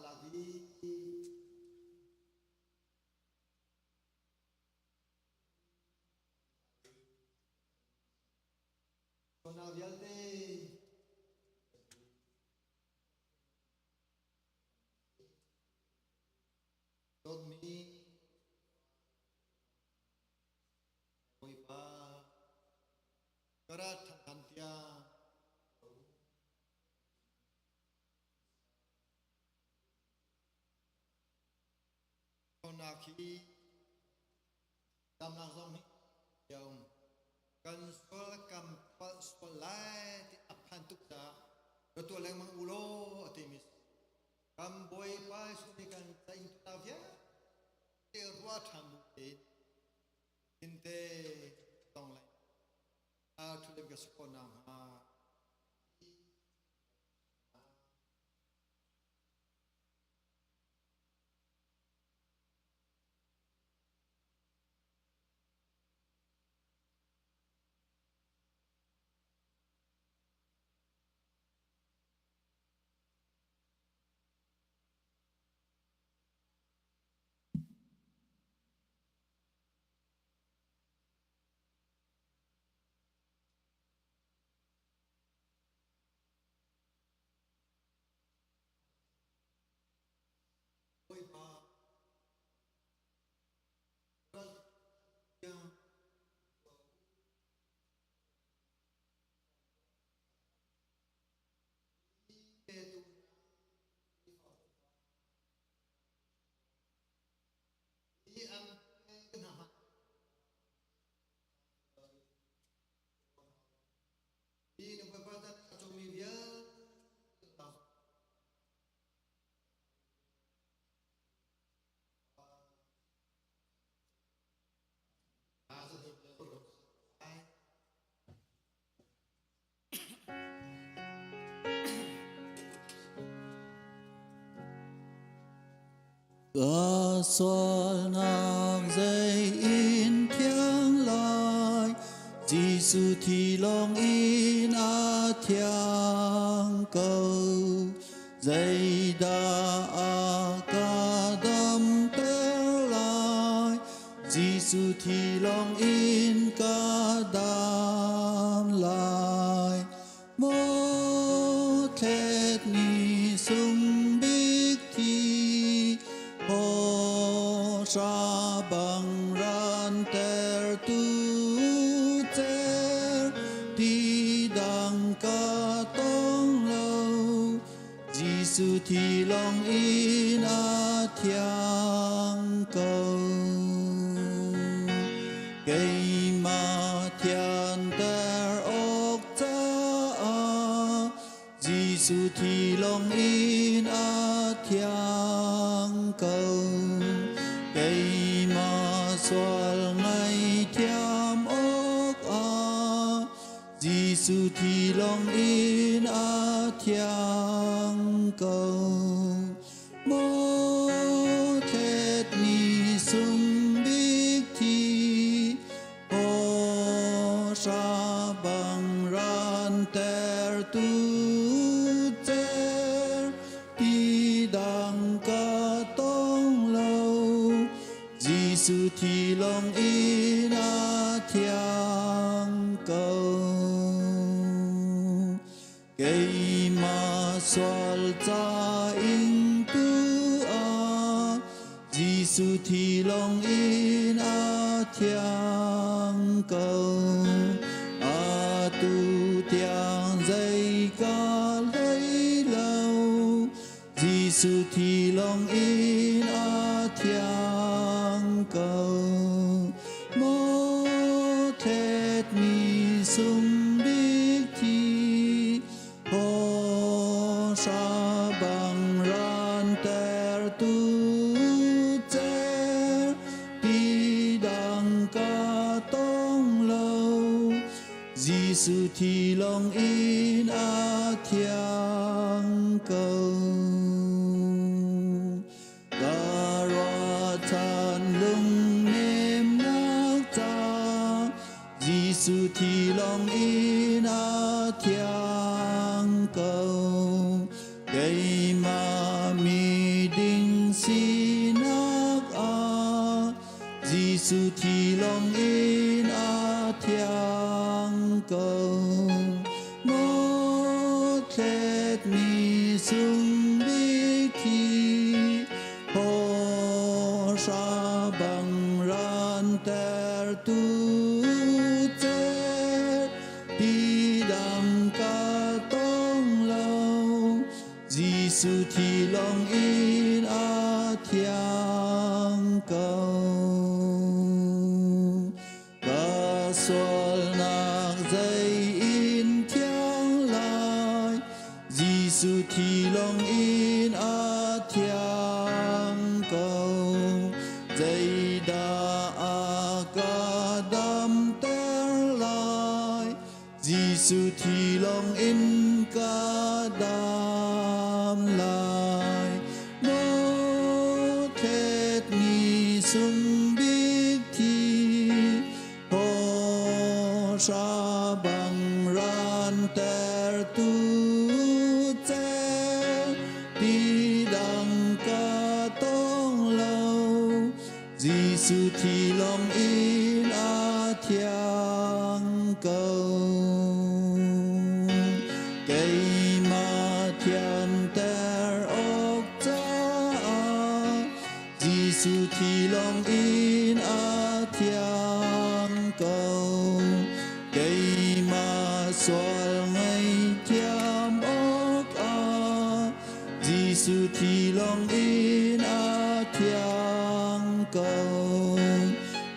lak i na vialte dawtmi Bawipa ka rat ṭhan tiang nak hi damnak zong hi a um. Kan sual kam palh sual lai ti a phan tuk caah ra tuah lengmang u law a timi kan Bawipa Jesuh nih kan ca ing tu vialte ruah ṭhan bu tein tinte tong lai a ṭhu ka si khawh nakhnga. Bawipa Ka sualnak zei in thiang lai, Jesuh thi lawng in a thiang ko. Zeidah a ka damter lai, Jesuh thi lawng in ka dam lai. Maw thlet ni sung bik thi, ho sa bang ran ter tu cer, ti dang ka tong lo, Jesuh thi lawng in a thiang ko. Keimah Jesuh thi lawng in a thiang ko. Keimah sual ngaihthiam awkah Jesuh thi lawng in a thiang ko. Maw thletmi sung bik thi Hawhra bang rantertu cer ti dang ka tong lo. Jesuh thi lawng in a thiang ko. Keimah sual ca ing tu ah Jesuh thi lawng in a thiang ko. Atu tiang zei ka hlei lo. Jesuh thi lawng in a thiang ko. Maw thletmi sung bik thi hawhra bang rantertu cer ti dang ka tong lo. Jesuh thi lawng in a thiang ko. Ka ruahchan lungnemnak ca Jesuh thi lawng in a thiang ko. Keimah miding sinak ah Jesuh thi lawng in a thiang ko. Maw thletmi sung bik thi hawhra bang rantertu cer ti dang ka tong lo. Jesuh thi lawng in a thiang ko. Ka sualnak zei in thiang lai, Jesuh thi lawng in a thiang ko. Zeidah a ka damter lai, Jesuh thi lawng in ka dam lai. Maw thletmi sung bik thi hawhra bang rantertu cer ti dang ka tong lo. Jesuh thi lawng in a thiang ko. Keimah thianter awk caah Jesuh thi lawng in a thiang ko. Keimah sual ngaihthiam awkah Jesuh thi lawng in a thiang ko.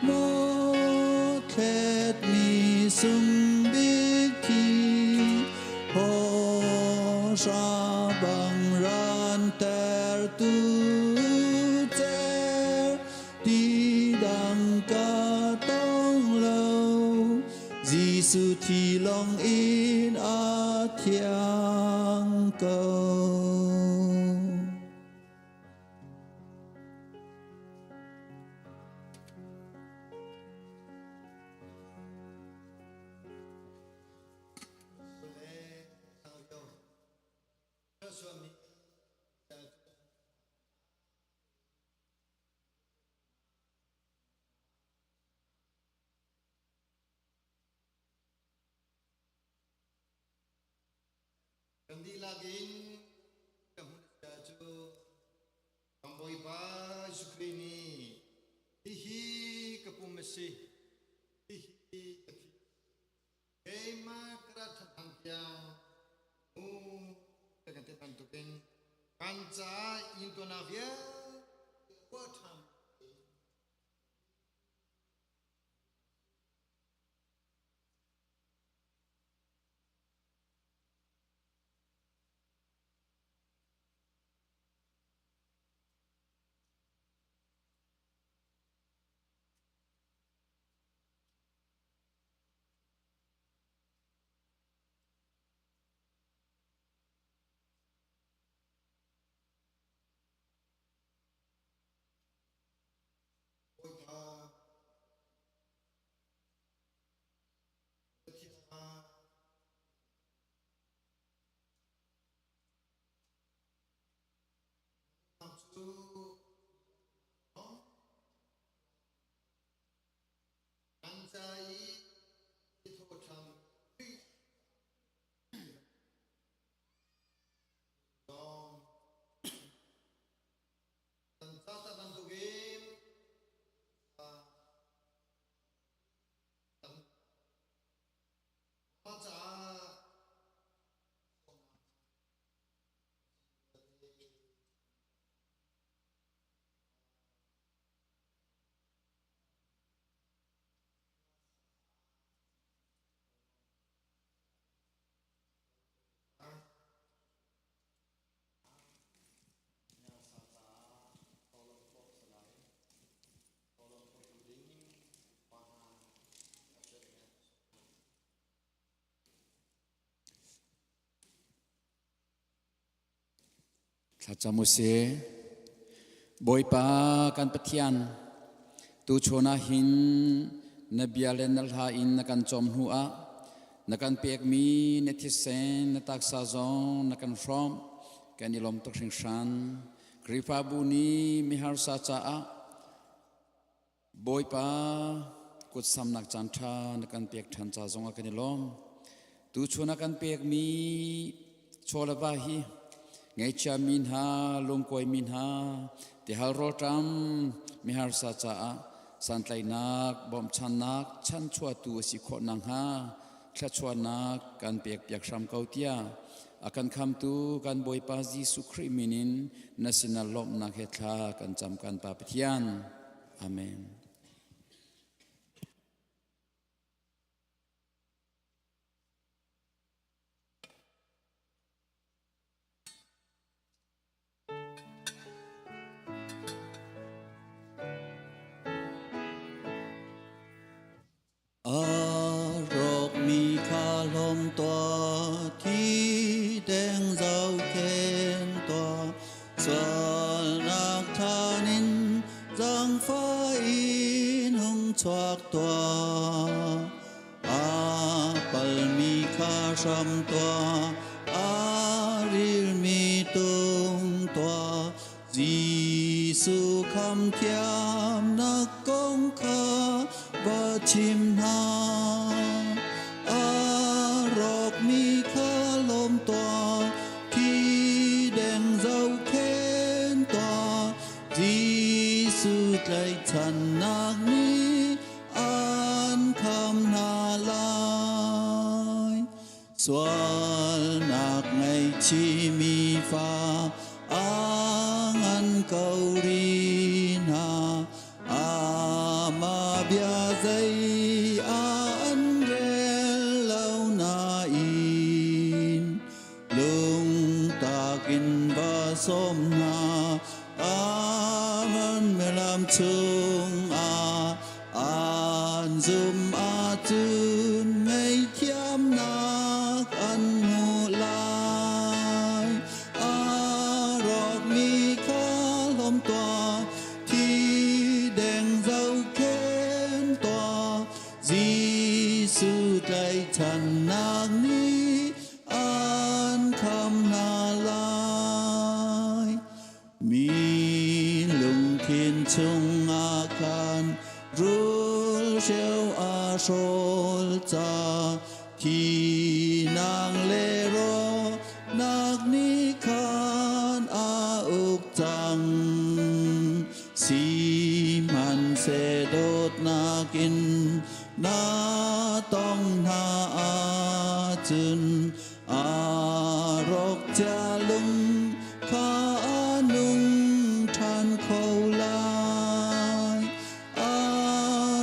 Maw thletmi sung bik thi hawhra bang rantertu cer ti dang ka tong lo. Jesuh thi lawng in a thiang ko. Kan dihlak in kan hmun cu kan Bawipa Jesuh Khrih nih hihi ka pum a si, hihi ka thi. Keimah ka rat ṭhan tiang mu kan ti bantukin kan caah intuarnak vialte tuah ṭhan. Kan ca i thawṭham Khrih lawng kan ca ta bantukin kan caah. Thlacam u sih. Bawipa kan Pathian, tuchun ah hin na bia le na hla in na kan cawm hnu ah na kan pekmi na thisen na taksa zong na kan hrawmh kan i lawm tuk hringhran. Khrihfabu nih miharsa caah Bawipa kutsamnak caan ṭha na kan pek ṭhan ca zongah kan i lawm. Tuchun ah kan pekmi chaw le va hi ngeichia mi hna, lungkuai mi hna, tihal rawlṭam miharsa caah santlaihnak, bawmchannak, chanchuahtu a si khawh nakhnga thluachuahnak kan pekpiak hram ko tiah a kan khamtu kan Bawipa Jesuh Khrih min in na sinah lawmhnak he thla kan cam kan Pa Pathian. Amen. A rawkmi kha hlawm tuah, thi deng zohkhenh tuah, sualnak thlan in zaangfah in hung chuak tuah. A palmi kha hram tuah, a rilmi tung tuah, Jesuh khamthiamnak kong kha va chim hna. A rawkmi kha lawm tuah, thi deng zohkhenh tuah. Jesuh tlaihchannak nih an kham hna lai. Sualnak ngaihchihmi fa a ngan ko rih hna. Amah bia zei ah an rel lo nain lungtak in va sawm hna. Aman melam chungah an zum ahcun ngaihthiamnak an hmu lai. A rawkmi kha hlawm tuah, thi deng zohkhenh tuah, Jesuh tlaihchannak nih an kham hna lai. Mi lungthin chungah khan rulhreu a hrawl ca thinak le rawhnak nih khan a uk cang. Sihmanhseh dawtnak in na tong hna ahcun a rawk cia lung kha a nung ṭhan kho lai. A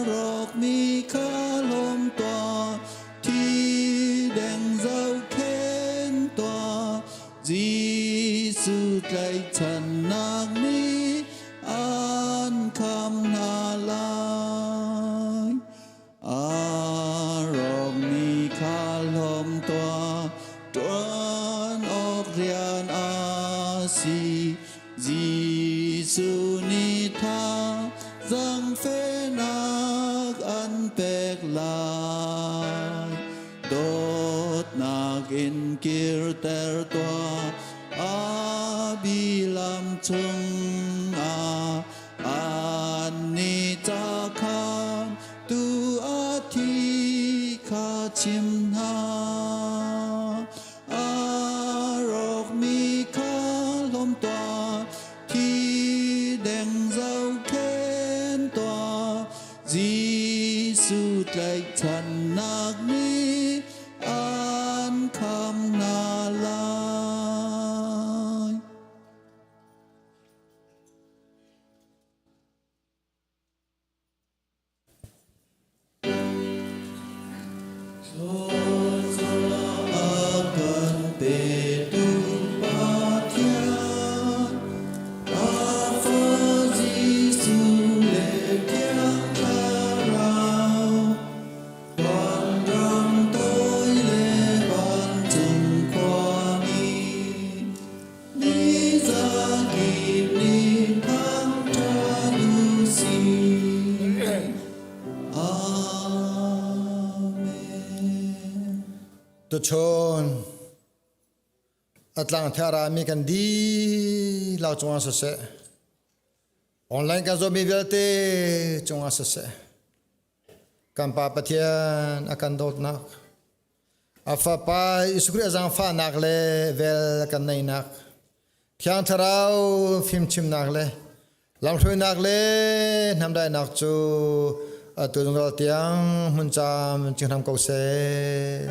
rawkmi kha lawm tuah, thi deng zohkhenh tuah, Jesuh tlaihchannak nih an kham hna lai. A rawkmi kha hlawm tuah, ṭuan awk rian a si. Jesuh nih tha zangfehnak an pek lai. Dawtnak in kirter tuah, a bilam chung. chim hna. A rawkmi kha hlawm tuah, thi deng zohkhenh tuah. Jesuh tlaihchannak nih an khamh hna lai. A kan petu Pathian, a fa Jesuh le Thiang Thlarau, vanram toi le vancung khuami, ni zakip nih thangṭhat u sih. Amen. Tuchun atlang thara mi kan di lau cungah siseh online kan zawmi vialte cungah siseh kan Pa Pathian a kan dawtnak a Fapa Jesuh Khrih a zaangfahnak le vel kan neihnak Thiang Thlarau fimchimnak le lamhruainak le hnamdainak cu atu zungzal tiang hmun cam cing hram ko seh.